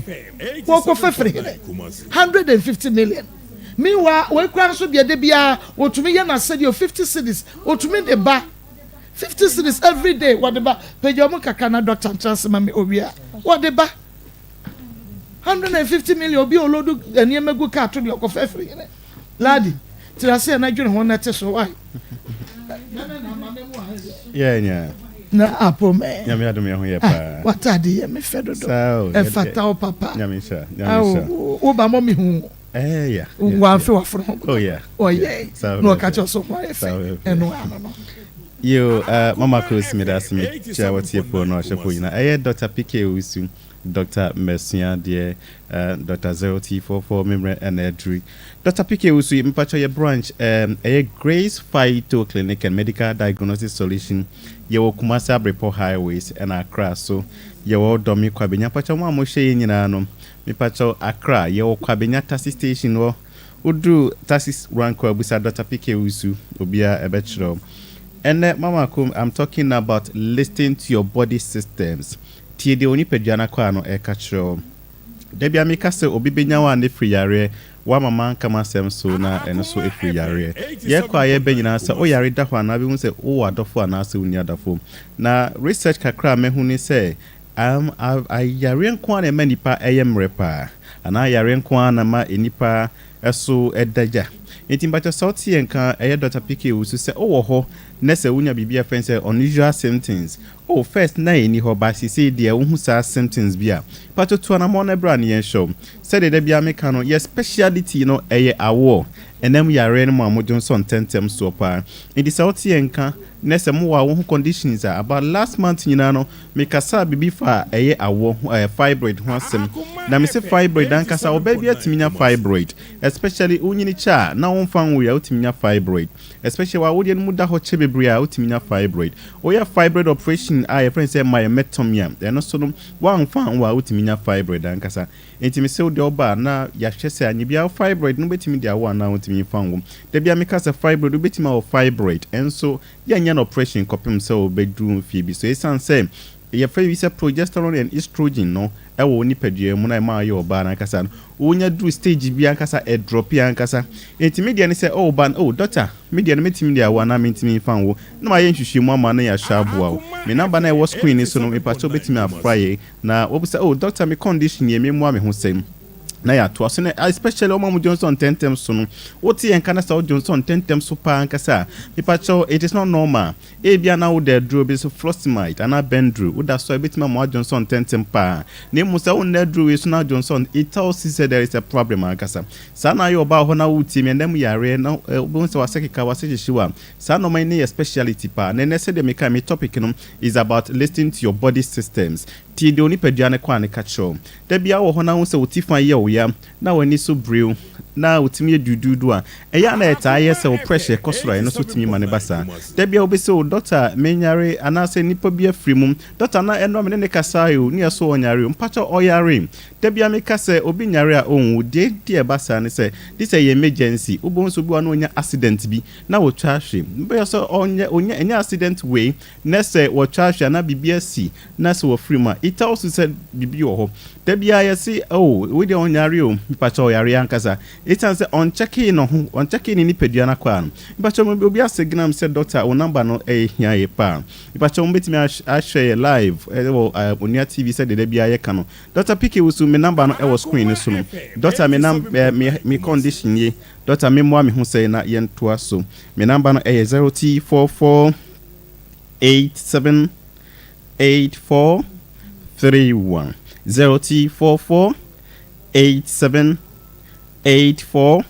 wɔkɔfa firi hene? 150 million. Meanwhile, wei koraa nso deɛ da biara wɔtumi yɛ n'asɛdeɛ o, 50 cedis, wɔtumi de ba. 50 cedis every day wɔde ba pagya wɔn kakra na doctor nkyerɛ ase ma me owie a wɔde ba 150 million obi olodu nneɛma gu kaa to deɛ ɔkɔfɛ firi hene ladi tiri ase na dwene ho na ɛte so wai na apo mɛ nyame adom yɛ ho yɛ paa wataade yɛ me fɛ dodo ɛfata wo papa wo ba mɔ me hu Wamfe w'afono ho oh, yeah. Ɔyɛe na ɔka kyerɛ so ho ayɛ fɛ ɛno ano no. Yo, uh, Mama Cruz me da ase me kyia wɔtiefoɔ no ɔhyɛfoɔ nyinaa. Ɛyɛ Dr. PK Owusu, Dr. Masua deɛ, uh, Dr. 0T44 memmerɛ ɛna aduru. Dr. PK Owusu, mpakyɛ yɛ branch, um, ɛyɛ Grace Phyto Clinic and Medical Diagnosis Solution. Yɛwɔ Kumasi Abrepɔ Highways ɛna Accra so. Yɛwɔ Dɔme Kwabenya. Mpakyɛ mo a mohwɛ yɛn nyinaa no, Mepakyɛw Accra yɛwɔ Kwabenya taxi station hɔ woduru taxi rank hɔ a busa Doctor PK Owusu obiara ɛbɛkyerɛ wo. Ɛnɛ Mama Kom I'm talking about listen to your body systems tie deɛ wo nipadua no akwaa no ɛka kyerɛ wo. Da bia meka sɛ obi bɛnya wo a ne firi yareɛ woama manka m'asɛm so na ɛno so ɛfiri yareɛ. Yɛkɔ a yɛba nyinaa sɛ woyare da hɔ anaa bɛhu sɛ wowɔ adɔfo anaasɛ wonni adɔfo. Na research kakra a mahu ne sɛ Am a yareɛ nko ara na ɛma nnipa yɛ mmerɛ paa. Anaa yareɛ nko ara na ɛma nnipa so da gya? Enti mpakyɛw sɛ wote yɛn nka a, ɛyɛ Dɔkta PK Owusu sɛ wowɔ hɔ na sɛ wonya biribi a yɛfrɛ no sɛ unusual symptoms, oh first na ɛnni hɔ but seesei deɛ wohu saa symptoms bi a, mpakyɛw tu anamɔn na bra na yɛnhwɛ wo. Sɛdeɛ da biara meka no, yɛ speciality no ɛyɛ awoɔ, ɛnam yareɛ no mu a modwonsɔ ntɛntɛm soɔ paa. Enti sɛ wote yɛn nka na sɛ mowɔ awo ho conditions a, about last month nyinaa no, Mekasaa biribi faa ɛyɛ awoɔ ho ɛɛ fibroid ho asɛm. Na mese fibroid ankasa ɔbaa biara tumi nya fibroid especially wonyini kyɛ a na wonfa nwoeɛ a wotumi nya fibroid especially w'awodeɛ no mu da hɔ kyɛ bebree a wotumi nya fibroid. Woyɛ fibroid operation a yɛfrɛ no sɛ myomectomy a ɛno so no woanfa anwo a wotumi nya fibroid ankasa. Enti mese wo deɛ woba a na yɛahwɛ sɛ anyɛ biara fibroid no wobɛtumi de awo anaa wontumi mfa nwo. Da biara meka sɛ fibroid wobɛtumi awo fibroid nso Yɛnyɛ no oprehyɛn kɔpem sɛ ɔbɛduru mfeɛ bi so. Esiane sɛ yɛfrɛ biribi sɛ progesterone and estrogen no wɔ wo nipadua mu na ɛma woyɛ ɔbaa no ankasa no, wonya duru stage bi ankasa a, ɛdrɔpe ankasa. Enti me deɛ ne sɛ, oh ba no, oh doctor, me deɛ no mɛtumi de awo anaa mentumi mfa nwo? Na mayɛ nhwehwɛmu ama no na yɛahwɛ aboa wo. Me number no a ɛwɔ screen no so no, mepakyɛ wobɛtumi afra yɛn na wabisa, oh doctor me condition nie, memmoa me ho sɛn? Na yɛatoa so na especially wɔn a wɔdwo nsɔ ntɛntɛm so no, wote yɛn nka na sɛ wodwo nsɔ ntɛntɛm so paa ankasa a, mepakyɛw, it is not normal. Ebia na woda aduro bi so, flosemide anaa Bendril, woda so a ebetumi ama woadwo nsɔ ntɛntɛm paa. Na mmom sɛ wonna aduro wei so na adwo nsɔ, it tells you sɛ there is a problem ankasa. Saa na ayɛ ɔbaa wɔ hɔ na woretie me, ɛnna mu yareɛ na wobɛhu sɛ w'ase keka, w'ase hyehye wo a, saa nneɛma yi ne yɛ speciality paa. Na ɛnnɛ sɛdeɛ mekae, me topic no is about listening to your body systems. Tie deɛ onipadua no kɔ a ne ka kyerɛ wo. Da biara wowɔ hɔ na wohu sɛ wo ti fa yɛ wo ya, na w'ani so biri wo, na wo tirim yɛ duuduudu a, ɛyɛ a na ɛtaa yɛ sɛ wo pressure kɔ soro a ɛno nso tumi ma no ba saa. Da biara wobɛse o, dɔkta menyare anaasɛ nnipa bi afiri mu, dɔkta na ɛnora me ne no kasae o, ne ɛso ɔnyare o, mpakyɛw ɔyare. Da biara meka sɛ obi nyare a ɔnwu, deɛ nti a ɛba saa ne sɛ, gye sɛ ɛyɛ emergency, wobɛhu sɛ obi wɔ hɔ a na wanya accident bi na watwa ahwe, wobɛyɛ sɛ ɔnyɛ, ɔnya, ɛnyɛ accident wei, na sɛ watwa ahwe anaa biribi asi, Na sɛ wɔfiri mu a, it tells you sɛ biribi wɔ hɔ. Da biara yɛse oh wei deɛ ɔnyare o, mepakyɛ ɔyare ankasa. Esiane sɛ ɔnkyɛkee ne ho, ɔnkyɛkee ne nipadua no akwaa no. Mepakyɛ mo obi asignal me sɛ doctor wo number no ɛhia yɛ paa. Mepakyɛ mo bɛtumi ahwɛ yɛ live ɛwɔ Onua TV sɛdeɛ da biara yɛka no. Doctor PK Wusu me number no ɛwɔ screen no so no. Doctor me num me me condition nie. Doctor me mmoa me ho sɛn na yɛntoa so. Me number no ɛyɛ 0t44 87 8 4 3 1 0 T 4 4 8 7 8 4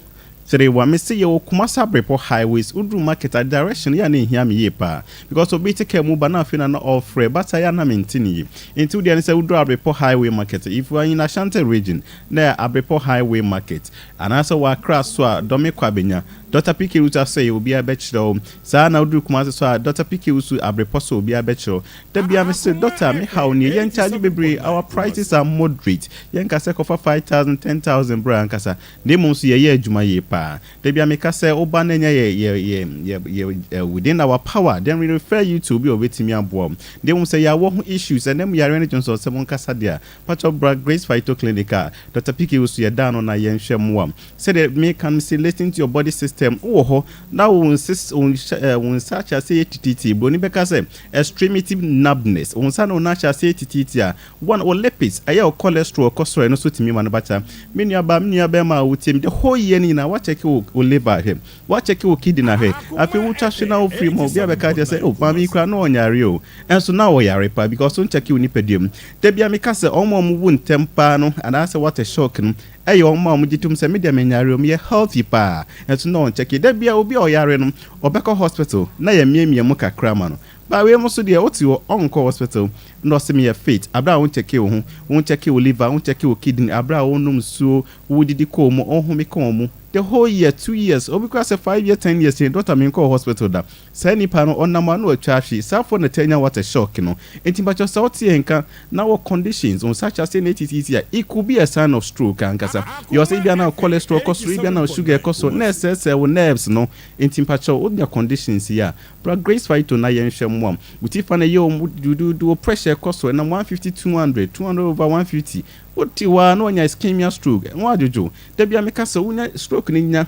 3 1 Mese yɛwɔ Kumasi Abrepɔ highways woduru market a direction yɛ a na ehia me yie paa because obi te car mu ba na afei na na ɔrefrɛ but ayɛ a na mente ne yie nti wodeɛ ne sɛ woduru Abrepɔ highway market if you are in Ashanti region na ɛyɛ Abrepɔ highway market anaasɛ wɔ Accra so a Dɔme Kwabenya Doctor PK Wusu asɛe obiara bɛkyerɛ wo Saa ara na woduru Kumasi so a Doctor PK Wusu abrepɔ so obiara bɛkyerɛ wo. Da biara me se doctor me haw nie yɛn charge bebree our prices are moderate yɛn ka sɛ kɔfa 5000 10000 bra ankasa na mmom nso yɛyɛ adwuma yie paa. Da biara me ka sɛ woba na ɛnyɛ yɛ yɛ yɛ yɛ yɛ within our power then we refer you to obi a obetumi aboa wo. Na mmom sɛ yɛawɔ ho issues ɛnam yareɛ ne dwonsɔnsɛm nkasa deɛ a pakyɛw bra Grace Phyto Clinic a Doctor PK Wusu yɛda ano na yɛnhwɛ mmoa wo. Sɛdeɛ meka no mese listen to your body system wowɔ hɔ na wo nsa wo nsa ahyɛ aseɛ yɛ tititi broni bɛka sɛ extremity numbness wo nsa ne wo nan ahyɛ aseɛ yɛ tititi a one wo lipids ɛyɛ wo cholesterol ɛkɔ soro ɛno nso tumi ma no bata me nua baa me nua bɛrima a wotie me the whole year no nyinaa wakyɛke wo wo liver ahwɛ wakyɛke wo kidney ahwɛ afei wotwa hwe na wofiri mu obi abɛka kyerɛ sɛ oh maame yi koraa na ɔnyare o ɛnso na ɔyare paa because wonkyɛke wo nipadua mu da bia meka sɛ wɔn a wɔwu ntɛm paa no anaasɛ what a shock no Ɛyɛ wɔn a wɔgye tom sɛ me deɛ menyare o, meyɛ healthy paa, nso na ɔnkyɛke. Da biara obi a ɔyare no, ɔbɛkɔ hospital na yɛamiamia mu kakra ama no. But wei mo nso deɛ, wote hɔ, ɔnkɔ hospital na ɔse meyɛ fit, aberɛ a wonkyɛke wo ho, wonkyɛke wo liver, wonkyɛke wo kidney, aberɛ a wonom nsuo, wodidi kɔɔ mu, wohome kɔɔ mu, the whole year, 2 years, obi koraa sɛ 5 years, 10 years nie, doctor menkɔɔ hospital da. Saa nipa no, ɔnam a na watwa ahwe. Saa foɔ na ɛtaa nya what a shock no. Enti mpakyɛw sɛ wote yɛn nka na wɔ conditions, wo nsa ahyɛ aseɛ na ɛtititi a, it could be a sign of stroke ankasa. Yɛwɔ sɛ ebia na wo cholesterol kɔ soro, ebia na wo sugar kɔ soro, na ɛsɛesɛe wo nerves no. Enti mpakyɛw wonya conditions yi a, bra Grace Phyto na yɛnhwɛ mmoa wo. Wo ti fa no ɛyɛ wo duduudu, wo pressure kɔ soro, ɛnam 150, 200, 200 over 150. Wote hɔ ara na wanya ischemia stroke, na woadwodwo. Da biara meka sɛ wonya stroke no nya.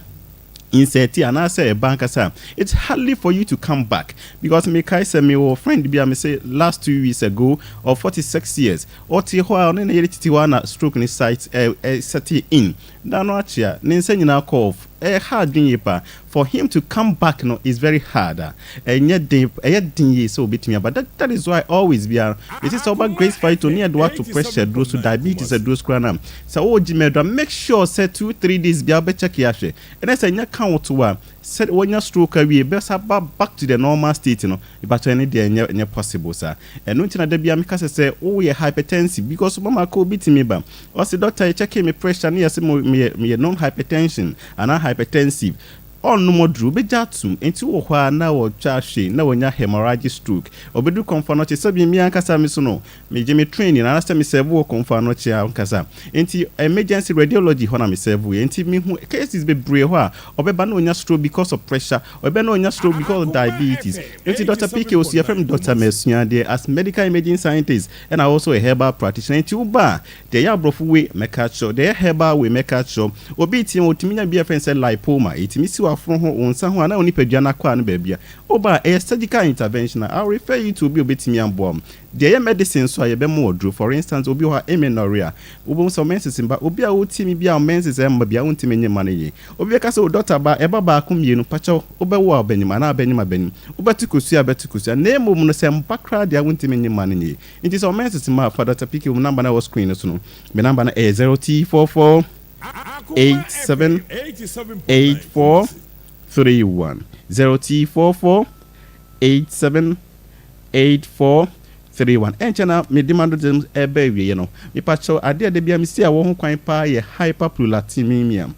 insert anaasɛ ɛba ankasa a, it's hardly for you to come back because mekae sɛ mewɔ friend bi a mese last 2 weeks ago or 46 years, ɔte hɔ a ɔne ne yere tete hɔ a na stroke ne site ɛ set in da no akyi a ne nsa nyinaa kɔ off. Ɛyɛ hard dwen yie pa for him to come back no is very hard a ɛnyɛ den, ɛyɛ den yie sɛ obetumi aba. That is why always biara yɛsi sɛ ɔba Grace Phyto ne yɛde wato pressure duro so, diabetes aduro so koraa na sɛ ɔwɔ gyima aduro, make sure sɛ 2-3 days biara wobɛcheck yɛ ahwɛ. Ɛnɛ sɛ ɛnyɛ ka wo to a sɛ wɔnya stroke awie bɛsa ba back to the normal state no, ìbàtɔ ɛne deɛ ɛnyɛ possible saa. Ɛno nti na da bia meka sɛ woyɛ hypertensive because mama ka obi tumi ba, ɔsi, "Doctor, yɛ check me pressure ne yɛsɛ mo meyɛ non hypertension anaa hypertensive." Ɔnnom aduro, obɛgya atum nti wɔ hɔ a na wɔtwa ahwe na wɔnya hemorrhagic stroke, ɔbɛdu Kɔmfo Anɔkye. Sɛbi mi ankasa mi so no, megye me training anaasɛ me serve wɔ Kɔmfo Anɔkye ankasa, nti emergency radiology hɔ na me serve yɛ, nti mehu cases bebree hɔ a ɔbɛba na ɔnya stroke because of pressure, ɔbɛba na ɔnya stroke because of diabetes. Nti Dr. PK Osu, yɛfrɛ me Dr. Masua deɛ as medical imaging scientist ɛna also a herbal practitioner. Nti woba a, deɛ ɛyɛ aborɔfo wei mɛka kyerɛw, deɛ ɛyɛ herbal wei mɛka kyerɛw. Obi tie, otumi nya bi a yɛfrɛ no sɛ lipoma, ɛtumi si w'afono ho, wo nsa ho anaa wo nipadua no akɔ a no baabi a woba a, ɛyɛ surgical intervention a I'll refer you to obi a obɛtumi aboa wo. Deɛ ɛyɛ medicine so a yɛbɛma wɔ duro, for instance, obi wɔ hɔ a amenorrhea, wobɛhu sɛ menses mba. Obi a wotie mi bi a menses ɛmba bia, wontumi nye ma no yie. Obi bɛka sɛ o doctor, ba ɛba baako mmienu pakyɛw, wobɛwo a ɔbɛnyim anaa abɛnyim abɛnyim, wobɛte kosua abɛte kosua, na mmom no sɛ mba koraa deɛ a wontumi nye ma no yie. Nti sɛ menses ma a, fa Dr. PK mu number no ɛwɔ screen no so no. Me number no ɛyɛ 0244 87 84 31, 0244 87 84 31. Ɛnkyɛn na mede ma no de ɛbɛ awieɛ no, mepakyɛw, adeɛ a da bia mesi a wɔ ho kwan paa yɛ hyperprolactinemia.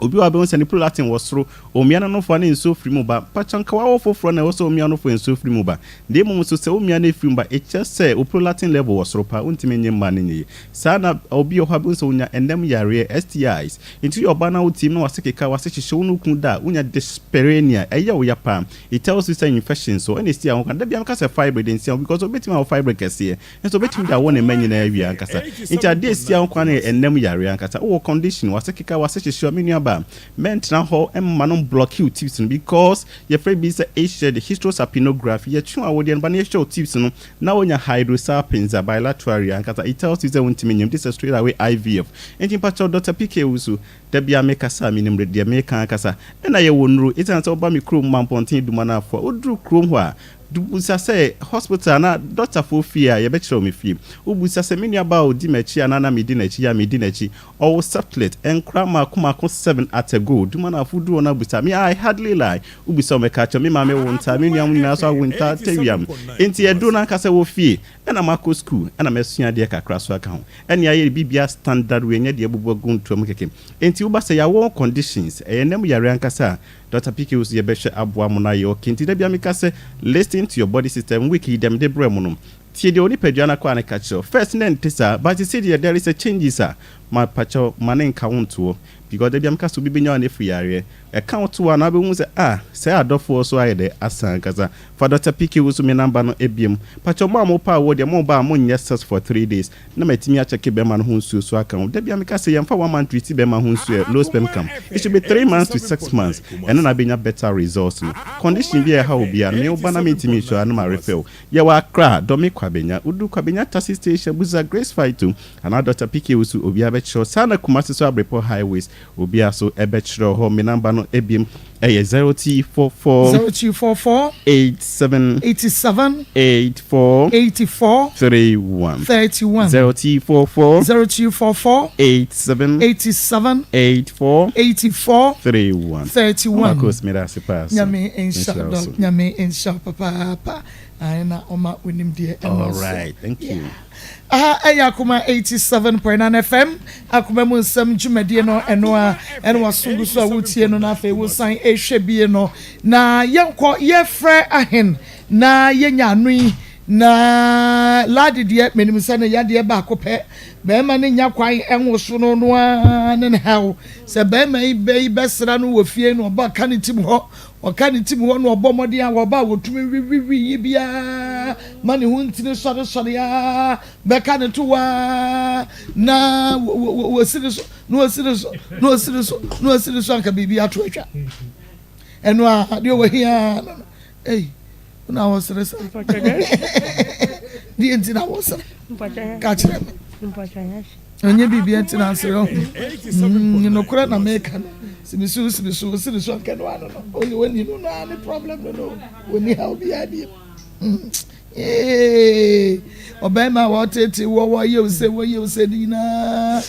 Obi wa bɛhu sɛ ne prolactin wɔ soro, omia no nofoa ne nsuo firi mu ba. Pakyɛ, nka wawɔ foforɔ na ɛwɔ sɛ omia nofoa nsuo firi mu ba, na mmom nso sɛ omia no firi mu ba, ɛkyɛ sɛ o prolactin level wɔ soro paa, wontumi nye mma no nyɛ saa. Na obi wɔ hɔ a bɛhu sɛ wonya ɛnam yareɛ, STIs. Nti woyɛ ɔbaa na wotim na wase keka wase hyehyɛ wo no ku da a wonya dyspareunia, ɛyɛ wo ya paa, it tells you sɛ infection so ɛna ɛsi a ho kan. Da bia meka sɛ fibroid nsi ho because obɛtumi awɔ fibroid kɛseɛ nso obɛtumi de awɔ ne mma nyinaa awie ankasa. Nti adeɛ ɛsi a ho kwan no yɛ ɛnam yareɛ ankasa. Wowɔ condition wase keka wase hyehyɛ, me nua ba, mɛntena hɔ mma no block you tubes no because yɛfrɛ bi sɛ HSG, hysterosalpingography. Yɛtwe awodeɛ no ba na yɛhwɛ wo tubes no na wonya hydrosalpinx a bilaterally ankasa, it tells you sɛ wontumi nyam. This is straight away IVF. Nti mpakyɛw, Dr. PK Wusu, da bia mekasa a menim deɛ meka ankasa. Ɛna yɛwɔ nnuro ɛsiane sɛ woba me kurom Mampɔnten Duma no afoa, woduru kurom hɔ a, busa sɛ hospital na dɔktafoɔ fie a yɛbɛkyerɛ wo me fie. Wobusa sɛ me nuaba a ɔdi m'akyi anaa na medi n'akyi a medi n'akyi, ɔwɔ septlet nkora maako maako seven at a go. Duma no afo duro no abusa me, I hardly lie. Wobusa wo mɛka kyerɛ me maame wo nta, me nua mo nyinaa so awo nta tawia. Enti ɛduro no ankasa wɔ fie, ɛna makɔ school, ɛna masua adeɛ kakra so aka ho, ɛne ayɛ bibia standard wei, nyɛ deɛ abubu agu ntoa mu kɛkɛ. Enti woba sɛ yɛawɔ conditions, ɛyɛ nam yare ankasa a, Dr. PK so yɛbɛhwɛ aboa mo no ayɛ okay. Nti da bia meka sɛ listen to your body system. Week yi dɛm de brɛ mu no, tie deɛ onipadua no akɔ a ne ka kyerɛw first ne nte saa, but sɛ deɛ there is a changes a ma pakyɛw ma ne nka wo ntoɔ because da bia meka sɛ obi bɛnya wo ne firi yareɛ ɛka wo to a na wobɛhu sɛ ah, sɛ adɔfoɔ so ayɛ dɛ asa ankasa. Fa Dr. PK wo so me number no ebiem. Pakyɛw, mo a mopa a wɔ deɛ moba a monyɛ sex for 3 days na matumi acheck bɛrima no ho nsuo so aka ho. Da bia meka sɛ yɛmfa one month treat bɛrima ho nsuo ɛ low sperm count. It should be 3 months to 6 months, ɛno na bɛnya better results no. Condition bi a ɛha wo bia no, me woba na mentumi nsuo a no ma refer wo. Yɛwɔ Accra, Dɔme Kwabenya. Wodu Kwabenya taxi station, busa Grace Phyto anaa Dr. PK wo so, obiara bɛkyerɛw saa. Na Kumase so, Abrepɔ Highways, obiara so ɛbɛkyerɛw hɔ. Me number no ebiem ɛyɛ 0244 0244 87 87 84 84 31. 31. 0244 0244 87 87 84 84 31. 31. Marcos, meda ase paa so. Nyame nhyira Nhyira wo so. dɔ, Nyame nhyira wo papaapa. Ayɛ na ɔma wonim deɛ ɛno All so. right, thank you. Aha ɛyɛ Akoma 87.9 FM, Akoma mu nsɛm dwumadie no. Ɛno a ɛne waso so a wotie no, na afei wosan ɛhwɛ bie no na yɛnkɔ yɛfrɛ ahen na yɛnya ano yi na laade deɛ menim sɛ ne yadeɛ baako pɛ, bɛrima ne nya kwan ɛnwo so no no ara ne ne haw sɛ bɛrima yi bɛ yi bɛsra no wɔ fie no, ɔba ka ne tim hɔ. Ɔka ne tim hɔ na ɔbɔ mmɔden a wɔba a wɔtumi wiwiwi yi biara ma ne ho ntini sɔresɔre ara bɛka ne to ara na wɔsi ne so na wɔsi ne so na wɔsi ne so na wɔsi ne so anka biribi ato atwa. Ɛno a deɛ wɔhia no no ei na wɔsere sa deɛ nti na wɔsere ka kyerɛ me. Ɛnyɛ biribi nti na asere ɔho. Mm, nokorɛ na meka no. Simi so, simi so, simi so anka no ano no. Only wɔni no no ne problem no no. Wɔni ha obiara bi. Mm. Ee, ɔbɛrima a wɔtete wɔ wɔyɛ ose wɔyɛ ose ne nyinaa.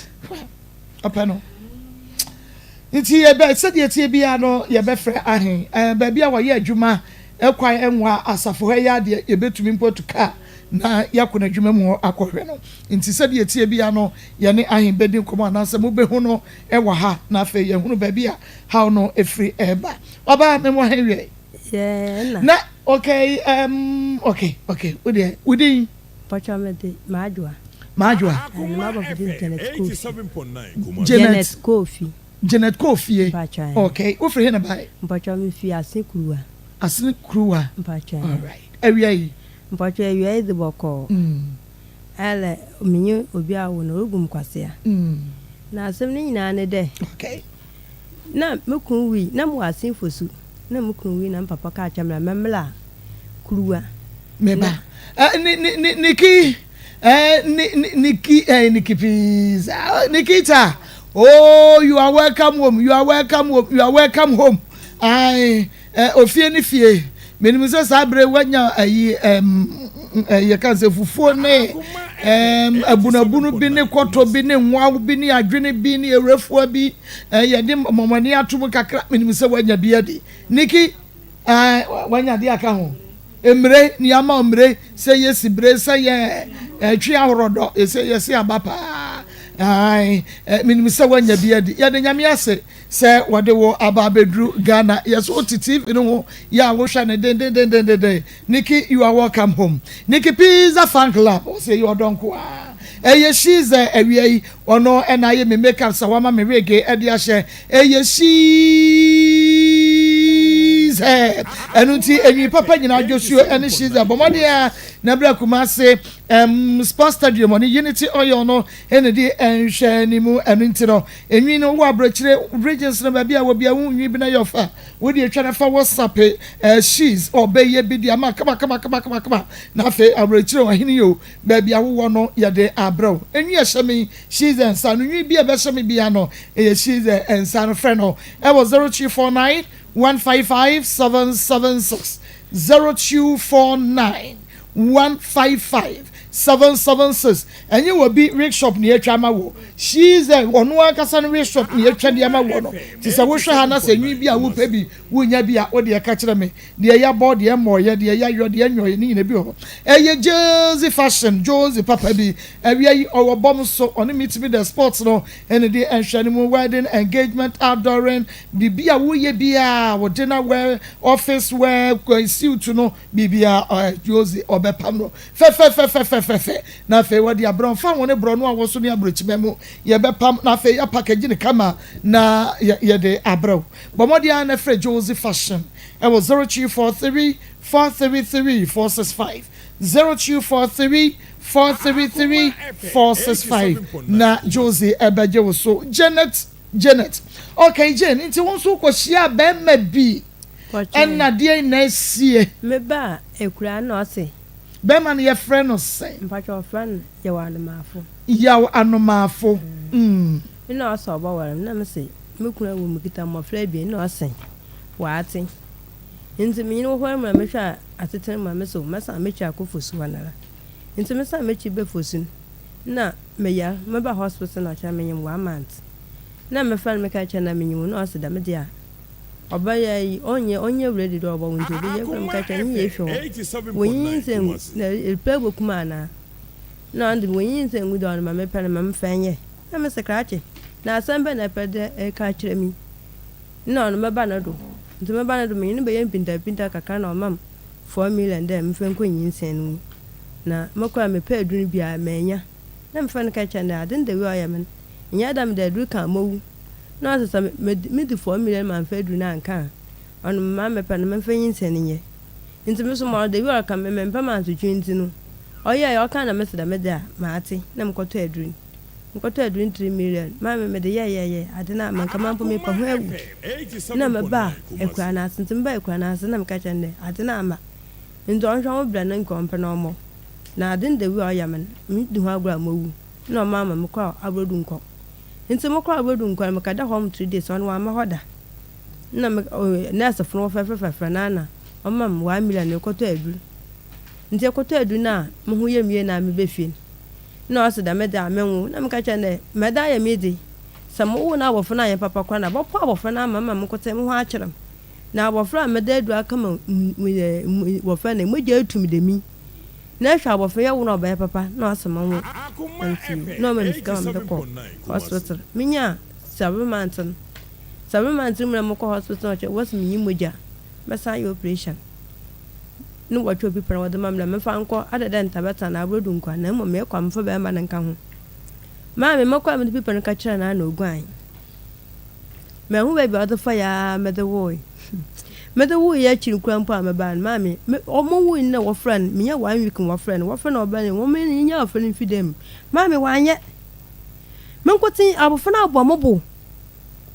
Ɔpɛ no. Nti yɛbɛ sɛdeɛ ɛteɛ biara no yɛbɛfrɛ ahe ɛɛ baabi a wɔyɛ adwuma ɛkwan ɛnwa asafo ha yi adeɛ yɛbɛtumi mpo atu kaa na yɛakɔ n'adwuma mu hɔ akɔhwɛ no. Nti sɛdeɛ ɛteɛ biara no yɛne ahe bɛdi nkɔmmɔ anaasɛ mobɛhu no wɔ ha na afei yɛahunu baabi a haw no ɛfiri ɛreba. Ɔbaa memmɔ he wiɛ. Yɛɛ na. Na okay um okay okay wo deɛ wo din? Mpakyɛw mede Maadwoa. Maadwoa. Ɛɛ na m'abɔfo din Janet Kofi. Janet. Janet Kofi. Janet Kofie. Mpakyɛw ɛɛ. Okay wofiri he na bae? Mpakyɛw mefi Asene Kuruwa. Asene Kuruwa. Mpakyɛw ɛɛ. Alright awia yi. Mpakyɛw awia yi dze bɔkɔɔ. Ɛlɛ menye obi awo no orugu me kwasea. Na asɛm no nyinaa ne dɛ. Okay. Na mo kun wui, na mowɔ Asen Fosu, na mo kun wui na me papa kaa kyerɛ me dɛ mɛmbra Kuruwa. Me ba, eh, ni, ni, ni, Niki, eh, ni, ni, Niki, eh, Niki please, ah, Nikita, oh, you are welcome home, you are welcome home, you are welcome home. Aye, eh, ofie ne fie. Menim sɛ saa bere wanya ayi, ɛm, eh, yɛka sɛ fufuo ne, ɛm, abunabunu bi ne kɔtɔ bi ne nwaw bi ne adwene bi ne awurafua bi, eh, yɛde mɔmɔne ato mu kakra. Menim sɛ wanya bi adi. Niki, eh, wanya de aka ho. Mmire, nea ama mmire, sɛ yɛ sibire, sɛ yɛ ɛtwe ahorɔdɔ, ɛsɛ yɛse aba paa. Ae, menim sɛ woanya bi adi. Yɛde Nyame ase sɛ wɔde wo aba abɛduru Ghana. Yɛso wote TV no ho yɛ a wohwɛ no dendendendenden. Nikki, you are welcome home. Nikki Pizza Fan Club, ɔsɛ ɛyɛ ɔdɔ nko ara. Ɛyɛ Shize awia yi, ɔno ɛna ayɛ me makeup sɛ wama me wig ɛde ahyɛ. Ɛyɛ Shize. Ɛno nti enwi papa nyinaa dwosuo ɛne Shize. Bɔ mmɔden a na bra Kumasi um, Sports Stadium ɔne Unity Oil no ɛna di nhwɛ ne mu. Ɛno nti no enwi no wɔ aburokyire regions no baabi a wɔ bia wo nwi bi na yɛ ɔfa wode atwa no fa WhatsApp eh, Shize ɔbɛyɛ bi de ama kama kama kama kama kama na afei aburokyire ɔhene yi o baabi a wowɔ no yɛde abrɛ wo. Enwi ɛhyɛ me Shize nsa no nwi bi a ɛbɛhyɛ me bia no ɛyɛ Shize nsa no frɛ no ɛwɔ 0249 155 776 0249 155 776 Ɛnyɛ wɔ bi wig shop na yɛatwa ama wo Shize ɔno ankasa no wig shop na yɛatwa de ama wo no nti sɛ wohwɛ ha na sɛ nwi bi a wopɛ bi wonya bi a wo deɛ ka kyerɛ me Deɛ yɛabɔ, deɛ ɛmmɔeɛ, deɛ yɛayɔ, deɛ ɛnyɔeɛ, ne nyina bi wɔ hɔ. Ɛyɛ Jersey fashion, Jersey papa bi. Awia yi, ɔwɔ bɔm so, ɔne me tumi da sports no ɛne deɛ ɛnhwɛ no mu, wedding, engagement, outdooring, biribi a woyɛ biara, wo dinner wear, office wear, suit no, biribiara, ɔɛ, Jersey, ɔbɛpam no fɛfɛfɛfɛfɛfɛ. Na afei wɔde abrɛ wo, fa wo ne borɔno a wɔso ne aburokyima mu, yɛbɛpam, na afei yɛapakagyi no kama na yɛde abrɛ wo. Bɔ mmɔden ara na frɛ Josie Fashion wɔ 0243 433 465, 0243 433 465 na Josie bɛgye wo so. Janet, Janet. Okay, Jane, nti wo nso wokɔhyiaa barima bi ɛna deɛn na asie? Me ba akuraa na ɔse. Bɛrima no yɛfrɛ no sɛn? Mpakyɛ wɔfrɛ no Yaw Anomaafo. Yaw Anomaafo, mm. Nna ɔse ɔbɔwar me na mese me kun awu mekita mbofra ebien nna ɔse ɔatse ntsi menye no wɔ hɔ ara mu na mehwɛ a atsetsena mu a mese mɛsan m'ekyir akɔ Fosu hɔ noara ntsi mesan m'ekyir bɛ Fosu no nna meyar meba hospital na ɔkyerɛ menyem one month nna mefrɛ no meka kyerɛ no dɛ menyem o nna ɔse dɛm dze a ɔbɛyɛ yi ɔnnyɛ ɔnnyɛ ready dɛ ɔbɔwo ntsi obeyɛ mefrɛ no meka kyerɛ no nyɛ ehwɛ hɔ wonyinyinsɛn ngu na erepɛ eboku me anaa nna ɔno dze wonyinyinsɛn ngu dɛ ɔno ma mepɛ no ma memfa nyɛ. Na mese, Krakye, na asɛm bɛn na epɛ dɛ eka kyerɛ me yi? Nna ɔno mɛba no do. Ntsi meba no do, menye no bɛyɛ mpintampinta kakra na ɔma me 4 million dɛ memfa nkɔ nyinsen no mu. Na mokɔr a mepɛɛ edur no bi a meenya. Na mefrɛ no kɛkyerɛ no dɛ adze no the way ɔyɛ me no, nnyɛ dɛ mede edur ka a mowu. Na ɔse sɛ midzi 4 million mammfa edur no annka a, Ɔno ma mepɛ no memfa nyinsɛn no nyɛ. Ntsi me so ma ɔda bi ɔreka me memmpɛ mansotwe ntsi no, ɔyɛe ɔkaa na mese dɛm dze a matse na mokɔtɔɔ edur no. Mokɔtɔɔ edur no three million maa me mede yɛɛyɛɛyɛɛ adze no a manka mampo mepa ho ewu. Nna mebaa ekuraa no ase ntsi mebaa ekuraa no ase na meka kyerɛɛ no dɛ adze no amma ntsi ɔnhwɛ ho bra na nka ɔmmpɛ na ɔmmɔ. Na adze no da wu a ɔyɛ me no miridzi ho agor a mowu. Nna ɔmaa ma mokɔr Abrodunkɔ. Ntsi mokɔr Abrodunkɔ no mekɛda hɔ three days ɔno ɔamma hɔ da. Nna me nɛɛsefo no wɔfrɛfrɛfrɛfrɛ no ana ɔma me one million mekɔtɔ edur. Ntsi ekɔtɔ edur no a moho yɛ me yie na meba fie no, nna ɔse dɛm dze a menwo. Nna meka kyerɛ no dɛ mɛda ayɛ me dze, sɛ mowo na abɔfra no annyɛ papa koraa no a, bɔpow abɔfra no ama me ma monkotsee moho akyer me. Na abɔfra a meda edur aka ma wɔfrɛ no mogya etu me dɛm yi, na ehwɛ abɔfra yi yɛwo no a ɔbɛyɛ papa na ɔse monwo. Na mese yoo, nna ɔma me sika ma medze kɔ hospital. Minyaa seven months no, 7 months no mu na mokɔ hospital na wɔkyerɛ wɔse menyi mogya mɛsan ayɛ operation ne wɔtwe obi pɛ na wɔde ma me na memfa nkɔ adɛ dɛ ntabɛtena na abrodu nkwa na mmom mekɔ a memfa bɛrima no nka ho. Maame mekɔ a mede pipa no ka kyerɛ no a na oguan. Manhu baabi a ɔde fa yɛ a mede woe. Mede woe yɛ akyiri kura mpo a mebaa no maame me ɔmo woe no na wɔfrɛ no menya one week na wɔfrɛ no wɔfrɛ no ɔbɛ no wɔn nyɛ afrɛ no mfi dɛm maame wanyɛ me nkoten abɔfra no abɔ mo bo.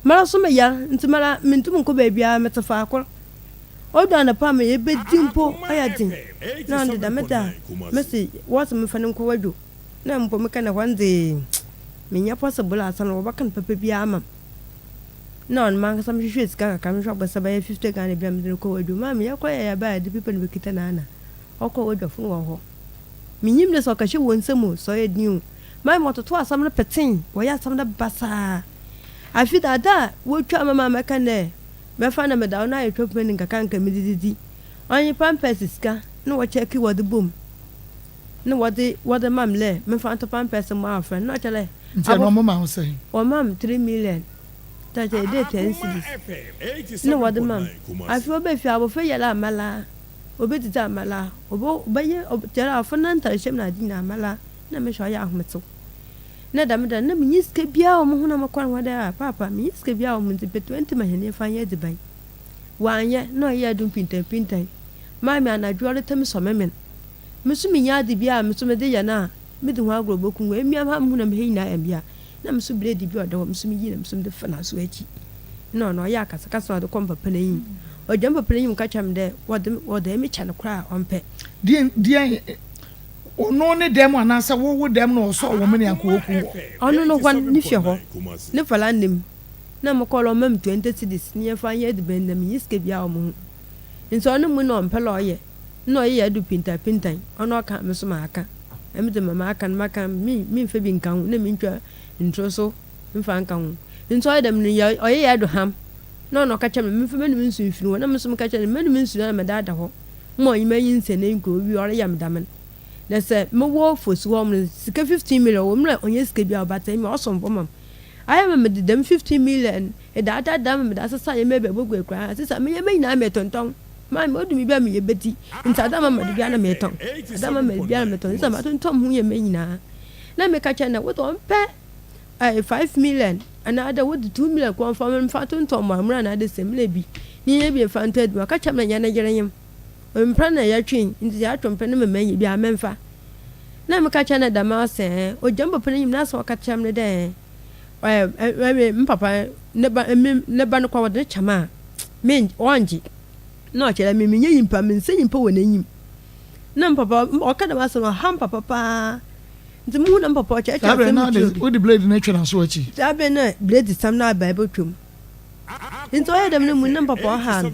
Mara so meyar ntsi mara menntum nnkɔ beebiara, metse faakor. Odu anapa a ma yebedzi mpo ɔyɛ dzen. Nna ɔno dze dɛm da a mese wɔse memfa no nkɔ Wadwo na mpo mekã dɛ hɔ no dze mennyɛ possible ansaana wɔbɛka no papa biara ama me. Nna ɔno mankasa mehwehwɛɛ sika kakra mehwehwɛ abɔsa bɛyɛ 50 Ghana bi na medze no kɔɔ Wadwo. Maame yɛkɔe a yɛbae a yɛdze paper no bekitsa no ana ɔkɔɔ Wadwafo no wɔ hɔ. Minnyim dɛ sɛ ɔkɛhyɛ hɔn nsamu o, sɛ ɔyɛ den o. Maame wɔtotow asɛm no petsee, wɔyɛɛ asɛm no basaa. Afei dze adze a wotwaa ma maa mɛka dɛ mɛfa na meda ɔno ayɛ twɔpmani nkakrankra medze dzidzi, ɔnye pampɛs sika na wɔkyɛɛke wɔdze bɔ mu na wɔdze wɔdze ma me dɛ memfa ntɔ pampɛs mbɔ abofra no na ɔkyerɛ dɛ Ntsi ɛno ɔmo ma wo sɛn? Wɔmaa me 3 million, nkyɛ ɔkyerɛ dɛ 10 cedis na wɔdze ma me. Afei wɔbaa fie abofra yi yar a malaa, obedzidzi a malaa, ɔbɛyɛ kyerɛ dɛ abofra no n'ntar hyɛ mu na adze nyina malaa na mehwɛ ɔyɛ ahomtsew. Nna dɛm da no, nna minnyi sika biara wɔ moho na mokɔr hɔ dɛ, Ah, paapa, minnyi sika biara wɔ moho ntsi pɛ 20 ma hɛn yɛmfa nyɛ edziban. Ɔannyɛ, nna ɔyɛɛ do mpintampintan. Maame anadwo ɔreta me sɔ me men. Mo so minnyi adze biara a mo so medze yɛ no a midzi ho agor oboku ho. Emia ha muhu na me ha nyina ayɛ me ya. Nna mo so blade bi a ɔda hɔ, mo so miyi na mo so medze fa n'aso ekyi. Nna ɔno ɔyɛ akasakasa na ɔdze kɔ me papa n'enyim. Ogyina me papa n'enyim ka kyerɛ me dɛ wɔdze wɔdze emi kyɛ no koraa a ɔmmpɛ. Deɛn deɛn Ɔno ne dɛm anaasɛ wo wo dɛm na ɔsɔɔ wo mene anka ɔku wɔ. Ɔno no hɔ ne fie hɔ ne fala nna mu na mo kɔr ɔma me 20 cedis ne yɛmfa nyɛ edziban na minnyi sika biara wɔ moho ntsi ɔno mu na ɔmmpɛ la ɔyɛ nna ɔyɛ yɛ do pintapintan ɔno ɔka me so maaka emi dze ma maka no maka me memmfa bi nnka ho na menntwa ntoro so mmfa nnka ho ntsi ɔyɛ dɛm no yɛ ɔyɛ yɛ do ham na ɔno ɔka kyerɛ me memfa m'enum nsu mfir hɔ na me so meka kyerɛ no m'enum nsu na mede ada hɔ ma ɔnye me enyi nsɛn enyi kɔ owie ɔreyɛ me dɛm no na sɛ mowɔ fosu hɔ no sika 15 million wɔ mu na ɔnnyɛ sika biara but emi ɔsom bo ma me. Ayɛ ma medze dɛm 15 million no edaadaadaa ma medze asesa ndzɛmba bi a bogu ekura ha sesa me ndzɛmba nyina metontɔn. Maame odu biribi a meyɛ betsi ntsi adze a mama do biara na metɔn, adze a mama do biara na metɔn sesa matontɔn moho ndzɛmba nyina. Na meka kyerɛ no dɛ wodze ɔmmpɛ ɛɛ 5 million anaa dɛ wodze 2 million koraa ɔmfa mfa tontɔn mo anaa dɛ samina bi ne nyɛ bi mfa ntɔ edziban. Ɔka kyerɛ me dɛ nnyɛ ne yer nye me. Mpra na yɛtwe ntsi sɛ yɛatwe mpra no ma manya bi a memfa. Na meka kyerɛ no dɛm ara sɛ ɛɛ, ogya me papa n'enyim na sɛ ɔka kyerɛ me dɛ ɛɛ ɛ me papa ne ba me ne ba no koraa wɔdze no kyɛ me a, me ɔnngye. Na ɔkyerɛ dɛ me mennyɛ nyimpa, mennsɛ nyimpa wɔ n'enyim. Na me papa ɔka dɛm asɛm no ɔhaw me papa paa. Ntsi muhun dɛ me papa ɔkyerɛkyerɛ Saa berɛ asɛm no mu na kyerɛ obi. wode blade no atwa n'aso akyi. Saa ber no na blade sam no aba ebotwa mu. Ntsi ɔyɛɛ dɛm no mu na me papa ɔhaa no,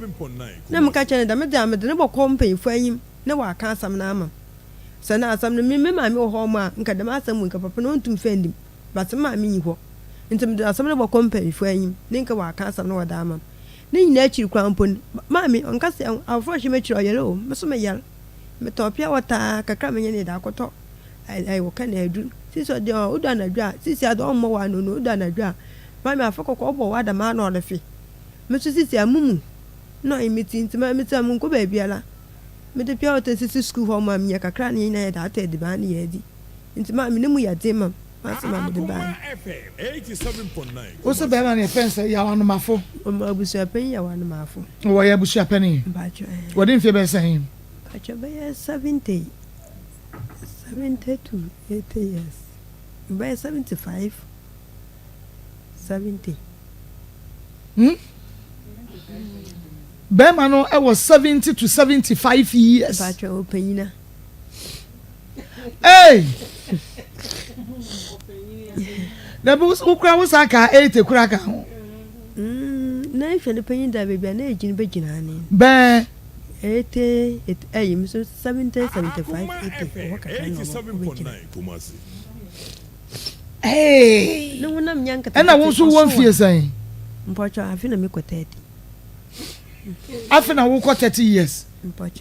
na meka kyerɛɛ no dɛ medze a medze no bɔkɔ mpanyimfo enyim na wɔaakã asɛm no ama me. Sɛ nna asɛm no me me maame wɔ hɔ a nka dɛm asɛm wei nka papa no onntum mmfa nndi mu, but me maame nnyi hɔ ntsi medze asɛm no bɔkɔ mpanyimfo enyim na nka wɔaakã asɛm no wɔdze ama me. Ne nyina ekyir koraa mpo no, maame ɔnnkasa abofra a ɔhyɛ m'ekyir ɔyar o, mo so meyar, metɔn pure water kakra a menya no yɛdze akɔtɔ wɔka no edur. Sisi ɔdze odu anadwo a, sisi adze ɔmmbɔ wo ano no, odu anadwo a Maame afe kɔkɔɔ bɔ w'ada maa na ɔrefe. Me nso sisi a mumu na ɔyɛ me ti nti ma mete a menkɔ baabiara. Mede pure water sisi sukuu hɔ ma menya kakra na yɛn nyinaa yɛde atɔ aduban na yɛadi. Nti maame ne mu yɛ den ma me. M'asɛm a mede bae. Wo se bɛrima no yɛfrɛ no sɛ Yaw Anomafo? Ɔmo abusuapanyin Yaw Anomafo. Wɔyɛ abusuapanin? Mpakyɛ ɛɛ. Wɔde mfie bɛyɛ sɛn? Mpakyɛ bɛyɛ 70, 70 to 80 years. Bɛyɛ 75, 70. Hmm? Bɛrima no wɔ 70 to 75 years. Mpakyɛ ɔpanyina. Hey! Dabi wo kura wo san ka 80 kura ka ho. Mm, na ehwɛ no panyin da baabi a na egyina bɛgyina ne. Bɛn. 80, ɛyi mi so 70, 75, 80 wɔ kakra na ɔmo bɛgyina. Hey! Ne honam nyɛ nketenkete. Ɛna wo nso wɔ mfie sɛn? Mpɔtɔ afe na mekɔ 30. Afe na wokɔ 30 years.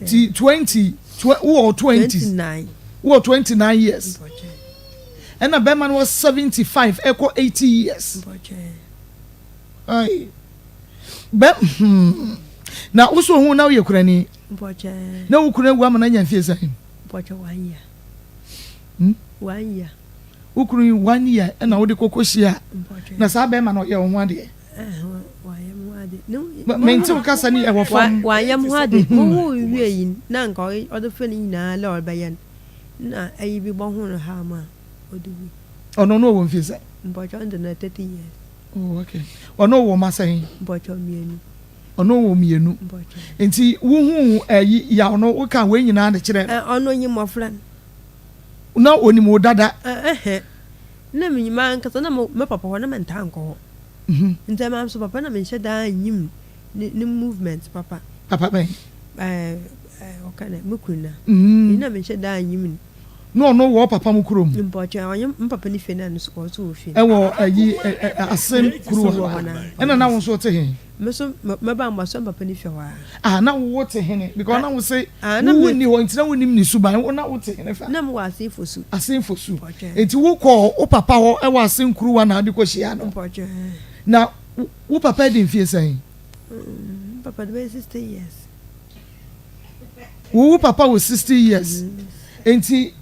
Ti 20 wowɔ 20 wowɔ 29 years. Ɛna bɛrima no wɔ 75 ɛkɔ 80 years. Ai. Bɛ hmm. Na wo so hu na woyɛ kurani. Na wo kunu awu ama no anya mfie sɛn? Hmm? Wo kunu yi one year ɛna wode kɔkɔ hyia na saa bɛrima no ɔyɛ wo ho adeɛ. Mente wo kasa ni ɛwɔ fam. Wanyɛ me ho ade. Mo wo wie yi na nka ɔde fɛ ne nyinaa lɛ ɔbɛyɛ no na ayi bi bɔ ho no ha ma ɔde wu. Ɔno no ɔwɔ mfie sɛn? Mpɔtɔ ɔno de no 30 years. Oh okay. Ɔno wɔ ma sɛn? Mpɔtɔ mmienu. Ɔno wɔ mmienu. Nti wohu ɛyi yaw no woka wei nyinaa de kyerɛ. Ɔno nye mmɔfra no. Na onim wo dada. Ɛhɛ. Na menye mankasa na me papa hɔ na mentaa nkɔ hɔ. Ntsi emi so papa na mennhyɛ da nnyim ne ne movement papa. Papa bɛn? Ɛɛ wɔka dɛ mo kun no a. Emi na mennhyɛ da nnyim no. Na ɔno wɔ wo papa mo kurom? Mpɔkyɛw, ɔnye me papa ne fie na no so ɔso wɔ fie no. Ɛwɔ ayi Asen kuruwa hɔ a? Ɛna na wo nso wote he? Me so mɛba mbasoa me papa ne fie hɔ a. Ah na wo te hene because na wo se wo wo nni hɔ nti na wo nim ne suban wo na wo te hene fa. Na me wɔ Asen Fosu. Asen Fosu nti wo kɔ wo papa hɔ ɛwɔ Asen Kuruwa na ade kɔ hyia no. Na wo papa adi mfie sɛn? Me papa de bɛyɛ 60 years. Wo wo papa wɔ 60 years nti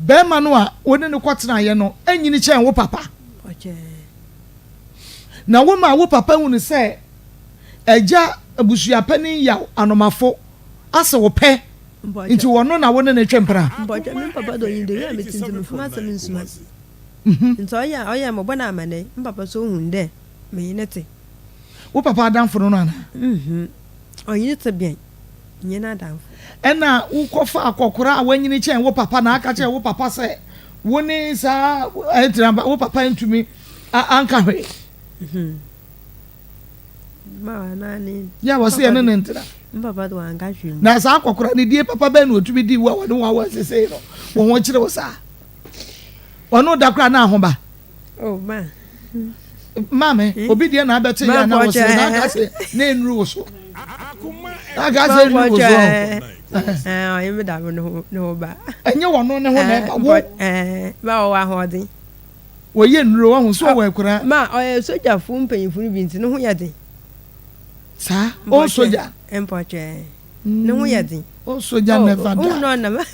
bɛrima no a wo ne no kɔ tenaeɛ no anyini kyɛn wo papa. Na wo maa wo papa hunu sɛ agya abusuapanin yaw anomafo ase wo pɛ nti wɔno na wo ne no twe mpena. Mpɔkyɛ me papa dɔ nyi dɛ me tse ntsi mefom asɛm nsuma no ntsi ɔyɛ a ɔyɛ a mobɔ no amanɛe me papa so ohun dɛ menye no tse. Wo papa adamfo no no anaa? Mhm ɔnye no tse bɛn nnyɛ n'adamfo. Ɛna wo kɔ fa akɔkora a wanyini kyɛn wo papa na aka kyerɛ wo papa sɛ wo ne saa ɛtena wo papa ntumi anka hwee. Yɛ wɔ se yɛne ne ntena. Na saa akɔkora ne die papa bɛn na otumi di wo a wɔne wo awɔ sesei no wɔn ho kyerɛ wo saa. Ɔno da koraa na ahoba. Oh, ma. Maame, hmm? obi deɛ na abɛte yɛ na wɔsere na aka sɛ na enuru wo so. Na aka sɛ enuru wo so. Ɔyɛ me da ne ho ba. Ɛnyɛ wɔn ne ho na ɛba wo. Ba ɔwɔ ahoɔden. Wɔyɛ nnuro wahu so ɔwɔ akura. Ma ɔyɛ sogyafo mpanyinfo no bi nti ne ho yɛ den. Saa o sogya. Mpɔkyɛ ne ho yɛ den. O sogya never die. Wohu na ɔnam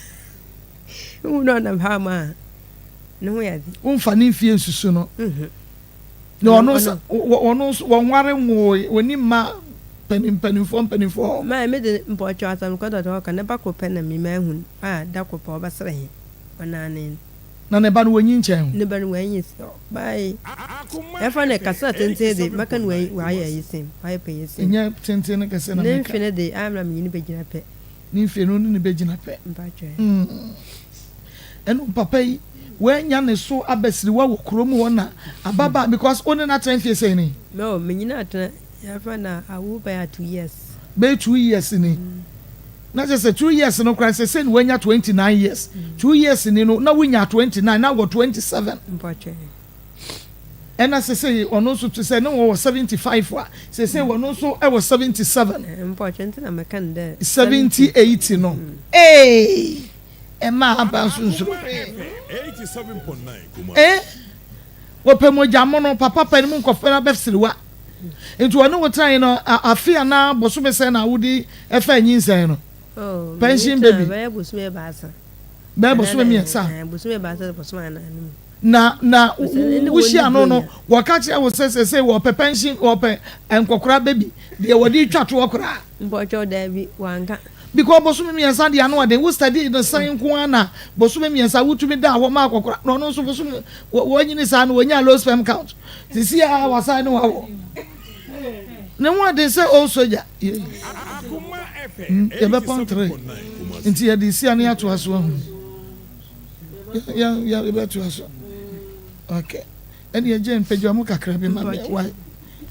wohu na ɔnam ha ma ne ho yɛ den. Womfa ne mfie nsusu no. Na ɔno nso ɔno nso wɔnware nwoo wɔni mma mpanimfoɔ mpanimfoɔ. Maa mi de mpɔkyɛ asɛm kɔtɔtɔ ɔka ne ba koro pɛ na mi ma ehun a da koro pɛ ɔbɛsrɛ he ɔnaane. Na ne ba no wanyin kyɛn wo. Ne ba no wanyin sen ɔbaa yi. Ɛfa ne kasa tenten de, mɛka no wayɛ ayi sen, wayɛ panyin sen. Ɛnyɛ tenten no kɛse na meka. Ne mfe no de, ayɛ na menye no bɛgyina pɛ. Ne mfe no ne no bɛgyina pɛ. Mpakyɛ. Ɛno papa yi, wanya ne so abasiriwa wɔ kurom hɔ na ababaa because wo ne no atena mfie sɛn ni? No, menye no atena, yɛfa no awo bɛyɛ 2 years. Bɛyɛ 2 years ni. Na kyerɛ sɛ 2 years no koraa sɛ sɛ wanya 29 years. 2 years ni no na wonya 29 na wɔ 27. Mpakyɛ. Ɛna sɛ sɛ ɔno nso te sɛ ne wɔwɔ 75 a sɛ sɛ ɔno nso ɛwɔ 77. Mpakyɛ nti na mɛka no dɛ. 70 80 no. Ee ɛma aba nso nsoro hwee. Eh wɔpɛ mogya mono papa pɛ no mu nkɔfɛ no abɛsiriwa nti ɔne wo tenaeɛ no afe anaa bosome sɛn na wode ɛfa nyinsɛn no? Oh, Pension baby. Bɛyɛ bosome 3. Bɛyɛ bosome 3. Bosome 3 bosome 4 no mu. Na na wohyia no no, wɔka kyerɛ wo sɛ sɛsei wɔpɛ pɛnhyen, wɔpɛ nkɔkora baby, deɛ wɔde twa toɔ koraa. Mpɔkyɛw daabi, wanka. Because bosome mmiɛnsa deɛ ano ɔden, wo study no sɛn nko ara na bosome mmiɛnsa wotumi daa hɔ ma akɔkora, na ɔno nso bosome wanyini saa no wɔnyaa low sperm count, sisi a wasan ne wawo. Ne ho ɔden sɛ old soldier. Yɛbɛpɔn tre, nti yɛde sia ne atoa so ahu. Yɛbɛtoa so. Okay. Ɛne ɛgye mpagya mu kakra bi ma me. Why?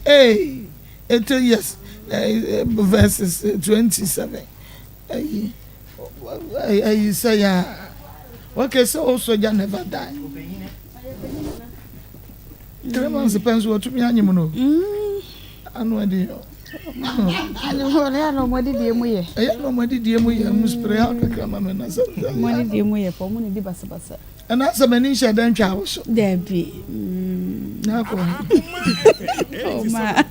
Hey, it yes, verses 27. Ayi, ayi sɛ ya. Okay, so old soldier never die. 3 months pɛ nso wɔtumi anyem no. Ano adi yɔ. Ɛyɛ na ɔmo adidie mu yɛ. Ɛyɛ na ɔmo adidie mu yɛ mo spray ha kakra ma me na sɛ. Ɔmo adidie mu yɛ fɔ, ɔmo na di basabasa. Ɛna sɛ m'ani nhyɛ dɛ ntwa awo so. Dɛbi. Na akɔ. Oh ma.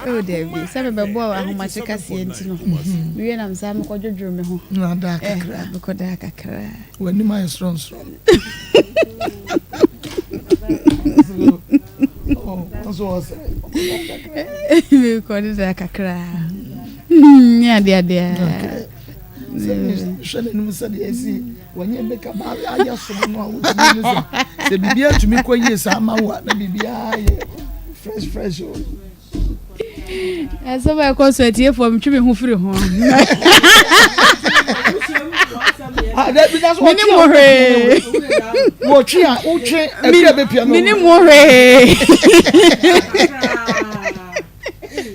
Oh dɛbi sɛ mebɛbɔ ahomakye kaseɛ nti no. Mewie nam saa mekɔ dwodwo me ho. Na da kakra. Mekɔ da kakra. W'anim ayɛ sorɔnsorɔn. Mekɔ de da kakra. Ne adeɛ adeɛ. Hwɛ n'anim sɛdeɛ ɛsi wɔnyɛ makeup ayɛ som no a wotumi ne sɛ sɛ biribi atumi kɔ yie saa ma wo a na biribiara yɛ fresh fresh o. Ɛsɛ bɛ kɔ so atiefoɔ metwe me ho firi ho. Mene mo hwee. Wɔtwe a wotwe ɛbi a bɛpia no. Mene mo hwee.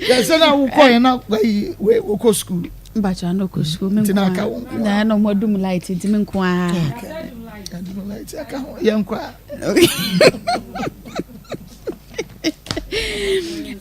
Yɛsɛ na wokɔ yɛ na wokɔ sukuu. Mpakyɛ ano kɔ sukuu me Nti na aka nko wo nko a. Na ɛna ɔmo adum light nti me nko a. Adum light aka ho yɛn kɔ a.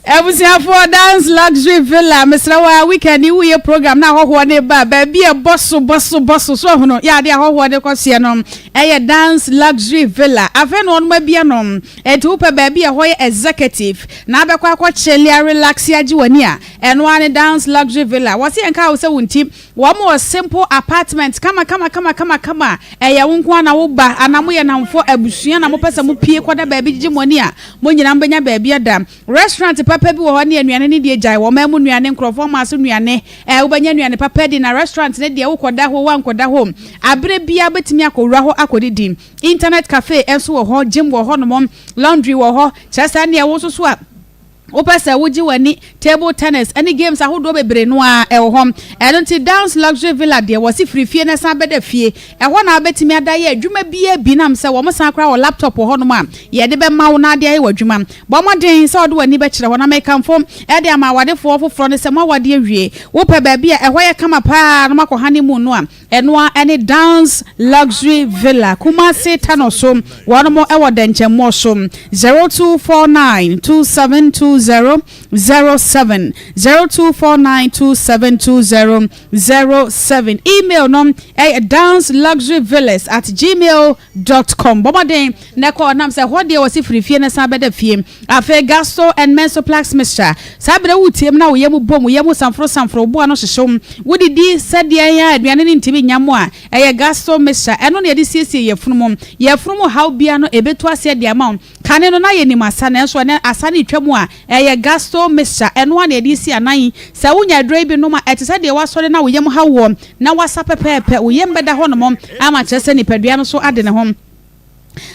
Abusuafoɔ, Dance Luxury Villa, mesrɛ wo a, weekend yi woyɛ program na ahɔhoɔ no ba a, baabi a ɛbɔ so bɔ so bɔ so so ahunu yɛ adeɛ ahɔhoɔ de kɔseɛ no ɛyɛ Dance Luxury Villa. Afei na wɔnom abia no, enti wopɛ baabi a ɛhɔ yɛ executive na abɛkɔ akɔ chille arelaxe agye w'ani a, ɛno ara ne Dance Luxury Villa. Wɔse yɛnka wo sɛ wo nti Wɔn wɔ simple apartment kama kama kama kama kama a ɛyɛ wo nko ara na wo ba anaa mo yɛ nnamfoɔ abusua na mopɛ sɛ mo pue kɔda baabi gyegye mo ani a mo nyinaa mobɛnya baabi ada. Restaurant papa bi wɔ hɔ ne nnuane no deɛ gyae wɔn mu nnuane nkorɔfoɔ mmaa so nnuane ɛɛ wobɛnya nnuane papa adi na restaurant no deɛ wokɔda hɔ woankɔda hɔ aberɛ biara wobɛtumi akɔwura hɔ akɔdidi. Internet cafe nso wɔ hɔ, gym wɔ hɔnom, laundry wɔ hɔ kyerɛ sɛ ɛnneɛ wo nso so a Wopɛ sɛ wogye w'ani? Table tennis ne games ahodoɔ bebree no ara wɔ hɔ. Ɛno nti Downs Luxury Villa deɛ wɔse firi fie na san bɛda fie. Ɛhɔ na wobɛtumi ada ayɛ adwuma biara bi nam sɛ wɔn san koraa wɔ laptop wɔ hɔnom a yɛde bɛma wo na ade ayɛ w'adwuma. Bɔ mmɔden sɛ wode w'ani bɛkyerɛ hɔ na mekamfo de ama awadefoɔ foforɔ no sɛ moawade awie. Wopɛ baabi a ɛhɔ yɛ kama pa ara na moakɔ honeymoon no a, Ɛno ara ne Downs Luxury Villa, Kumasi Tano so, wɔnom wɔ Dɛnkyɛmmoɔ so, 0249 2720 07, 0249 2720 07. Email no yɛ downsluxuryvillas at gmail dot com. Bɔ mmɔden na kɔ, nam sɛ ɛhɔ deɛ wɔse firi fie na san bɛda fie. Afei Gasto and Mensoplax mixture, saa berɛ woretie mu na wo yam bom, wo yam samforo samforo, wo bo ano hyehye wo, wodidi sɛdeɛn ara aduane no ntumi nnya mo a, ɛyɛ Gasto mixture. Ɛno na yɛde siesie yafunu mu. Yafunu mu haw biara no ɛbɛtu aseɛ de ama wo. Kane no na yɛnim asa nanso ɛnnɛ asa no retwa mu a, ɛyɛ Gasto mixture. Ɛno ara na yɛde resi anan. Sɛ wonya aduro yi bi nom a, ɛte sɛ deɛ woasɔre na wo yam haw woɔ na woasa pɛpɛɛpɛ. Wo yam bɛda hɔnom ama kyerɛ sɛ nipadua no so ade ne ho.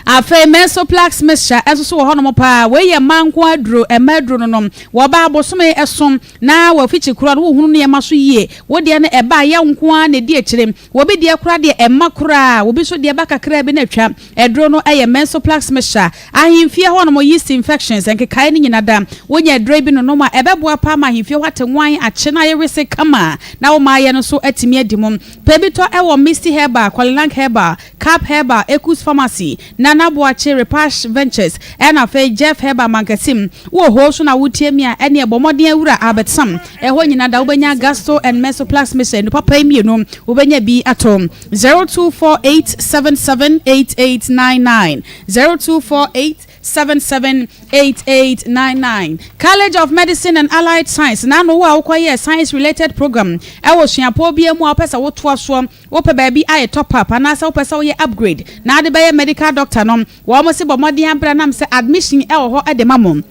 Afei Mensoplax mixture nso so wɔ hɔnom paa. Wei yɛ mmaa nko ara aduro, mmaa aduro no nom. Wɔba bosome so na wɔafikyi korɔ no, wohunu nneɛma so yie. Wo deɛ no ɛba a, yaw nko ara na ɛdi akyire. Obi deɛ koraa deɛ ɛmma koraa, obi nso deɛ ɛba kakraa bi na atwa. Aduro no yɛ Mensoplax mixture. Ahemfie hɔnom yeast infections, nkekaeɛ no nyina da. Wonya aduro yi bi nonom a, ɛbɛboa paa ma ahemfie hɔ ate nwan, akye na ayɛ wese kama na wo mmaayɛ no nso atumi adi mu. Pɛ bi tɔ wɔ Misty Herbal, Kwalelang Herbal, Cap Herbal, Ekus Pharmacy, Nana Boakye, Repash Ventures, ɛna afei Jeff Herbal Mankasim. Wowɔ hoo so na woretie me a, ɛneɛ bɔ mmɔden awura Albert Sam. Ɛhɔ nyina da wobɛnya Gasto and Mesoplast Mixture nnuro papa yi mmienu, wobɛnya bi atɔ. 0248778899, 0248. 77 8899. College of Medicine and Allied Science, N'ano wo a wokɔyɛɛ science related program wɔ suapɔn biara mu a wopɛ sɛ wotoa soɔ, wopɛ baabi ayɛ top up anaasɛ wopɛ sɛ woyɛ upgrade na wode bɛyɛ medical doctor no, wɔn se bɔ mmɔden abra nam sɛ admission wɔ hɔ de ma mo.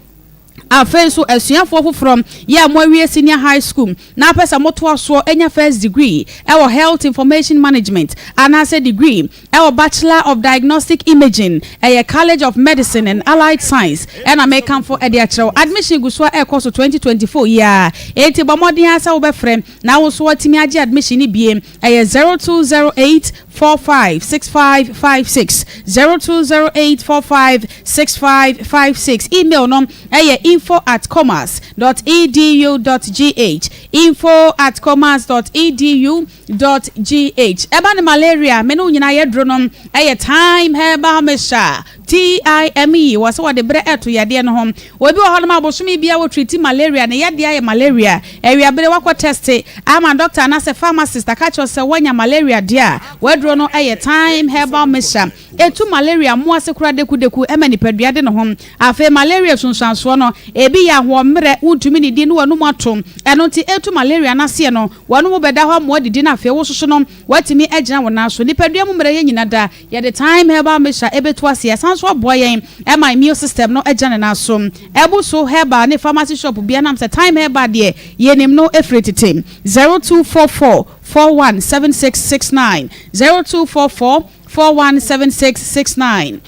Afei nso asuafoɔ foforɔ yɛ a moawie senior high school na apɛ sɛ motoa soɔ nya first degree wɔ Health Information Management anaasɛ degree wɔ Bachelor of Diagnostic Imaging, ɛyɛ College of Medicine and Allied Science na mekamfo de akyerɛ wo. Admission gu so a ɛrekɔ so 2024 yi ara, enti bɔ mmɔden ara sɛ wobɛfrɛ na wo nso woatumi agye admission no bie. Ɛyɛ 0208 45 6556, 0208 45 6556. Email no ɛyɛ info at commerce dot edu dot gh, info at commerce dot edu dot gh. Ɛba ne malaria, me ne wo nyinaa yɛduro no ɛyɛ Thyme Herbal Mixture, TIME, wɔ sɛ wɔde berɛ ɛto yadeɛ no ho. Obi wɔ hɔnom a bosome biara wɔ treati malaria, ne yadeɛ ayɛ malaria. Awiabere wakɔ tɛste ama doctor anaasɛ pharmacist aka kyerɛ wo sɛ woanya malaria deɛ a, w'aduro no ɛyɛ Thyme Herbal Mixture. Ɛtu malaria mmoa ase koraa dekudeku ɛma nipadua de ne ho. Afei malaria nsunsuansoɔ no, ebi yɛ ahoɔmmerɛ, wontumi nnidi ne w'anum ato. Ɛno nti ɛtu malaria no aseɛ no, w'anum bɛda hɔ ama woadidi na afei wososo no, woatumi agyina wo nan so. Nipadua mu mmerɛyɛ nyina da, yɛde Thyme Herbal Mixture ɛbɛtu aseɛ. Ɛsan nso aboa yɛn ɛma immune system no agyina ne nan so. Ɛbu so herbal ne pharmacy shop biara nam sɛ Thyme Herbal deɛ yɛnim no firi tete. 0244 41 7669, 0244 417669.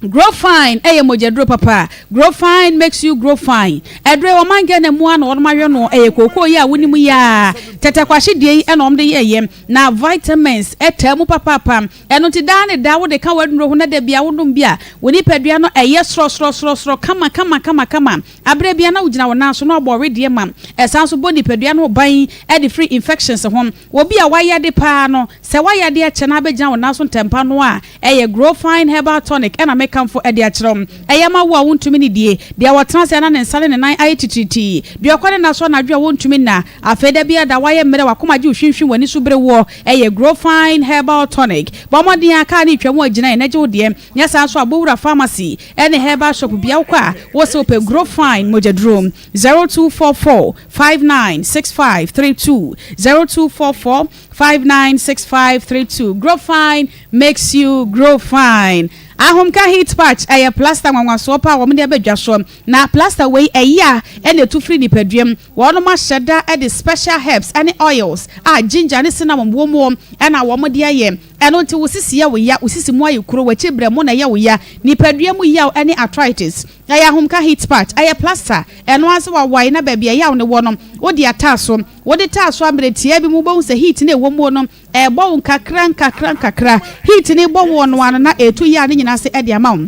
Grow Fine yɛ mogyaduro papa. Grow Fine makes you grow fine. Aduro yi ɔman Ghana mu ara na wɔnom ayɔ no. Ɛyɛ kookoo yi a wonim yi ara. Tɛtɛ kwahye deɛ yi na wɔn de yɛɛyɛ. Na vitamins taa mu papaapa. Ɛno nti daa ne daa wode ka w'aduro ho na da biara wonom bi a, wo nipadua no ɛyɛ sorɔsorɔsorɔsorɔ kama kama kama kama. Aberɛ biara na wogyina wo nan so na wɔabɔ wedeɛ ma. Ɛsan nso bɔ nipadua no ho ban de firi infections ho. Obi a wayɛ ade paa no, sɛ wayɛ ade akyɛ na abɛgyina wo nan so ntɛmpa no a, ɛyɛ Growfine Herbal Tonic na mekamfo de akyerɛ wo. Ɛyɛ ma wo a wontumi nnidie, deɛ ɔtena ase a na ne nsa ne ne nan ayɛ titiritii, deɛ ɔkɔ ne nna so anadwo a wontumi nna, afei da biara da woayɛ mmerɛ, w'akoma gye wo hwimhwim, w'ani so bere woɔ, ɛyɛ Growfine Herbal Tonic. Bɔ mmɔden ara, kaa no retwa mu a gyina na gye wo deɛ, nyɛ saa nso a bɔ wura pharmacy ne herbal shop biara wokɔ a wose wopɛ Growfine mogyaduro. 0244 5965 32 0244 5965 32 Grow fine makes you grow fine Ahomka heat patch ɛyɛ plaster nwanwasoɔ pa a wɔn de aba dwa soɔ. Na plaster wei ɛyɛ a ɛna ɛtu firi nipadua mu. Wɔnom ahyɛ da de special herbs ɛne oils a ginger ne cinnamon wɔ muo ɛna wɔn de ayɛ. Ɛno nti wo sisi yɛ wo ya, wo sisi mu ayɛ kuro, w'akyi brɛmo na ɛyɛ wo ya, nipadua mu yaw ɛne arthritis. Ɛyɛ ahomka heat patch, ɛyɛ plaster, ɛno ara sɛ wawae na baabi a ɛyaw no wɔ no, wode ataa so. Wode taa so a mmerɛ tiaa bi mu wobɛhu sɛ heat no a ɛwɔ muo no ɛrebɔ wo nkakra nkakra nkakra. Heat no rebɔ woɔ no ara no na ɛretu yaw no nyinaa ase de ama wo.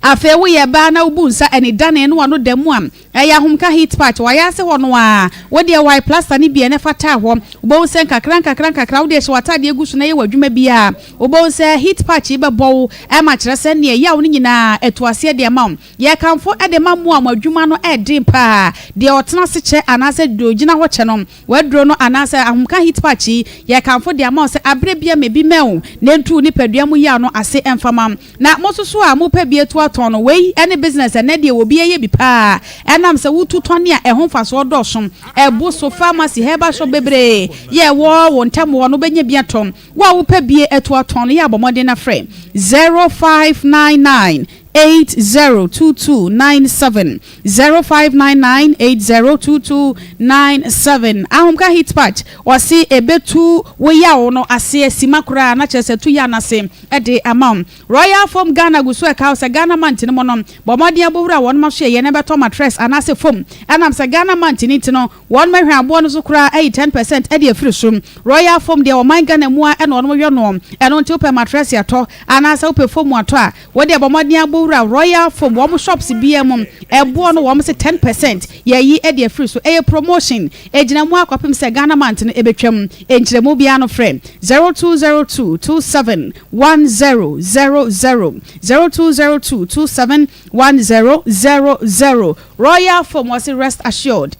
Afei woyɛ baa na wobu nsa anidane ne w'ano da mu a, ɛyɛ ahomka heat patch, wayɛ ase hɔ no ara, wodeɛ wae plaster no bi a na fa taa hɔ. Wobɛhu sɛ nkakra nkakra nkakra wodeɛ hyɛ w'ataadeɛ gu so na yɛ w'adwuma biara, wobɛhu sɛ heat patch yi bɛbɔ wo ma kyerɛ sɛ neɛ yaw no nyinaa atu aseɛ de ama wo. Yɛkamfo de ma mo a mo adwuma no yɛ den paa, deɛ ɔtena ase kyɛ anaasɛ deɛ ɔgyina hɔ kyɛ no, w'aduro no anaasɛ ahomka heat patch yi, yɛkamfo de ama wo sɛ aberɛ biara ma ebi mmɛn wo na ɛntu wo nipadua mu yaw no ase mfa ma wo. Na mo nso so a mopɛ bi atu atɔn no, wei ne business ɛnnɛ deɛ obi ɛyɛ bi paa, ɛnam sɛ wotu tɔne a ɛho mfasoɔ dɔɔso, ɛbo so, pharmacy, herbal shop bebree yɛ ɛwɔ wo ntam hɔ no wobɛnya bi atɔ. Wo a wopɛ bi atu atɔn no yɛ a bɔ mmɔden na frɛ 0599 802297, 0599 802297. Ahomka heat patch, ɔse ɛbɛtu wo yaw no aseɛ sima koraa na kyerɛ sɛ tu yaw no ase de ama wo. Royal Foam Ghana gu so ɛka wo sɛ Ghana mant no mu no, bɔ mmɔden abɔ wura wɔnom asoɛeɛ na bɛtɔ matress anaasɛ foam. Ɛnam sɛ Ghana mant no nti no, wɔnom ahwɛ aboɔ no so koraa ayi ten percent de afiri so. Royal Foam deɛ ɔman Ghana mu ara na wɔnom yɔ noɔ. Ɛno nti wopɛ matress atɔ anaasɛ wopɛ foam atɔ a, wo deɛ bɔ mmɔden abɔ wura Royal Foam wɔn shops biara mu. Ɛboɔ no wɔn se 10% yɛayi de afiri so. Ɛyɛ promotion. Ɛgyina mu ara kɔpem sɛ Ghana mant no ɛbɛtwam. Nkyerɛmu biara no frɛ 0202 27 1000, 0202 27 1000. Royal Foam wɔse rest assured.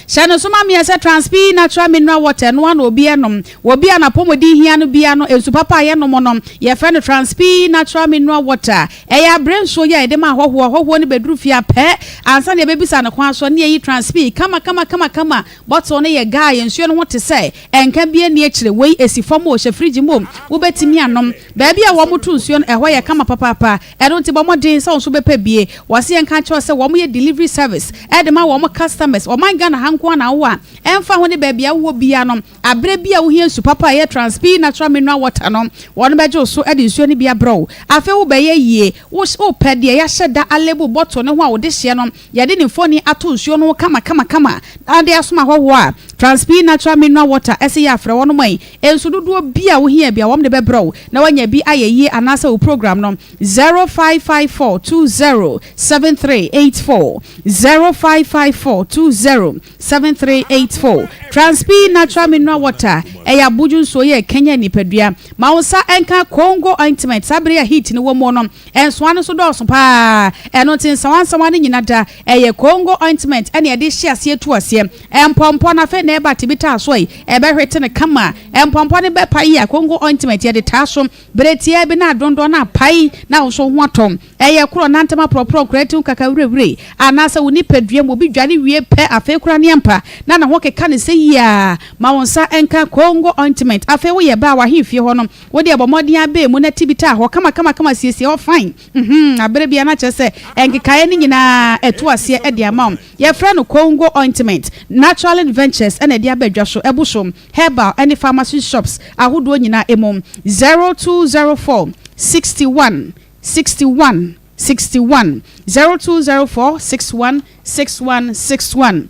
Hyɛ no nso ma meɛ sɛ Transpi Natural Mineral Water ɛno ara na obi ɛnom. Wɔ bi a n'apɔmuden hia no biara no, nsu papa a yɛnom no, yɛfrɛ no Transpi Natural Mineral Water. Ɛyɛ abrɛ nsuo yi a yɛde ma ahɔhoɔ. Ahɔhoɔ no bɛduru fie a pɛ ansa na yɛbɛbisa no kwan so ne yɛyi Transpi kama kama kama kama. Bottle no yɛ guy, nsuo no ho te sɛ ɛnka biara nni akyire. Wei ɛsi fam o, hyɛ fridge mu o, wobɛtumi anom. Baabi a wɔto nsuo no, ɛhɔ yɛ kama papaapa. Ɛno nti bɔ mmɔden sɛ wo nso wobɛpɛ bie. Wɔse yɛnka nkyerɛ wo sɛ wɔn yɛ delivery service de ma wɔn customers. Ɔman Ghana ha nko ara na wowɔ a, ɛmfa ho ne baabi a wowɔ biara no, aberɛ bi a wohia nsu papa a ɛyɛ Transpi Natural Mineral Water no, wɔn bɛgye wo so de nsuo no bi abrɛ wo. Afei wobɛyɛ yie, wo wopɛ deɛ yɛahyɛ da alabel bottle no ho a wode hyeɛ no, yɛde ne mfoni ato nsuo no ho kama kama kama na de asoma ahɔhoɔ a, Transpi Natural Mineral Water se yɛ afrɛ wɔn ma yi. Nsu dodoɔ bi a wohia bi a wɔn de bɛbrɛ wo na woanya bi ayɛ yie anaasɛ wo program no 0554 20 7384 0554 20 7384 Transpi Natural Mineral Water ɛyɛ abodwo nsuo yɛ ɛkanyan nipadua ma wo nsa nka Congo ointment saa bere a heat no wɔ mu no nsoa no nso dɔɔso paa ɛno nti nsawansawa no nyina da ɛyɛ Congo ointment ɛna yɛde hyɛ aseɛ tu aseɛ Mpɔmpɔ no afei na ɛba te bi taa so yi, ɛbɛhwete no kama. Mpɔmpɔ no bɛpae yi a, Congo ointment yɛde taa so. Bere tiaa bi na adondɔn no apae na wo nso wo ho atɔ wo. Ɛyɛ korɔ, nantam aporɔporɔ, nkoraa ti ho kakawirewire, anaasɛ wo nipadua mu obi dware wie pɛ afei koraa ne ampa na ne ho keka no sɛ yiaa. Ma wo nsa nka Congo ointment. Afei woyɛ baa w'ahemfie hɔ no, wo deɛ bɔ mmɔden ara bɛɛ mu na ti bi taa hɔ kamakamakama siesie hɔ fine. Mhmm abere bia na kyerɛ sɛ nkekaeɛ no nyinaa ɛto aseɛ de ama wo. Yɛfrɛ no Congo ointment. Naturalin Ventures na ɛde aba dwa so. Ɛbu so herbal ne pharmacy shops ahodoɔ nyinaa mu. 0204 61 61 61 0204 61 61 61.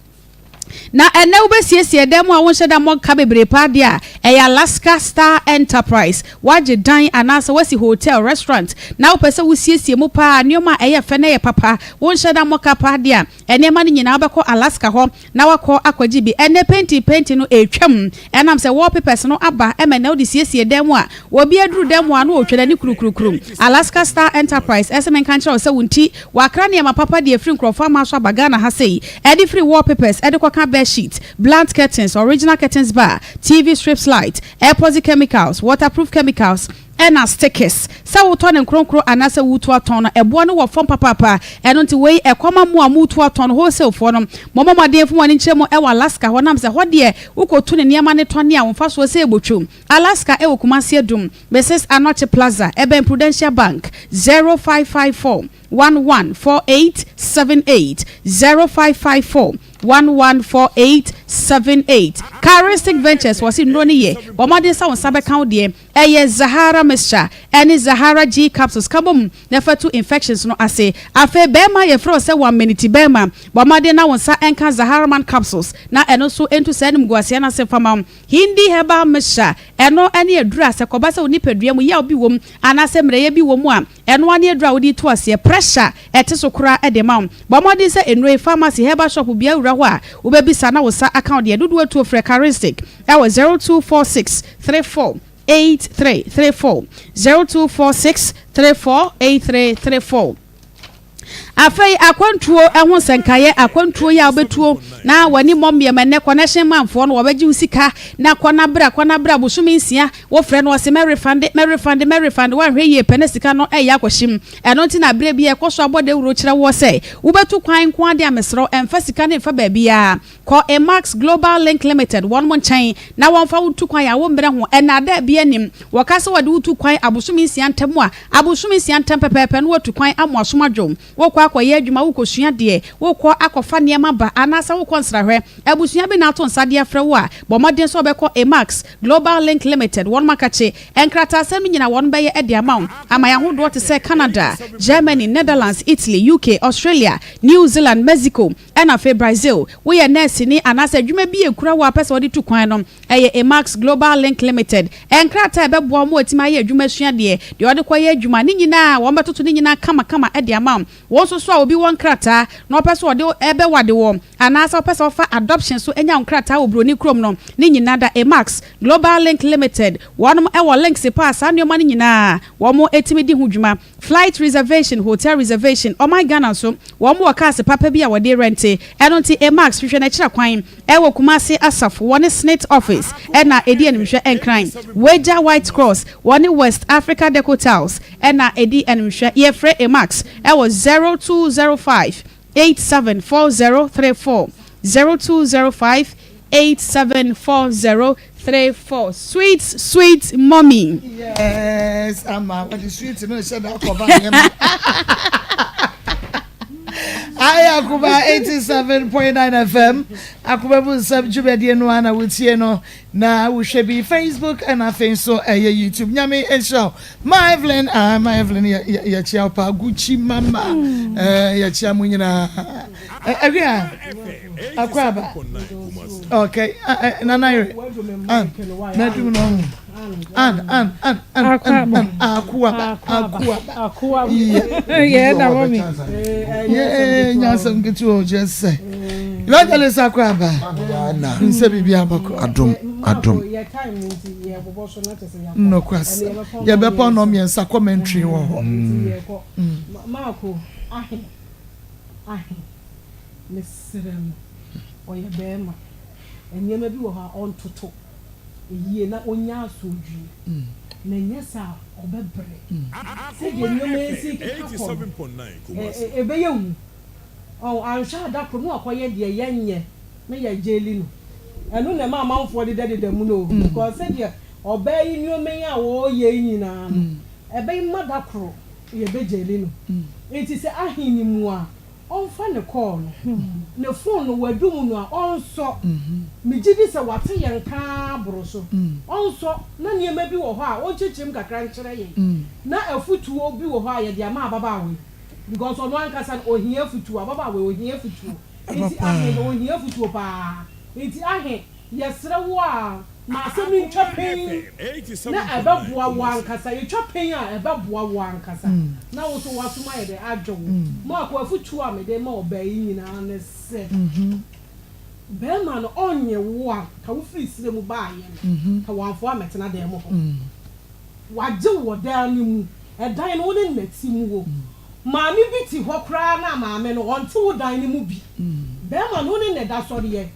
Na ɛnnɛ wobɛsiesie dan mu a wonhyɛ da mmɔ ka bebree paa deɛ a, ɛyɛ Alaska Star Enterprise. Woagye dan anaasɛ woasi hotel, restaurant, na wopɛ sɛ wosiesie mu paa, nneɛma a ɛyɛ fɛ na ɛyɛ papa, wonhyɛ da mmɔ ka paa deɛ a, nneɛma no nyinaa wobɛkɔ Alaska hɔ na woakɔ akɔgye bi. Ɛnnɛ painting painting no ɛretwam ɛnam sɛ wallpapers no aba ma ɛnnɛ wode siesie dan mu a, obi aduru dan mu a na ɔretwa n'ani kurukurukuru. Alaska Star Enterprise ɛsɛ menka nkyerɛ wo sɛ wo nti Wakra nneɛma papa de afiri nkurɔfoɔ aman so aba Ghana ha sei, ɛde firi wallpapers de kɔka bed sheet, blunt curtains, original curtains bar, TV strips light, epoxy chemicals, waterproof chemicals, ɛna stickers. Sɛ wotɔ no nkronkro anaasɛ woretu atɔn no, ɛboɔ no wɔ fam papaapa. Ɛno nti wei ɛkɔ ma mo a moretu atɔn no, wholesale foɔ no, mommɔ mmɔden mfa mo ani nkyerɛ mu wɔ Alaska hɔ nam sɛ hɔ deɛ wokɔtu ne nneɛma no tɔne a wo mfasoɔ sɛ ɛbɔtwam. Alaska ɛwɔ Kumasi Adum, Mrs Anokye Plaza, ɛbɛn Prudential Bank, 0554 114878, 0554 114878. Charistic Ventures wɔse nnuro no yɛ, bɔ mmɔden sɛ wo nsa bɛka wo deɛ. Ɛyɛ Zahara Mixture ɛne Zahara G Capsules ka bom na fa tu infections no ase. Afei bɛɛma yɛfrɛ wo sɛ one minute bɛɛma, bɔ mmɔden na wo nsa nka Zahara Man Capsules na ɛno nso ntu saa animguaseɛ no ase mfa ma wo. Hindi herbal mixture, ɛno ne aduru a sɛ kɔba sɛ wo nipadua mu yaw bi wom anaasɛ mmerɛyɛ bi wɔ mu a, ɛno ara ne aduru a wode tu aseɛ. Pressure ɛte so koraa de ma wo. Bɔ mmɔden sɛ nnuro yi, pharmacy, herbal shop biara wura hɔ a, wobɛbisa na wo nsa aka wo deɛ. Dodoɔ atuo frɛ Charistic wɔ 0246 34 8334, 0246 34 8334. Afei akwantuo ho nsɛnkaeɛ, akwantuo yi a wobɛtuo na w'ani mmɔ mmeɛma nnɛ connection manfoɔ no wɔbɛgye wo sika na kɔ na bra kɔ na bra bosome nsia wofrɛ no ɔse mɛrefande mɛrefande mɛrefande woanhwɛ yie pɛ na sika no ɛyɛ akɔhyem ɛno nti na berɛ bi a ɛkɔ so abɔ dawuro kyerɛ woɔ sɛ wobɛtu kwan nko ara deɛ a mesrɛ wo ɛmfa sika no mfa baabiara Kɔ Emax Global Link Limited wɔnom nkyɛn na wɔmfa wo ntu kwan a wo mmerɛ ho nnaadaa biara nnim. Wɔka sɛ wɔde wo tu kwan abosome nsia ntam a, abosome nsia ntam pɛpɛɛpɛ na woatu kwan ama w'asom adwo. Wokɔ akɔyɛ adwuma, wokɔsua adeɛ, wokɔ akɔfa nneɛma ba anaasɛ wokɔ nsrahwɛ. Abusua bi na ato nsa de afrɛ wo a, bɔ mmɔden sɛ wobɛkɔ Emax Global Link Limited wɔnom akakye. Nkrataasɛm no nyinaa wɔnom bɛyɛ de ama wo. Aman ahodoɔ te sɛ Canada, Germany, Netherlands, Italy, UK, Australia, New Zealand, Mexico, Ɛna afei Brazil, woyɛ nɛɛseni anaasɛ adwuma bi a ekura wo a wopɛ sɛ wode tu kwan no, ɛyɛ Emax Global Link Limited. Nkrataa a ɛbɛboa wo ma woatumi ayɛ adwuma asua deɛ, deɛ wɔde kɔyɛ adwuma, ne nyinaa, wɔbɛtoto ne nyinaa kamakama de ama wo. Wo nso so a obi wɔ nkrataa na ɔpɛ sɛ ɔde bɛwade wo anaasɛ. anaasɛ wopɛ sɛ wofa adoption so nya wo nkrataa wɔ buroni kurom no, ne nyinaa da Emax Global Link Limited. Wɔnom wɔ links pa a saa nnoɔma no nyinaa wɔn tumi di ho dwuma. Flight reservation, hotel reservation, ɔman Ghana nso wɔn wɔ cars papa bi a wɔde rɛnte. Ɛno nti Emax hwehwɛ no akyira kwan wɔ Kumasi Asafo, wɔne SSNIT office na ɛdi animhwɛ Nkran, Wagya White Cross, wɔne West Africa Deco Tiles na ɛdi animhwɛ. Yɛfrɛ Emax wɔ 0205 874034, 0205 8740 34 sweet sweet mommy. Yes, ama wɔde sweet no hyɛ da akɔba nneɛma. Ayi Akuba 87.9 FM Akuba mu nsɛm dwumadie no ara na wotie no na wohwɛ bi Facebook ɛna afei nso ɛyɛ YouTube. Nyame nhyira wo. Ma Evelyn, ah, ma Evelyn yɛkyia wo paa Gucci mama eh, yɛkyia mo nyinaa. Ɛhwɛ a akɔ aba. Okay, nana yere. An, mɛdum no ɔho. An, an, an, an, an, an, akuaba, akuaba. Yɛ na mɔ mi. Yɛ nyasɛm ketewa o kyerɛ sɛ. Evangelist akɔ aba. Nsɛ biribi abɔkɔ. Adom, adom. Nokwasɛm. Yɛbɛpɔn nnɔnmiɛnsa commentary wɔ hɔ. Marko ahe ahe mesrɛ no ɔyɛ bɛɛma nneɛma bi wɔ hɔ a ɔntoto yie na ɔnya asomdwie na ɛnyɛ saa a ɔbɛbrɛ sɛdeɛ nneɛma yi si keka kɔ no ɛbɛyɛ hu ɔn anhwɛ a da koro na wakɔyɛ deɛ yɛnyɛ na yɛ jaili no ɛno na ɛma amanfoɔ dedadeda mu no o because sɛdeɛ ɔbaa yi nneɛma yi a ɔreyɛ yi nyinaa no ɛbɛma da koro yɛbɛ jaili no nti sɛ ahe ne mu a ɔmfa ne call no ne phone no wadum no a ɔnsɔ megye di sɛ wate yɛn nka ara boro so ɔnsɔ na nneɛma bi wɔ hɔ a ɔnkyerɛkyerɛ mu kakra nkyerɛ yɛn na afutuo bi wɔ hɔ a yɛde ama ababaawa yi because ɔno ankasa no ɔhia afutuo ababaawa yi ɔhia afutuo Nti ahe na ohia afutuo paa? Nti ahe, yɛsrɛ wo a, ma asɛm yi ntwa pɛn na ɛbɛboa wo ankasa. Yɛtwa pɛn a, ɛbɛboa wo ankasa na wo nso w'asom ayɛ dɛn? Adwo wo. Marko, afutuo a mede rema ɔbaa yi nyinaa ne sɛ, barima no ɔnnye wo a, ka wofiri serɛ mu baeɛ no, ka wamfa wo ammɛtena dan mu hɔ. Wagye wo wɔ dan no mu. Ɛdan no, wo ne no na ɛte mu o. Maame bi te hɔ koraa na maame no, ɔnte wo dan no mu bi. Barima no, wo ne no na ɛda sɔreɛ.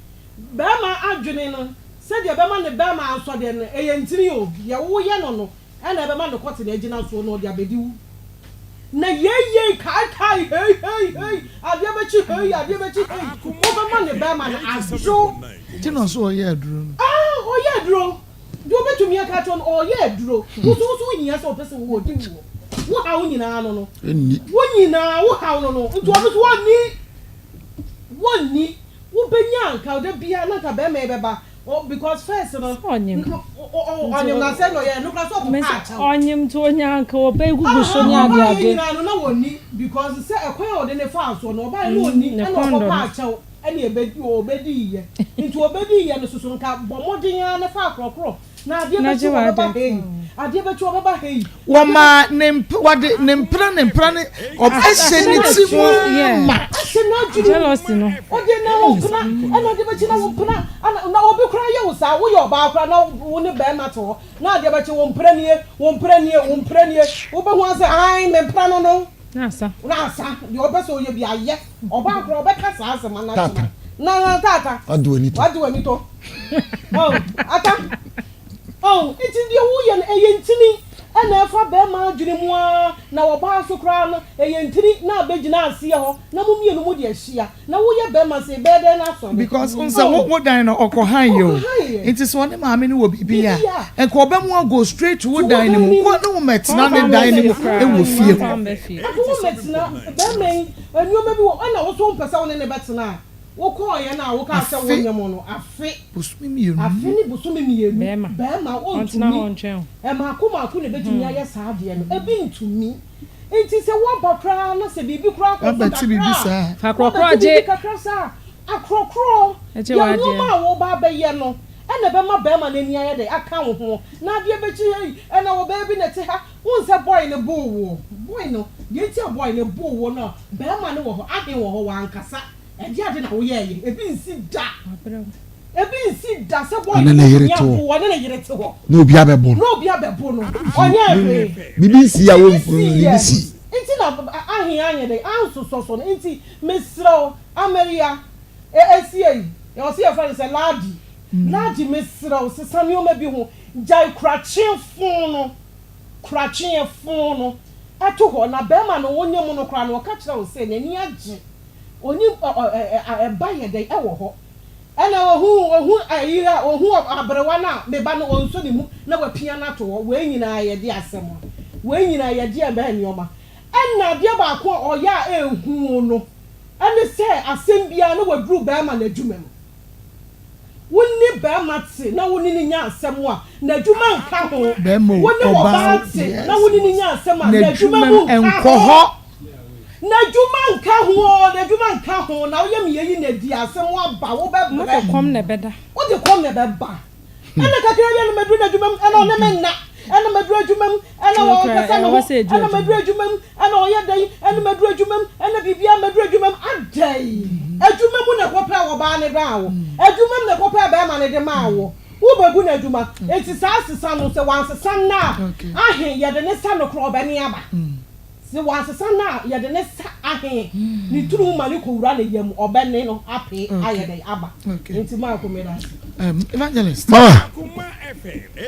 Barima adwene no, sɛdeɛ ɛbɛma ne barima asɔ deɛ no, ɛyɛ ntini o. Deɛ woyɛ no no, ɛna ɛbɛma ne kɔte no agyina soɔ na ɔde abɛdi wo. Na yei yei, kae kae, hei hei hei, adeɛ bɛkye hei, adeɛ bɛkye hei, wobɛma ne barima no adwo. Nti na ɔse ɔyɛ aduro no. Ah, ɔyɛ aduro. Deɛ ɔbɛtumi aka akyerɛ no, ɔreyɛ aduro. Wo nso, wo nso wohia sɛ ɔpɛ sɛ wo ɔdi woɔ. Wo haw nyinaa no no. Wo nyinaa, wo haw no no. Nti ɔno nso ɔnni, wɔnni. Wobɛnya anka, da biara na anka bɛrima yi bɛba. Because first no, ɔnyem na sɛ na ɔyɛ no koraa sɛ ɔkɔpa akyɛw. Ɔnyem nti ɔnya anka ɔbɛgugu so ne adeade. Ɔbaeɛ nyinaa no na wɔnni because sɛ ɛkwan a ɔde ne faa soɔ no, ɔbaeɛ no ɔnni ɛna ɔkɔpa akyɛw. Ɛna ɛbɛdi ɔbɛdiiɛ nti ɔbɛdiiɛ no soso nka bɔ mmɔden ara na fa akorɔkorɔ na adeɛ bɛkye ɔbɛba hei adeɛ bɛkye ɔbɛba hei. Wɔmaa ne mp wɔde ne mpena ne mpena ne ɔbɛhyɛ ne ti mu ma. Ahyɛ n'adwene Jealousy no. Ɔde na wo mpena ɛna adeɛ bɛkye na wo mpena ɛna na obi koraa yɛ wo saa woyɛ ɔbaa koraa na wo ne bɛrima te hɔ na adeɛ bɛkye wo mpena nie wo mpena nie wo mpena nie wobɛhu ara sɛ ae me mpena no no. Na asa. Na asa deɛ ɔpɛ sɛ ɔyɛ bi ayɛ. Ɔbaa koraa ɔbɛka saa asɛm ana kyena. Na na tata. Wade w'ani tɔ. Wade w'ani tɔ. Oh, ata. Oh, nti deɛ woyɛ no ɛyɛ ntini ɛna ɛfa bɛrima adwene mu ara na ɔbaa nso koraa no ɛyɛ ntini na abɛgyina aseɛ hɔ na mo mmienu mo de ahyia na woyɛ bɛrima sɛ ɛbɛyɛ dɛn na asɔre. Because n sɛ wo wo dan no ɔkɔ han yɛ o nti sɛ ɔne maame no wɔ biribi yɛ a nka ɔbɛ mu ago straight to wo dan no mu kɔ ne wo mɛtena ne dan no mu ɛwɔ fie hɔ. Nka wo mɛtena bɛrima yi Nneɛma bi wɔ hɔ na wo nso wompɛ sɛ wo ne no bɛtena a, wokɔeɛ no a wokaa sɛ wonyem no, afe, afe ne bosome mmienu, barima ɔntumi, mmaako mmaako na ɛbɛtumi ayɛ saa adeɛ no, ebi ntumi. Nti sɛ woaba koraa na sɛ biribi koraa kɔ so kakra a, wabɛte biribi kakra saa a, akorɔkorɔ, deɛ nneɛma a woreba abɛyɛ no ɛna ɛbɛma barima no ani ayɛ dɛ, aka wo ho, na adeɛ bɛkye ei, ɛna ɔbaa bi na ɛte ha, Wohu sɛ boy no boo woɔ? Boy no, deɛ nti a boy no boo woɔ no, barima no wɔ hɔ, ahe wɔ hɔ, wankasa. Ɛdeɛ ade na woyɛɛyɛ? Ebi nsi da. Ebi nsi da sɛ bɔɔl Ɔne ne yere te hɔ. Ɔne ne yere te hɔ. Na obi abɛbo no. Na obi abɛbo no. Ɔnyɛ hwee. Biribi nsi a wɔn biribi si. Nti na ahe anyɛ dɛ ansosɔ so no nti mesrɛ wo Amaria esie yi ɔse yɛfrɛ no sɛ Ladi Ladi mesrɛ wo sesa nneɛma bi ho gyae kurakye fon no kurakye fon no ɛto hɔ na bɛrima no wonyɛ mu no koraa no ɔka kyerɛ wo sɛ n'ani agye Ɔnyi ɔ ɔ ɛ ɛ ɛba yɛ dɛn ɛwɔ hɔ ɛna ɔhu ɔhu ayi a ɔhu aberewa no a me ba no ɔnsɔ ne mu na wapia no ato hɔ wei nyinaa yɛde asɛm a wei nyinaa yɛde ɛbɛn nneɛma ɛna adeɛ baako a ɔyɛ a ɛhu no ɛne sɛ asɛm biara na waduru bɛrima no adwuma mu. Wo ne barima te na wo ne no nya asɛm a, n'adwuma nka ho. Barima o, Wo ne ɔbaa ɔbaa o, te yes. na wo ne no nya asɛm a, N'adwuma n'adwuma mu nka nkɔ ho. hɔ. N'adwuma nka ho o, n'adwuma nka ho. Na woyɛ me yei na di asɛm aba, wobɛbrɛ. Mode kɔm na ɛbɛda. Wode kɔm na ɛbɛba. Ɛna kakra bi a na maduru n'adwuma mu, ɛna ɔne me nna. Ɛna maduru adwuma mu, ɛna ɔkasa ne ho. Ɛna maduru adwuma mu, ɛna ɔyɛ dɛn. Ɛna maduru adwuma mu, ɛna biribiara maduru adwuma mu. Adɛn? Adwuma mu na ɛkɔpɛɛ ɔbaa no maa wo. Adwuma mu na ɛkɔpɛɛ barima no de maa wo. Wobɛgu n'adwuma. Enti saa sesa no, sɛ wansesa nnɛ a, ahe yɛde ne sa no koraa ɔbɛne aba. Se wansesa no a, yɛde ne sa ahe ne tiri mu ma no kɔwura ne yam, ɔbɛne no apee ayɛ dɛn aba. Nti Marko meda ase. Evangelist. Mama,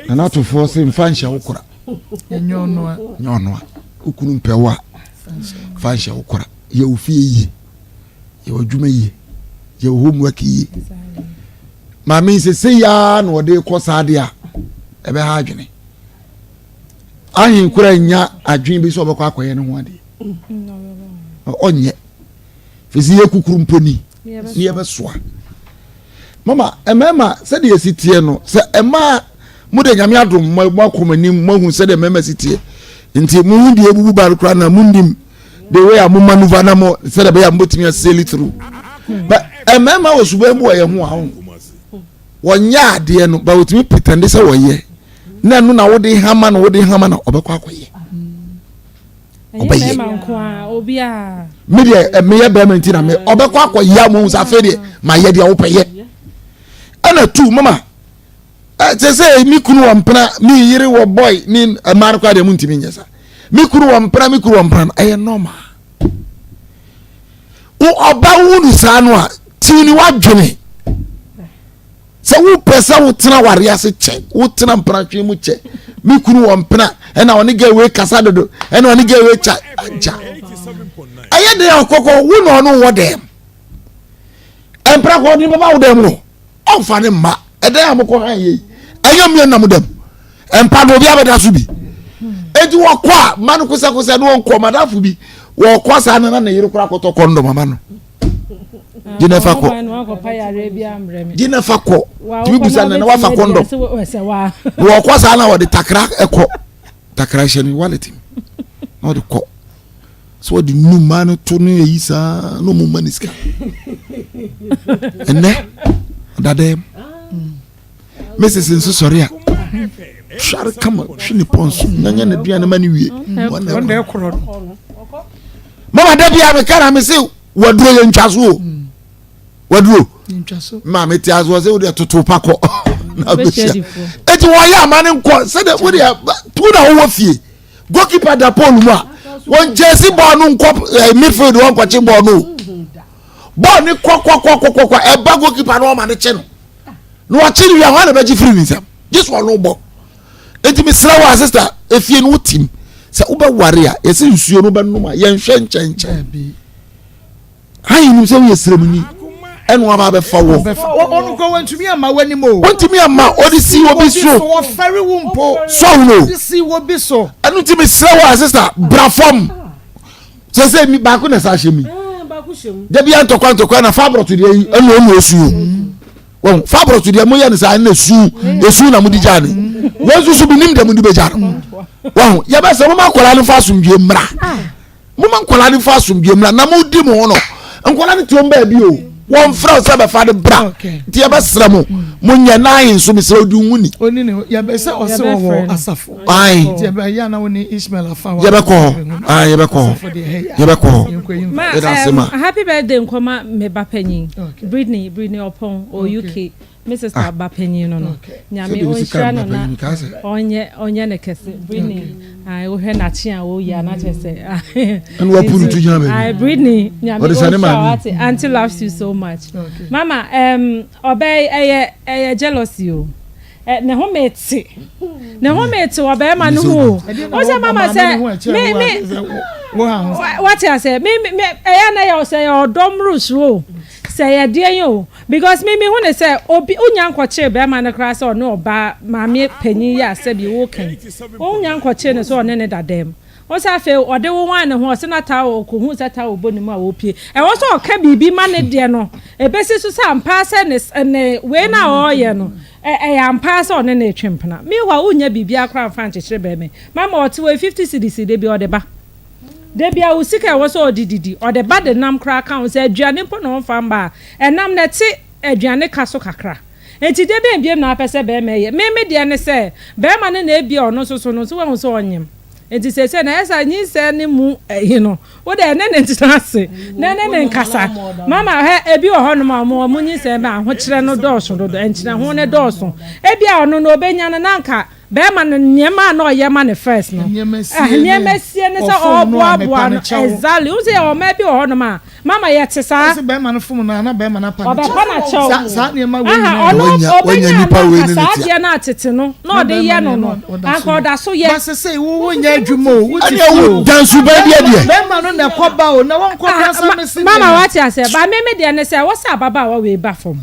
Nana Atofoɔ se mfa nhyɛ wo kora. Nyɛ ɔnoa. Nyɛ ɔnoa. Wo kunu mpɛ wo a, fa nhyɛ wo kora. Yɛ wo fie yie. Yɛ w'adwuma yie. Yɛ wo homework yie. Maame sese yi ara na ɔde kɔ saa deɛ a, ɛbɛha adwene. Ahen koraa nnya adwene bi sɛ ɔbɛkɔ akɔyɛ ne ho adeɛ. Ɔnyɛ. Fisi yɛ kukuru mpo ni ne yɛbɛsoa. Mama mmarima sɛdeɛ esi teɛ no sɛ mmaa mo de nyame adom mo mo akɔ mo anim mo ahu sɛdeɛ mmarima si teɛ nti mo ho deɛ ebubu ba no koraa na mo nim the way a mo manuva na mo sɛdeɛ bɛyɛ a mo bɛtumi aseli through. But mmarima wɔ suban mu wɔ yɛn ho a ho. Wɔnyɛ adeɛ no but wɔtumi pretend sɛ wɔyɛ na ɛno na wode hama no wode hama no ɔbɛkɔ akɔyɛ ɔbɛyɛ me deɛ meyɛ bɛrima nti na me ɔbɛkɔ akɔyɛ ama ohun sɛ afei deɛ ma yɛ deɛ wopɛ yɛ ɛna tu mama ɛkyɛ sɛ me kunu wɔ mpena me yere wɔ boy ne mmaa no koraa deɛ mo ntumi nyɛ sa me kunu wɔ mpena me kunu wɔ mpena no ɛyɛ normal wo ɔba wo nu saa no a tiw ni wadwene sɛ wopɛ sɛ wotena ware ase kyɛ wotena mpenatwe mu kyɛ me kunu wɔ mpena ɛna ɔne gɛ wei kasa dodo ɛna ɔne gɛ wei kya agya ɛyɛ den akɔkɔ wo na ɔno wɔ dɛm mpena kɔ ɔde bɛba wo dɛm no ɔmfa ne mma ɛdɛn a mokɔ han yei ɛnyɛ mmea nam dɛm mpa no obi abɛda so bi eti wɔkɔ a mma no kosɛkosɛ no wɔnkɔ madafo bi wɔkɔ saa na na ne yere kora akɔtɔ kɔndɔm ama no gyina fa kɔ gyina fa kɔ tumi busa nana wafa kɔndɔm wɔkɔ saa na wɔde takra ɛkɔ takra hyɛ ne wallet mu na wɔde kɔ sɛ wɔde nu mmaa no to ne ayi saa na ɔmo ma ne sika ɛnɛ ɔda dɛm mrs nso sɔre a hware kama hwe ne pɔn so nyanya ne duane ma ne wie mama da bia meka na me se waduro yɛ ntwa so o waduro maame te aso sɛ wode toto pa kɔ na bɛhyia eti wɔyɛ ama ne nkɔ sɛdeɛ wode tu na wowɔ fie goalkeeper da pole mu a wɔn gyesi bɔɔl no nkɔ eh, midfield wɔn nkɔkye bɔɔl no bɔɔl ne kɔkɔkɔkɔkɔ ɛba goalkeeper no ɔma ne kye no na ɔkye no wia hɔ na bɛgye firi ne nsam gye so ɔno bɔ eti mesrɛ wɔ asista efie no wotim sɛ wobɛware a yɛsɛ nsuo no bɛnom a yɛnhwɛ nkyɛnkyɛn Ayi nim sɛ woyɛ sremuni ɛna waba abɛfa wɔ. Ɔno kura wɔntumi ama w'anim o. Wɔntumi ama ɔde si obi so. Wɔfɛre wo mpo. Sɔw no. Ɔde si obi so. Ɛno nti mesrɛ wɔ asesa bra fam. Sɛ sɛ mi baako na ɛsa ahyɛ mi. Dabi ya ntɔkwa ntɔkwa na fa aborɔto deɛ yi ɛna ɔna osu o. Wɔn fa aborɔto deɛ mo yɛ no saa ɛna esu esu na mo di gya ne. Wɔn nso so bi nim deɛ mo di bɛ gya no. Wɔn yɛ bɛ sɛ mo ma akwadaa no fa asomdwe mmra. Moma nkwadaa no mfa asomdwoeɛ mmra na modi mo ho no. Nkwadaa no te wɔn baabi o. Wɔmfrɛ wo sɛ bɛfa de bra. Nti yɛbɛsrɛ mo, monyɛ na ahe nso mesrɛ wo di wo ho ni. Oni ne yɛbɛ sɛ ɔse wɔwɔ asafo. Ae. Nti yɛbɛ yɛ na wo ne Ishmael afa wa. Yɛbɛkɔ hɔ. Ae yɛbɛkɔ hɔ. Yɛbɛkɔ hɔ. Ma Yɛda ase ma. happy birthday nkɔma me ba panyin Britney Britney Ɔpɔn ɔwɔ UK. Me sister ba panyin no no nyame ɔnhyira no na ɔnyɛ ɔnyɛ ne kɛse Britney ayi wohwɛ n'akye a ɔyi a n'akyɛ sɛ ɛna wapu no to gyina baabi ayi Britney nyame ɔnhyira wate auntie loves you so much mama um, ɔbɛ ɛyɛ ɛyɛ jealousy o ne ho mete ne ho mete wɔ bɛrima no ho o o sɛ mama sɛ me me wate asɛ me me ɛyɛ na yɛ sɛ yɛ ɔdɔ mmoro so o sɛ yɛ deɛ yɛ o. Because me me hu no sɛ obi wo nya nkɔkyere bɛɛma no koraa sɛ ɔne ɔbaa maame panyin yi a sɛbi wo ka yi wo nya nkɔkyere no sɛ ɔne no da dɛm wo sɛ afei ɔde wo wan ne ho ɔse na towel ɔkɔ hu sɛ towel bɔ ne mu a ɔpie ɛwɔ sɛ ɔka biribi ma ne deɛ no ɛbɛsi so sɛ ampaa sɛ ne ne wei no a ɔyɛ no ɛyɛ ampaa sɛ ɔne no retwe mpena meanwhile wo nya biribiara koraa mfa nkyekyere bɛɛma yi mama ɔte wɔ 50 cedis de bi ɔde ba. Da biara wo sika a ɛwɔ sɛ ɔde didi, ɔde ba de nam koraa ka ho. Sɛ aduane mpo na ɔmfa mma a, ɛnam no ɛte aduane ka so kakra. Enti da bɛn biom na wapɛ sɛ barima yɛ? Me me deɛ ne sɛ, barima no na ebia ɔno nso so no nso wahu sɛ ɔnyem. Enti seesei no ɛyɛ sɛ nyinsɛn no mu ayi no, wo deɛ ɛne no ntena ase na ɛne no nkasa. Mama hɛ, ebi wɔ hɔnom a wɔn wɔn nyinsɛn ba a, ahokyerɛ no dɔɔso dodo, nkyerɛho no dɔɔso. Ebia ɔno no ɔbɛnya no na anka Bɛɛma no nneɛma a na ɔyɛ ma no first no Nneɛma sie eh ne nneɛma sie ne sɛ ɔfom no a ɔɔboaboa mepa no no kyɛw. exactly wohu sɛ yɛwɔ mmaa bi wɔ hɔnom a mama yɛte saa. Ɔse bɛɛma no fom no a na bɛɛma no apa no Ɔbɛpa kyɛw no akyɛw. Saa saa nneɛma wei Aha nyinaa ɔno yɛ. Wanya wanya ɔbɛnya nipa no wei anka ne ne saa tia. adeɛ no atete no na Na ɔde bɛɛma yɛ no no deɛ no na ɔda anka so yɛ. ɔda so yɛ. Ba sesei wo wonyɛ adwuma o wote Ɛneɛ fie wo o. da nsuban bi adiɛ. Bɛɛma no na ɛkɔ ba o na wɔnkɔ Ah kora san ma mese deɛ mama na. wate aseɛ ba me me deɛ ne sɛ ɛwɔ sɛ ababaawa wei ba fam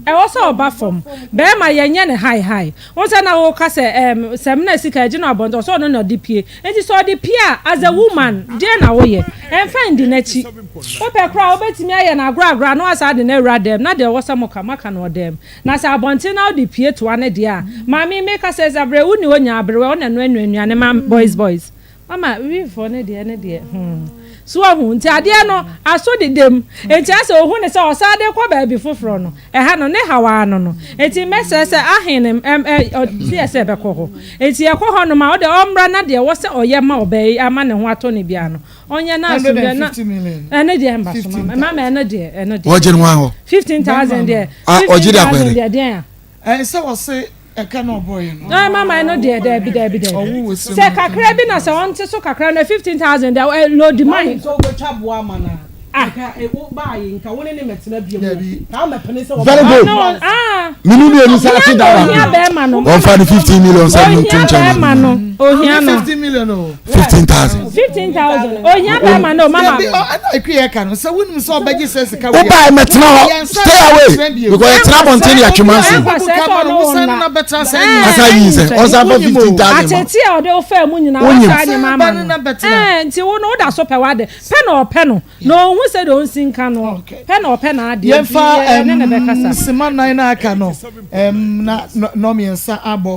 ɛwɔ sɛ ɔba fam bɛɛma yɛnyɛ no hae hae. Wohu sɛ na woka sɛ ɛɛm samina sika ɛgye no abɔnten ɔsɛ ɔno na ɔde pie nti sɛ ɔde pie a as a woman deɛn na woyɛ ɛmfa ndi n'akyi wopɛ koraa wobɛtumi ayɛ no agorɔ agorɔ a na wasan de no awura dɛm na deɛ ɛwɔ sɛ moka moaka no wɔ dɛm na sɛ abɔnten na wode pie toa no deɛ a maame meka sɛ Zabrɛ wonni hɔ nyaa aberewa wo na ɛnoa nnuane ma boys boys Mama wifoɔ no deɛ ne deɛ hmm. So wahu nti adeɛ no aso deda mu nti asɛ ohu ne sɛ ɔsan de kɔ baabi foforɔ no ɛha no ne haw ara no no nti mɛsrɛ sɛ ahen no ɛm ɛ ɔteɛ sɛ ɛbɛkɔ hɔ nti ɛkɔ hɔ nom a ɔde ɔmmra na deɛ ɛwɔ sɛ ɔyɛ ma ɔbaa yi ama ne ho atɔ no biara no ɔnyɛ na asomdwoeɛ na ɛno deɛ mba so mama mama ɛno deɛ ɛno deɛ Ɔgye no hwan hɔ? 15,000 deɛ Ah, ɔgye de akɔyɛ 15,000 dɛ? deɛ deɛn a Ɛɛ sɛ ɔse ɛka na ɔbɔeɛ no. Ɛɛ mama ɛno deɛ daabi daabi daabi. Ɔwo wɔ sɛ Sɛ kakra bi na sɛ ɔnte so kakra no 15,000 deɛ ɛ load mine. Sɛ wobɛtwa boa ama no a, Ah. nka e wo baa yi nka wo ne ne mɛtena biom o, Dabi. nka womɛpene sɛ Very wɔbɛba good. Ɔno ɔ ah. Mene mmienu sɛ ate Ohia da na ohia baako. bɛrima no. Wɔmfa ne 15 million sɛ no nto Ohia nkyɛn ma bɛrima no. no. Ohia Ɔnyɛ no. 15 million o. 15,000. 15,000. Ohia bɛrima no mama. Dabi ɔ ɛna ɛkwi yɛ ka no sɛ wonim sɛ ɔbɛgye sɛ sika wei a. Wobae mɛtena hɔ. Yɛn nsa Stay away. bɛtena bio. Because yɛtena abɔnten de atwe manso. Ɛnkwa sɛ sɛ ɔno wo nna. Asa yi sɛ ɔsan fa 15,000 ma. Atete a ɔde wo faa mu nyinaa Wonyim. wasa anyem ama no. Ɛɛ nti wo no woda so pɛ w'ade. Pɛ na ɔpɛ no. Na ɔnhu sɛdeɛ ɔnsi nka no. Pɛ na ɔpɛ n'adeɛ nti Yɛmfa yɛne no bɛkasa. nsema nan no aka no na nnɔmmiɛnsa abɔ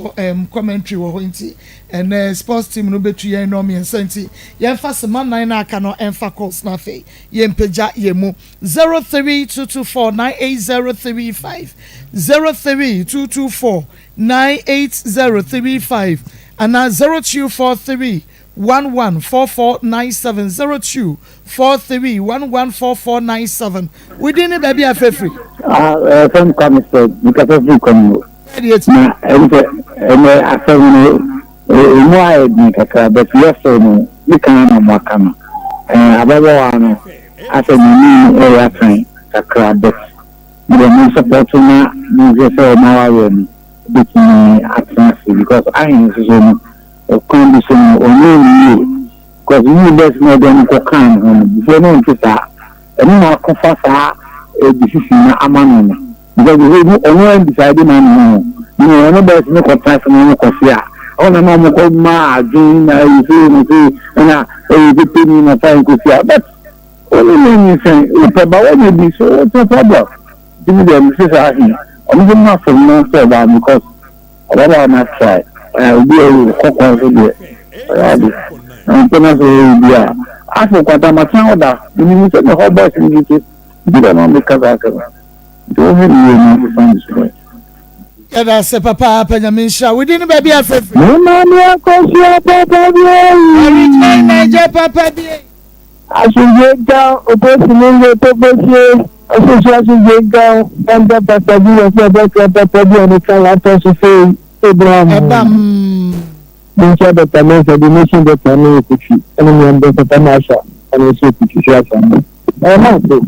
commentary wɔ hɔ nti ɛnɛ sports team no bɛtu yɛn nnɔmmiɛnsa nti yɛmfa sema nan no aka no ɛmfa calls no afei yɛmpagya yɛn mu 03224 98035 03224 98035 anaa 0243 114497 0243 114497 Wo din ne baabi a afrɛ firi? Ah, ɛfɛm Kwame sɛ mekasa firi Kwame o. Na ɛne sɛ ɛnɛ asɛm no emu ayɛ den kakra but yɛsɛ no ne kan na mo aka no. Ababaawa no asɛ n'ani ɛyɛ asan kakra but mo deɛ mo support na mo nhwɛ sɛ ɔmo awareɛ no bɛtumi atena ase because ahe nso so no ɔkwan bi so no ɔnyɛ yie because new best na ɔde no kɔkaa ne ho no before no ɔnte saa. Ɛno na akɔfa saa decision no ama no no because he no ɔno an decide ma ne ho no na ɔno bɛs no kɔtena ase na ɔmo kɔse a ɛhɔ na na ɔmo kɔ ma adwen na ɛyɛ sei na sei ɛna ɛyɛ pepeni na fa nkosi a but ɔno na nyinsɛn wopɛ ba wanya bi so what's the problem nti mi deɛ mese saa he ɔno nso ma fam no sɛ ɔbaa because Ɔbabaa no atrae. Ɛɛ, obi a ɔwɔ kɔkɔɔ nso deɛ, ɔyɛ ade. Na ɔmpɛ no sɛ ɔyɛ obi a. Afei kwata matena hɔ da. Menim sɛ me hɔ boys no bi te. Nti dɛn na ɔmmeka saa asɛm no? Nti wɔnhwɛ no yie na ɔnsesa ne suban. Yɛda ase papaapa Nyame nhyira wo din ne baabi a frɛ firi. Me maame akosua papa bi eii. Original Naija papa bi eii. Asomdwoe nka wo Oposini nge Toposie Ɔsoso asomdwoe nka wo Ɛmpɛ papa bi wɔ sɛ ɛbɛkra papa bi a ne kala atɔ so sei Abraham Ɛbam. Menkyia Doctor Mensah the nation doctor no wɔ Kotwi ɛne nea mbɔ papa Marshal ɔno nso wɔ Kotwi hwɛ asa no ɛyɛ Mark o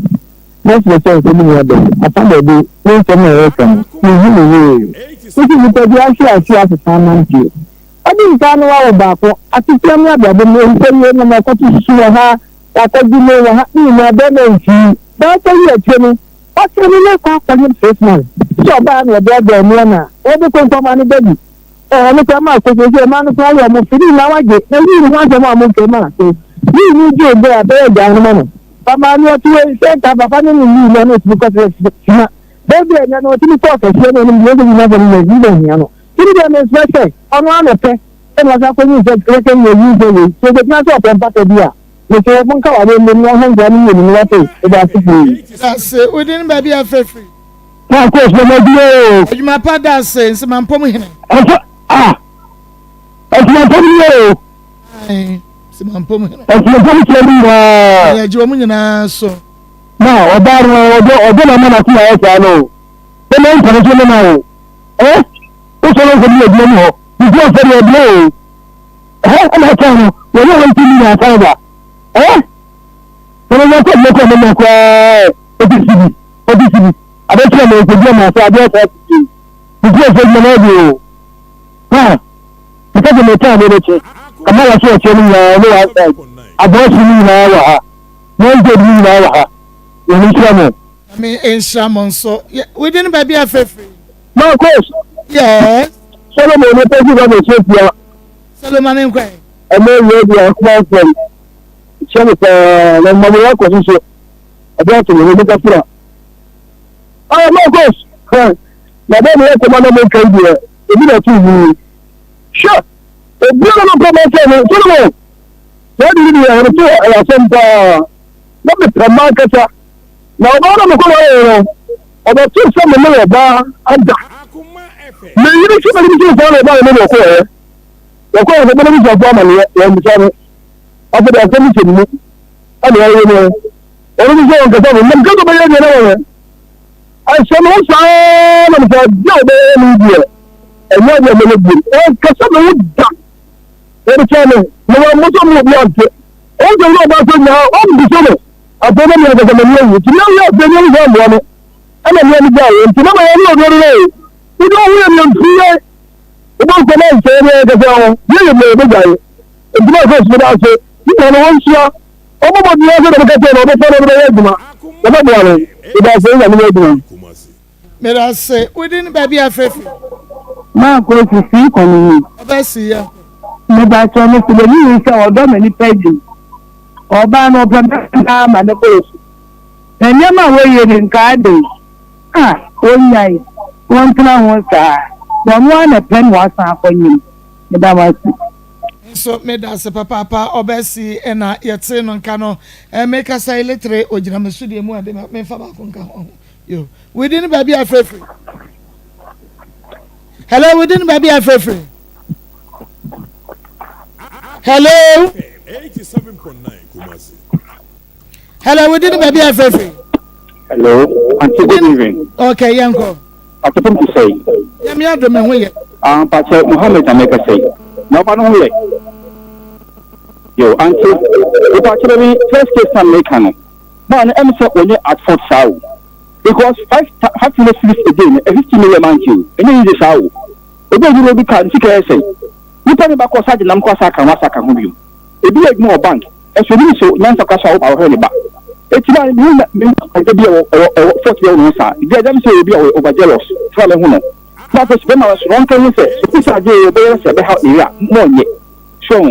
Mɛsrɛ sɛ nsɛm nni abɛn afa baabi ne nsɛm a yɛreka no menhu no yie Wosi nnipa bi ahwe ase asesa ananteɛ Ɔde nkaa no wawo baako asetra mu abrabɔ mu efisɛ yei na makɔto susu wɔ ha wakɔgye me wɔ ha ne nyinaa bɛrima mfii baasa yi akyire no ɔsere no na akɔ akɔyem six months sɛ ɔbaa na ɔbrɛbrɛ mmoa na ɔde konkoama no bɛdi Ɛɛ, ɛno koraa maa kɔsi sɛ mmaa no koraa yɛ ɔmo fɛ ne nyinaa wagye na yii ne ho asɛm a ɔmo nkɛ maa so yii ne gye bere a bɛyɛ gyaa no ma no ba maa ne ɔte wei sɛ nka papa ne ne yii no na ɔtumi kɔ sɛ sima bɛɛ bi ɛnyɛ no ɔtumi kɔɔ kɛseɛ na ɔnom deɛ ɔsɛ nyina sɛ ne yɛ ne hia no tumi deɛ mesrɛ sɛ ɔno ano pɛ ɛna ɔsa kɔ nyi sɛ kɛkɛ nyɛ yi sɛ wei sɛ ɔbɛtumi asɛ ɔpɛ mpata bi a mesrɛ mo nka wade mmom na ɔhɛ nkora no mmienu no wate ɛda ase pii. Ase wodin baabi a frɛfiri. Paul kɔɔ sɛ m'adwuma o. Adwuma pa da ase Nsemampɔm hene. Ɛsɛ a Nsemampɔm ni o. Ae Nsemampɔm hene. Nsemampɔm kyerɛ mu nyinaa. Ɛyɛ agye wɔn nyinaa so. Na ɔbaa no ɔdɔ ɔdɔ na ama n'akoma ayɛ saa no o. Sɛ na nkwa no so ne na o. Ɛ wosɔ no nkɔdi adwuma mu hɔ. Bibi ɔfɛ deɛ ɛbrɛ o. Ɛhɛ ɛna ɛka no wɔne wɔn ti mi na asan ba. Ɛ wɔn nyɛ kɔ ɛmɛ kɔ ɛmɛ nyɛ koraa ɛti si bi. Ɔde si bi abɛkyerɛ me nkɔdua ma sɛ adeɛ saa sisi nti ɔsɛ adwuma no ade o ha meka sɛ meka adeɛ bɛkyɛ kama wɔ so ɔkyɛ no nyinaa ne one side aboa si no nyinaa wɔ ha one side no nyinaa wɔ ha nyame nhyira mo. Nyame nhyira mo nso. Wodi no baabi a fɛfiri. Marcos. Yes. Solomon ne pɛsi ba bɛ hyɛ fia. Solomon nkwa. Ɛmɛ wia bi akoma nsɛm. Kyɛ me paa na mmamu akɔ so so. Ɛde ato me ho meka fira. Ah, Marcos! Hɛ, na bɛɛ meyɛ kɔma na monka yi deɛ, ebi na ɛto yi. Hwɛ, obiara na ɔpɛ m'asɛm no, Solomon! Saa de yi deɛ, ɛno so ɛyɛ asɛm paa. Na mepɛ m'ankasa. Na ɔbaa na mekɔ ware no, ɔbɛto sɛ me ne ɔbaa ada. Me yere sɛ mede me saa na ɔbaa ne me ɔkɔɛ. Wɔkɔɛ sɛ bɛne busuafoɔ amaneɛ, wɔammisa me. Afei de asɛm no hyɛ me mu. Ɛna ɔyɛ no. Ɔno nso sɛ ɔnkasa ho. Nam kasa bɛyɛ deɛ na wɔyɛ. Ɛhyɛ me ho saa na mesɛ adeɛ a ɔbɛyɛ me deɛ ɛnyɛ adeɛ a mɛyɛ bio. Ɔnkasa me ho da. Wɔde kyɛ me. Na wɔammɔ sɛ ɔmo obi ante. Ɔnsɛ sɛ ɔbaa sɛ nyaa ɔmbisa no. Afei na me ankasa m'ani awu. Nti na yɛ afei ne sɛ mmoa me. Ɛna mmea me gyae. Nti na mayɛ ne ɔdɔ no o. Wode wo ho yɛ me mfiri yɛ. Wobɛnkɔ na nsɛe ne ankasa ho. Yɛyɛ mmea yɛbɛgyae. Nti na ɔsɛ meda ase. Ne nyinaa no wɔnhyia. Ɔbɔ mmɔden ara sɛ deɛ meka kyerɛ no ɔbɛfa no ɔde bɛyɛ adwuma. Yɛbɛboa no. Meda ase Nyame nyɛ adwuma. Meda ase. Wo din ne baabi a frɛ firi? Maa Kofi firi Kɔnini. Ɔbɛ si yɛ nkɔ. Mepakyɛw me se m'ani wu sɛ ɔdɔ ma nipa di ɔbaa no ɔpɛ bɛrima ara ma no boro so na nneɛma a wɔyɛ no nka adɛn a ɔnyae wɔntena ho saa na ɔno ara na ɛpɛ na wasan akɔnyem meda mo ase. Nso meda ase papaapa ɔbɛsi na yɛtee no nka no mekasa yi letere ogyina me so deɛ mu ade memfa baako nka ho yo within baabi a frɛfiri hello within baabi a frɛfiri hello hello within baabi a frɛfiri hello auntie good evening okay yɛnkɔ Asɛm te sɛn? Nyame adom me ho yɛ. Ah mpakyɛw Mohammed na mekasa yi. Na ɔba no ho yɛ? Yo aunty mepakyɛw me first case na meka no maa no ɛm sɛ ɔnyɛ at fault saa o because 500 cedis a day no ɛ 50 million aunty o ɛnyɛ easy saa o obi adwuma obi ka ne sika yɛ sɛn nipa ne ba kɔ sa de nam kɔ asa aka ho asa aka ho bio ebi yɛ adwuma wɔ bank Ɛso obi nso nyansa kora so a woba wɔhwɛ ne ba. Eti na mehu na mehu agya bi a ɛwɔ ɛwɔ ɛwɔ fault bi a ɛwɔ ne ho saa. Ebi agya mi sɛ obi a ɔyɛ over jealous sɛ na mehu no. Na afei so bɛma no so na ɔnka hu sɛ obi sɛ adeɛ yɛ ɔbɛyɛ sɛ ɛbɛha ne yere a mo ɔnyɛ. So ho.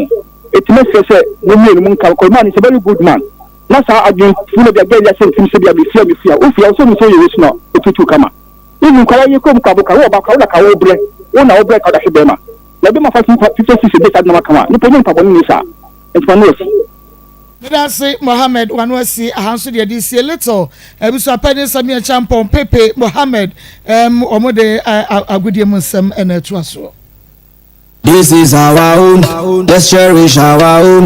Eti mɛsrɛ sɛ mo mmienu mo nka because man is a very good man. Na saa adwene fi na bi a girl yi ahyɛ ne tirim sɛ bi a mefia mefia. Wofia wo sɛ onim sɛ woyɛ wei so na otutu kama. Even nkwadaa yi kurom kɔ aboka wo ɔba kora wo na ka wo brɛ wo na wo brɛ ka wo da hwɛ bɛrima. Na bɛma fa 56 days ade na waka ho a nipa nyɛ nipa bɔne ni saa. Enti ma no asi. Medase Mohammed wano asi aha nso deɛ de sie little abusuapɛni Samia Champon Pepe Mohammed ɛm wɔn de agodie mu nsɛm ɛna ɛtoa soɔ. This is our own, let's cherish our own.